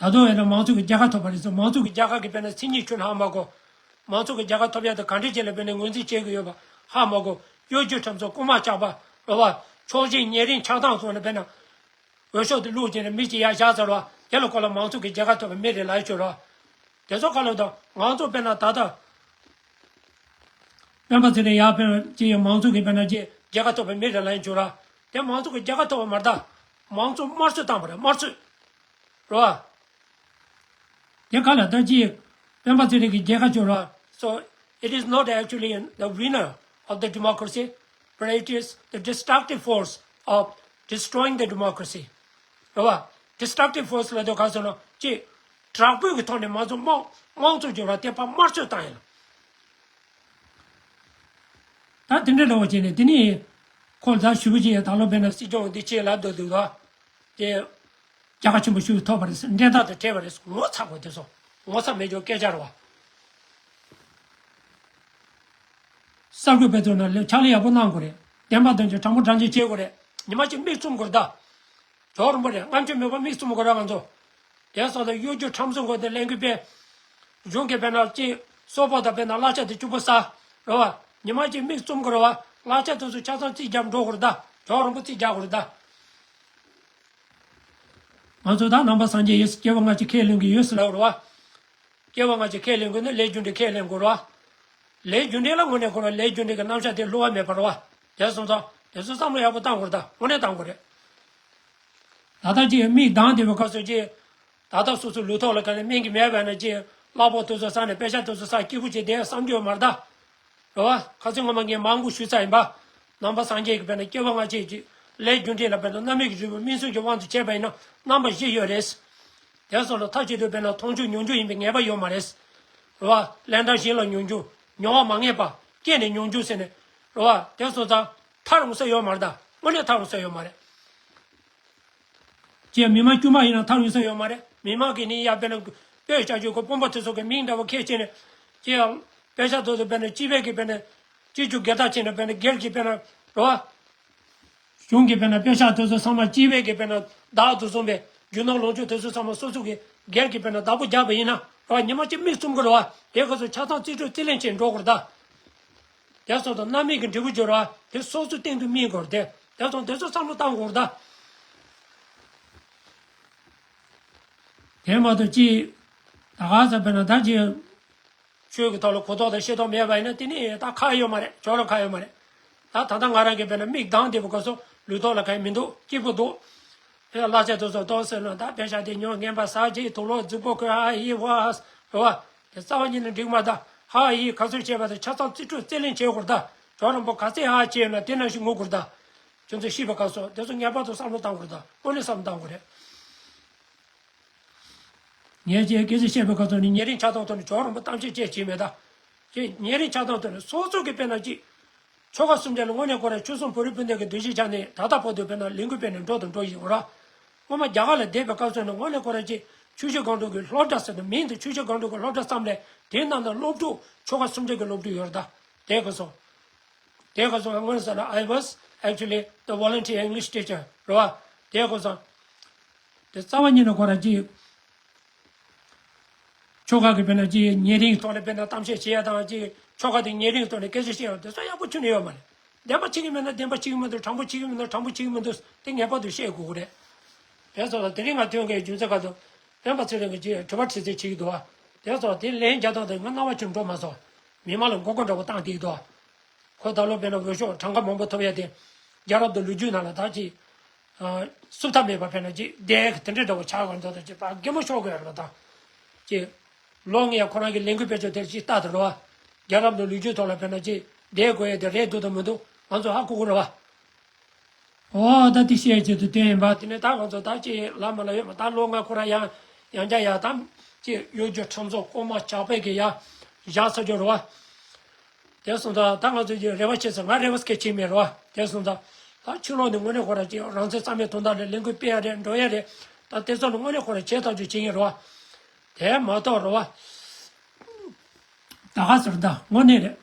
ད་དུང་ཡང་ན་མང་གཙོ་གི་རྒྱལ་ཁ་ཐོབ་པ་རེད་ཟེར། མང་གཙོ་གི་རྒྱལ་ཁ་གི་དཔེར་ན་མཚན་ཉིད་ཁྱོན་ཧ་མ་གོ། མང་གཙོ་གི་རྒྱལ་ཁ་ཐོབ་ཡག་དེ་ག་འདྲས་བྱས་ལ་དཔེར་ན་ངོས་འཛིན་བྱེད་ཀྱི་ཡོད་པ་ཧ་མ་གོ། གཡོ་སྒྱུ་ཁྲམ་ཚོགས་རྐུན་མ་ཆགས་པ་རེད་བ། ཕྱོགས་ཞེན་ཉེ་རིང་ཆགས་སྟངས་སོགས་ནས་དཔེར་ན། འོས་ཤོག་དེ་བླུགས་བྱས་ནས་མི་གཅིག་ཡར་བཞག་ཚར་བ་དེ་ལ་ཁོ་ལ་མང་གཙོ་གི་རྒྱལ་ཁ་ཐོབ་པའི་མི་རེད་ལབ་ཡོད་ར། དེ་ཚོ་ག་ལ་དང་ང་ཚོ་དཔེར་ན་ད་ལྟ། སྤེན་པ་ཚེ་རིང་ཡར་དཔེར་ན་ཅིག་ཡང་མང་གཙོ་གི་དཔེར་ན་ཅིག་རྒྱལ་ཁ་ཐོབ་པའི་མི་རེད་ལབ་ཡིན་ཆོག་ར། དེ་མང་གཙོ་གི་རྒྱལ་ཁ་ཐོབ་པ་མ་རེད་ད། མང་གཙོ་དམར་གསོད་བཏང་བ་རེད་དམར་གསོད། རེད་བ། དེ་ག་ལ་ད་ཅིག་སྤེན་པ་ཚེ་རིང་གི་རྒྱལ་ཁ་ཆོག་ར། So it is not actually the winner of the democracy, but it is the destructive force of destroying the democracy. རེད་བ། Destructive force ལ་དོ་ག་ཟེར་ན་ཅིག་དྲག་པོའི་གི་ཐོག་ནས་མང་གཙོ་དམངས་དམངས་གཙོ་སྦྱོར་བ་དེ་ཕར་དམར་གསོད་བཏང་ཡིན། ད་དེ་འདྲ་འདྲ་བོ་བྱས་ནས་དེ་ནི་ཁོ་ད་ཞུ་བ་ཅིག་ཡང་ད་ལོ་དཔེར་ན་སྲིད་སྐྱོང་འདི་ཆེད་ལ་སྡོད་འདུག་ད། དེ་རྒྱལ་ཁ་ཆེན་པོ་ཞིག་ཐོབ་པ་རེད། འགྲན་ཟླ་དང་བྲལ་བ་རེད། ངོ་ཚ་དགོས་དེ་ཚོ་ངོ་ཚ་མེད་ཅོག་སྐད་ཆ་རེད་བ། གསར་འགོད་པའི་ཚོ་ན་ལས་ཕྱག་ལས་ཡག་པོ་གནང་དགོས་རེད། བདེན་པ་དོན་གྱི་དྲང་པོ་དྲང་བཞིན་བྱེད་དགོས་རེད། ཉི་མ་གཅིག་མིག་བཙུམ་དགོས་རེད་ད། ཇོ་རིན་པོ་རེད། རྔམ་ཆེ་མེད་པ་མིག་བཙུམ་དགོས་རེད་ང་ཚོ། དེ་སོགས་ལ་གཡོ་སྒྱུ་ཁྲམ་གསུམ་སྐོར་དེ་ལས་འགུལ་སྤེལ། གཞུང་གི་དཔེར་ན་ཅིག་སོག་པོ་དང་དཔེར་ན་གླ་ཆ་དེ་གཅིག་པུ་ཟ། རེད་བ། ཉི་མ་གཅིག་མིག་བཙུམ་དགོས་རེད་བ། གླ་ཆ་དེ་ཚོ་ཆ་ཚང་རྩིས་རྒྱག་འགྲོ་དགོས་རེད་ད། ཇོ་རིན་པོ་རྩིས་རྒྱག་དགོས་རེད་ད། ང་ཚོ་ད་ནང་པ་སངས་རྒྱས་ཡོད། སྐྱེ་བ་སྔ་ཕྱི་ཁས་ལེན་གྱི་ཡོད་ཟེར་ལབ་རེད་བ། སྐྱེ་བ་སྔ་ཕྱི་ཁས་ལེན་དགོས་ན་ལས་རྒྱུ་འབྲས་ཁས་ལེན་དགོས་རེད་བ། ལས་རྒྱུ་འབྲས་ལ་དངོས་གནས་ཁོ་རང་ལས་རྒྱུ་འབྲས་ཀྱི་རྣམ་གཞག་དེ་བསླུ་བ་མེད་པ་རེད་བ། དེ་སོང་ཙང་དེ་ཚོ་བསམ་བློ་ཡག་པོ་བཏང་དགོས་རེད་ད། དངོས་གནས་བཏང་དགོས་རེད། ད་ལྟ་ཅིག་མིག་གདངས་བསྡད་པའི་སྐབས་སུ་ཅིག་ད་ལྟ་སོ་སོའི་ལུས་ཐོག་ལ་ག་ནས་སྨན་གྱི་མེད་པ་ན་ཅིག་གླ་ཕོགས་དེ་ཚོ་བསགས་ནས་པེ་ཤག་དེ་ཚོ་བསགས་སྐྱིད་པོ་བྱེད་བསྡད་བསམ་རྒྱུ་ཡོད་མ་རེད་ད། རེད་བ། ཁ་སང་སྔོན་མ་ངས་མང་པོ་ཞུས་ཚར་ཡིན་པ། ནང་པ་སངས་རྒྱས་ཀྱི་དཔེར་ན་སྐྱེ་བ་སྔ་ཕྱི་ཅིག་ལས་རྒྱུ་འབྲས་ལ་དཔེར་ན་རྣམ་སྨིན་གྱི་རིལ་བུ་སྨིན་གསུམ་གྱི་དབང་དུ་བྱས་པ་ཡིན་ན་རྣམ་པ་བཞི་ཡོད་རེད། དེ་སོགས་ལ་མཐའ་གཅིག་ཏུ་དཔེར་ན་མཐོང་ཆོས་མྱོང་འགྱུར་ཡིན་པའི་ངེས་པ་ཡོད་མ་རེད། རེད་བ། ལན་གྲངས་གཞན་ལ་མྱོང་འགྱུར། མྱོང་བ་མ་ངེས་པ། སྐྱེས་ནས་མྱོང་འགྱུར་ཟེར་ནས། རེད་བ། དེ་སོང་ཙང་ཐར་འོང་ས་ཡོད་མ་རེད་ད། དངོས་གནས་ཐར་འོང་ས་ཡོད་མ་རེད། ཅེས་མི་མང་དཀྱུས་མ་ཡིན་ན་ཐར་འོང་ས་ཡོད་མ་རེད། མི་མང་གིས་ནི་ཡ་དཔེར་ན། པོད་བྱ་རྒྱུ་གི་དཔོན་པོ་དེ་ཚོ་གི་མིང་འདྲ་བོ་ཁས་བྱས་ནས། ཅི་ཡང་དཔེ་ཆ་དེ་ཚོ་དཔེར་ན་སྤྱི་པའི་གི་དཔེར་ན་སྤྱི་རྒྱུ་སྒེར་བདག་བྱས་ནས་དཔེར་ན་སྒེར་གྱི་དཔེར་ན་རོ། གཞུང་གི་དཔེར་ན་དཔེ་ཆ་དེ་ཚོ་ཚང་མ་སྤྱི་པའི་གི་དཔེར་ན་བདག་ཏུ་བཟུང་བའི་རྒྱུ་ནོར་ལོངས་སྤྱོད་དེ་ཚོ་ཚང་མ་སོ་སོ་གི་སྒེར་གྱི་དཔེར་ན་བདག་པོ་རྒྱག་པ་ཡིན་ན་རོ། ཉི་མ་གཅིག་མིག་བཙུམ་གི་རོ། དེ་ག་ཚོ་ཆ་ཚང་རྩིས་སྤྲོད་རྩིས་ལེན་བྱས་འགྲོ་དགོས་རེད་ད། དེ་སོགས་དང་རྣམ་སྨིན་གྱི་འབྲས་བུ་སྦྱོར་བ་དེ་སོ་སོ་སྟེང་དུ་སྨིན་དགོས་རེད་དེ། དེ་སོགས་དེ་ཚོ་བསམ་བློ་བཏང་དགོས་རེད་ད། དེ་མ་གཏོགས་ཅི། ད་ག་ས་དཔེར་ན་ད་ཅི། ཆོས་ཀྱི་ཐོག་ལ་གོ་རྟོགས་དང་ཤེས་རྟོགས་མེད་པ་ཡིན་ན་དེ་ནི་ད་ཁག་ཡོད་མ་རེད། ཅོག་ར་ཁག་ཡོད་མ་རེད། ད་ད་ལྟ་ང་རང་གིས་དཔེར་ན་མིག་གདངས་བསྡད་པའི་སྐབས་སུ་ལུས་ཐོག་ལ་གང་ཡང་མི་འདུག་སྐྱིད་པོ་འདུག་དེ་ལ་ལྷག་བཅས་དུ་སོགས་ཏོག་ཟེར་ན་ད་དཔེ་ཆ་དེ་ཉོ་ངན་པ་ཟ་བྱེད་དུག་ལོག་རྫིག་པོ་ཁོས་ཧ་ཧི་ཧོ་ཧ་རོ་བ། དེ་རྩ་བ་ཉིད་ནས་འགྲིག་མ་ད་ཧ་ཧི་ག་ཚོད་བྱས་པ་དང་ཆ་ཚང་རྩིས་སྤྲོད་རྩིས་ལེན་བྱེད་དགོས་རེད་ད། ཇོ་རིན་པོ་ག་ཚད་ཧ་ཧ་བྱས་ཡོད་ན་དེ་ནང་བཞིན་ངུ་དགོས་རེད་ད། ཁྱོད་ཚོས་ཤེས་པའི་སྐབས་སུ་དེ་ཚོ་ངེས་པར་དུ་བསམ་བློ་བཏང་དགོས་རེད་ད། དངོས་གནས་བསམ་བློ་བཏང་དགོས་རེད། ངས་ཅིག་སྐད་ཆ་བཤད་པའི་སྐབས་སུ་ནི་ཉེ་རིང་ཆགས་སྡང་ཐོག་ནས་ཇོ་རིན་པོ་གཏམ་བཤད་བྱས་བྱས་མེད་ད། ཅེས་ཉེ་རིང་ཆགས་སྡང་ཐོག་ནས་སོ་སོ་གི་དཔེར་ན་ཅིག་ཆོལ་ཁ་གསུམ་ཆ་ལ་དངོས་གནས་ཁོ་རང་ཆོལ་གསུམ་བོད་རིགས་སྤུན་ཟླ་གི་འདུ་ཤེས་ཆགས་ནས་ད་ལྟ་བར་དུ་དཔེར་ན་ལས་འགུལ་སྤེལ་ནས་འགྲོ་དང་འགྲོ་བཞིན་ཡོད་ར། སྔོན་མ་རྒྱ་གར་ལ་བསྡད་པའི་སྐབས་སུ་ནི་དངོས་གནས་ཁོ་རང་ཅིག་ཆུ་བཞི་སྒང་དྲུག་གི་སློབ་གྲྭ་ཟེར་ན་མིང་དུ་ཆུ་བཞི་སྒང་དྲུག་གི་སློབ་གྲྭ་བསམ་ལས་དེའི་ནང་ན་སློབ་ཕྲུག་ཆོལ་ཁ་གསུམ་ཆ་གི་སློབ་ཕྲུག་ཡོད་རེད་ད། དེ་ག་སོང་། དེ་ག་སོང་སྔོན་ཟེར་ན། I was actually the volunteer English teacher རེད་བ། དེ་ག་སོང་། དེ་རྩ་བ་ཉིད་ནས་ཁོ་རང་ཅིག་ཆོལ་ཁ་གི་དཔེར་ན་ཅིག་ཉེ་རིང་ཐོག་ནས་དཔེར་ན་གཏམ་བཤད་བྱེད་ཡ་དང་ཅིག་ཆོལ་ཁ་དེ་ཉེ་རིང་ཐོག་ནས་སྐད་ཆ་བཤད་ཡ་དེ་ཚོ་ཡག་པོ་ཁྱོན་ནས་ཡོད་མ་རེད། བདེན་པ་བྱེད་ཀྱི་མིན་ན་བདེན་པ་བྱེད་ཀྱི་མི་འདུག་དྲང་པོ་བྱེད་ཀྱི་མིན་ན་དྲང་པོ་བྱེད་ཀྱི་མི་འདུག་དེ་ངེས་པར་དུ་བཤད་དགོས་ཀྱི་རེད། དེ་ཚོ་ལ་དེ་རིང་ང་ཐོན་མཁན་རྒྱུ་མཚན་ཁ་དུ་སྤེན་པ་ཚེ་རིང་གིས་ཅིག་དྲི་བ་དྲི་རྩིས་བྱེད་ཀྱི་འདུག་བ། དེ་ཚོ་དེ་ལན་རྒྱག་སྟངས་དེ་ང་རྣ་བ་ཆུ་འགྲོ་མ་སོང་། མི་མང་ལ་མགོ་སྐོར་འདྲ་པོ་བཏང་བསྡད་ཀྱི་འདུག་ཁོ་ད་ལོ་དཔེར་ན་འོས་ཤོག་གྲངས་ཀ་མང་པོ་ཐོབ་ཡ་དེ། རྒྱལ་རབས་དང་ལོ་རྒྱུས་ནང་ལ་ད་ཅིག་སུབ་ཐབས་མེད་པ་དཔེར་ན་ཅིག་བསྡད་དེ་འདྲ་འདྲ་པོ་ཆགས་ཀྱི་འདུག་ད་ཅིག་ཕར་གད་མོ་ཤོར་དགོས་ཡ་རེད་ད། ཅིག་ལོ་ལྔ་ཡ་ཁོ་རང་གི་ལས་འགུལ་སྤེལ་ཕྱོགས་དེར་ཅིག་ལྟ་དང་རེད་བ། རྒྱལ་རབས་དང་ལོ་རྒྱུས་ཐོག་ལ་དཔེར་ན་ཅིག་བསྡད་དགོས་ཡ་དེ་རེད་འདུག་དང་མི་འདུག་ང་ཚོ་ཧ་གོ་གི་རེད་བ། འོ་ད་དེ་བཤད་ཆེད་དུ་བསྟན་ཡིན་པ། དེ་ནས་ད་ང་ཚོ་ད་ཅིག་ལ་མ་ལ་ཡོད་མ། ད་ལོ་ལྔ་ཁོ་རང་ཡང་ཡང་བསྐྱར་ཡ་ད་ཅིག་གཡོ་སྒྱུ་ཁྲམ་ཚོགས་ལྐོག་མ་ཇག་པའི་གི་ཡ་བཞག་ཚར་རྒྱུ་རེད་བ། དེ་སོང་ཙང་ད་ང་ཚོ་ཀྱི་རེ་བ་བྱེད་ཚེ་ང་རེ་བ་སྐད་ཆེ་མེད་རེད་བ། དེ་སོང་ཙང་ད་ཕྱི་ལོགས་ནས་དངོས་གནས་ཁོ་རང་ཅིག་རང་བཙན་རྩ་མེད་གཏོང་སྟངས་རེད། ལས་འགུལ་སྤེལ་ཡ་རེད། འགྲོ་ཡ་རེད། ད་དེ་ཚོ་ལ་དངོས་གནས་ཁོ་རང་བྱེད་ཐག་གཅོད་བྱེད་ཀྱི་རེད་བ། དེ་མ་གཏོགས་རེད་བ། ད་ག་ཟེར་ད་དངོས་གནས་རེད།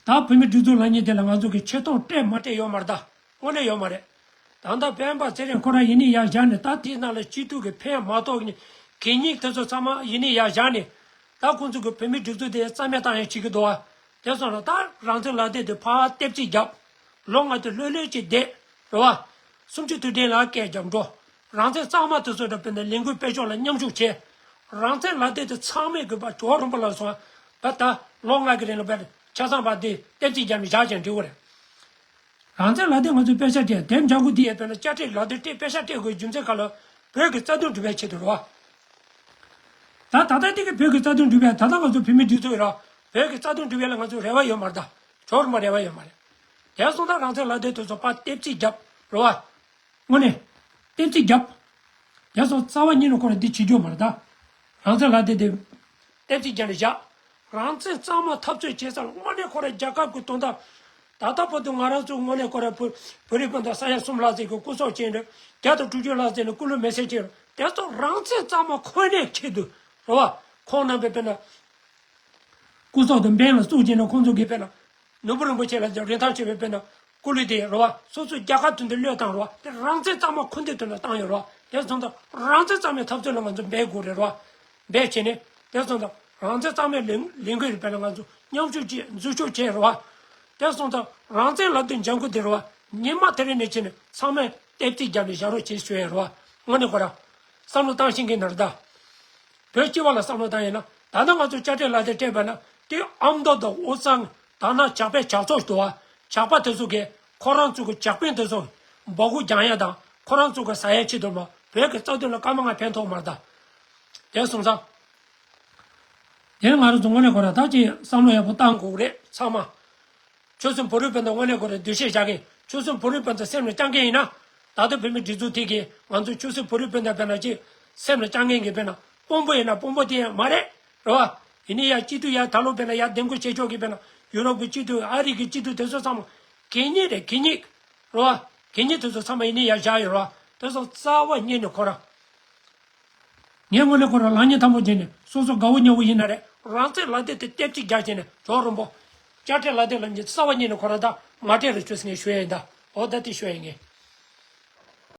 ད་བོད་མི་སྒྲིག་འཛུགས་ལབ་མཁན་དེ་ལ་ང་ཚོ་གི་ཆེ་མཐོང་སྤྲད་མ་སྤྲད་ཡོད་མ་རེད་ད། དངོས་གནས་ཡོད་མ་རེད། ད་ལྟ་སྤེན་པ་ཚེ་རིང་ཁོ་རང་ཡིན་ནི་ཡར་བཞག་ནས། ད་དེའི་ནང་ལ་སྤྱི་འཐུས་ཀྱི་ཕན་མ་གཏོགས་ནི་གད་སྙིགས་དེ་ཚོ་ཚང་མ་ཡིན་ནི་ཡར་བཞག་ནས། ད་ཁོང་ཚོ་གི་བོད་མི་སྒྲིག་འཛུགས་དེ་རྩ་མེད་བཏང་ཡ་བྱེད་ཀྱི་འདུག་བ། དེ་སོང་ན་ད་རང་བཙན་ལག་དེབ་དེ་ཕར་ལྟེབ་རྩེག་རྒྱབ། ལོ་ལྔ་དེ་ལྷོད་ལྷོད་ཅིག་བསྡད། རེད་བ། གསུམ་བཅུ་དུས་དྲན་ལ་སྐད་རྒྱབ་འགྲོ། རང་བཙན་གཙང་མ་དེ་ཚོ་འདྲ་དཔེར་ན་ལས་འགུལ་སྤེལ་ཕྱོགས་ལ་མཉམ་ཞུགས་བྱས། རང་བཙན་ལག་དེབ་དེ་ཚང་མས་གུས་པ་ཇོ་རིན་པོ་ལ་སོང་བ། ད་ལོ་ལྔ་གི་རིང་ལ་བས་ཆ་ཚང་པ་དེ་ལྟེབ་རྩེག་རྒྱབ་ནས་བཞག་ཅིང་འགྲིག་གི་རེད། རང་བཙན་ལག་དེབ་ང་ཚོས་དཔེ་ཆ་བལྟས། དེབ་ལྗང་ཁུ་འདི་ཡས་དཔེར་ན་དཔེ་ཆ་སྤྲད་དགོས་རྒྱུ་མཚན་ག་ལ། བོད་ཀྱི་རྩ་དོན་སྒྲུབ་པའི་ཆེད་དུ་རེད་བ། ད་ད་ལྟ་འདི་གི་བོད་ཀྱི་རྩ་དོན་སྒྲུབ་པའི། ད་ལྟ་ང་ཚོ་བོད་མི་སྒྲིག་འཛུགས་ཡོད་ར། བོད་ཀྱི་རྩ་དོན་སྒྲུབ་ཡ་ལ་ང་ཚོ་རེ་བ་ཡོད་མ་རེད་ད། ཇོ་རིན་པོ་རེ་བ་ཡོད་མ་རེད། དེ་སོང་ཙང་རང་བཙན་ལག་དེབ་དེ་ཚོ་ཕར་ལྟེབ་རྩེག་རྒྱབ། རེད་བ། དངོས་གནས། ལྟེབ་རྩེག་རྒྱབ། དེ་སོང་རྩ་བ་ཉིད་ནས་ཁོ་རང་འདི་བྱེད་རྒྱུ་མ་རེད་ད། རང་བཙན་ལག་དེབ་དེ་ལྟེབ་རྩེག་རྒྱབ་ནས་བཞག། རང་བཙན་གཙང་མ་འཐབ་རྩོད་བྱེད་ས་ལ་དངོས་གནས་ཁོ་རང་རྒྱལ་ཁབ་ཀྱི་དོན་དག་ད་ལྟ་བར་དུ་ང་རང་ཚོ་དངོས་གནས་ཁོ་རང་བོད་བོད་རིགས་སྤུན་ཟླ་ས་ཡ་གསུམ་ལྷག་ཙམ་གྱི་སྐུ་སྲོག་བཅད་རེད། བརྒྱ་དང་དྲུག་ཅུ་ལྷག་ཙམ་ནས་སྐུ་ལུས་མེ་སྲེག་བྱས་རེད། དེ་ཚོ་རང་བཙན་གཙང་མ་ཁོ་ནའི་ཆེད་དུ་རེད་བ། ཁོང་རྣམ་པས་དཔེར་ན། སྐུ་སྲོག་དང་འབེན་ལ་བཙུགས་བྱས་ནས་ཁོང་ཚོ་གིས་དཔེར་ན། ནོར་བུ་རིན་པོ་ཆེ་ལ་རིན་ཐང་ཆེ་བའི་དཔེར་ན། སྐུ་ལུས་དེ་རེད་བ། སོ་སོའི་རྒྱལ་ཁབ་དོན་དུ་བློས་བཏང་རེད་བ། དེ་རང་བཙན་གཙང་མ་ཁོ་ནའི་དོན་ལ་བཏང་ཡོད་རེད་བ། དེ་སོང་ཙང་རང་བཙན་གཙང་མའི་འཐབ་རྩོད་ལ་ང་ཚོ་འབད་དགོས་རེད་རེད་བ། འབད་བྱས་ནས། དེ་སོང་ཙང་རང་བཙན་གཙང་མའི་ལས་ལས་འགུལ་རེད། དཔེར་ན་ང་ཚོ་མཉམ་ཞུགས་བྱས་འཛུལ་ཞུགས་བྱས་རེད་བ། དེ་སོང་ཙང་རང་བཙན་ལག་དེབ་ལྗང་ཁུ་དེ་རེད་བ། ཉི་མ་དེ་རིང་ནས་བྱས་ནས་ཚང་མས་ལྟེབ་རྩེག་བརྒྱབ་ནས་བཞག་རོགས་བྱེད་ཞུ་ཡ་རེད་བ། དངོས་གནས་ཁོ་རང་བསམ་བློ་བཏང་ཤེས་མཁན་ནི་རེད་ད། བོད་སྤྱི་པ་ལ་བསམ་བློ་བཏང་ཡིན་ན། ད་ལྟ་ང་ཚོ་དཔྱ་ཁྲལ་ལག་དེབ་སྤྲད་པ་ན་དེ་ཨ་མདོ་དང་དབུས་གཙང་། དར་ནག་ཇག་པའི་ཇག་ཚོགས་འདུག་བ། ཇག་པ་དེ་ཚོ་གིས་ཁོ་རང་ཚོ་གི་ཇག་དཔོན་དེ་ཚོ་འབོད་སྐུལ་རྒྱག་ཡ་དང་ཁོ་རང་ཚོ་གི་ཟ་ཡ་ཆེད་དུ་མ་བོད་ཀྱི་རྩ་དོན་ལ་སྐར་མ་ལྔ་ཕན་ཐོགས་མ་རེད་ད། དེ་སོང་ཙང་། དེ་ང་རང་ཚོ་དངོས་གནས་ཁོ་རང་ད་ཅིག་བསམ་བློ་ཡག་པོ་བཏང་དགོས་རེད་ཚང་མ། ཆོལ་གསུམ་བོད་རིགས་སྤུན་ཟླ་དངོས་གནས་ཁོ་རང་འདུ་ཤེས་བཞག་གིན། ཆོལ་གསུམ་བོད་རིགས་སྤུན་ཟླ་སེམས་ལ་བཅངས་མཁན་ཡིན་ན། ད་ལྟ་བོད་མི་སྒྲིག་འཛུགས་དེ་གིས་ང་ཚོ་ཆོལ་གསུམ་བོད་རིགས་སྤུན་ཟླ་དཔེར་ན་ཅིག་སེམས་ལ་བཅངས་མཁན་གྱི་དཔེར་ན་དཔོན་པོ་ཡིན་ན་དཔོན་པོ་དེ་ཡང་མ་རེད། རེད་བ། ཡིན་ནའི་ཡ་སྤྱི་འཐུས་ཡ་ད་ལོ་དཔེར་ན་ཡ་འདེམས་བསྐོ་བྱེད་ཕྱོགས་ཀྱི་དཔེར་ན་ཡུ་རོབ་ཀྱི་སྤྱི་འཐུས། ཨ་རི་གི་སྤྱི་འཐུས་དེ་ཚོ་ཚང་མ་གད་སྙིགས་རེད། གད་སྙིགས། རེད་བ། གད་སྙིགས་དེ་ཚོ་ཚང་མ་ཡིན་ནའི་ཡ་བཞག་ཡོད་རེད་བ། དེ་ཚོ་རྩ་བ་ཉིད་ནས་ཁོ་རང་ ངའི་ངོས་ནས་ཁོ་རང་ལག་གཉིས་ཐལ་མོ་སྦྱར་ནས་སོ་སོ་དགའ་བོ་ཉེ་བོ་ཡིན་ན་རེད། རང་ཚོའི་ལག་དེབ་དེ་ལྟེབ་གཅིག་རྒྱག་བྱས་ནས་གྲོགས་རོམ་པོ། དཔྱ་ཁྲལ་ལག་དེབ་ལ་ཉིན་རྩ་བ་ཉིད་ནས་ཁོ་རང་ད་མ་སྤྲད་རེ་བྱོས་ཟེར་ངས་ཞུ་ཡ་ཡིན་ད། འོ་ད་དེ་ཞུ་ཡ་ཡིན་ངས།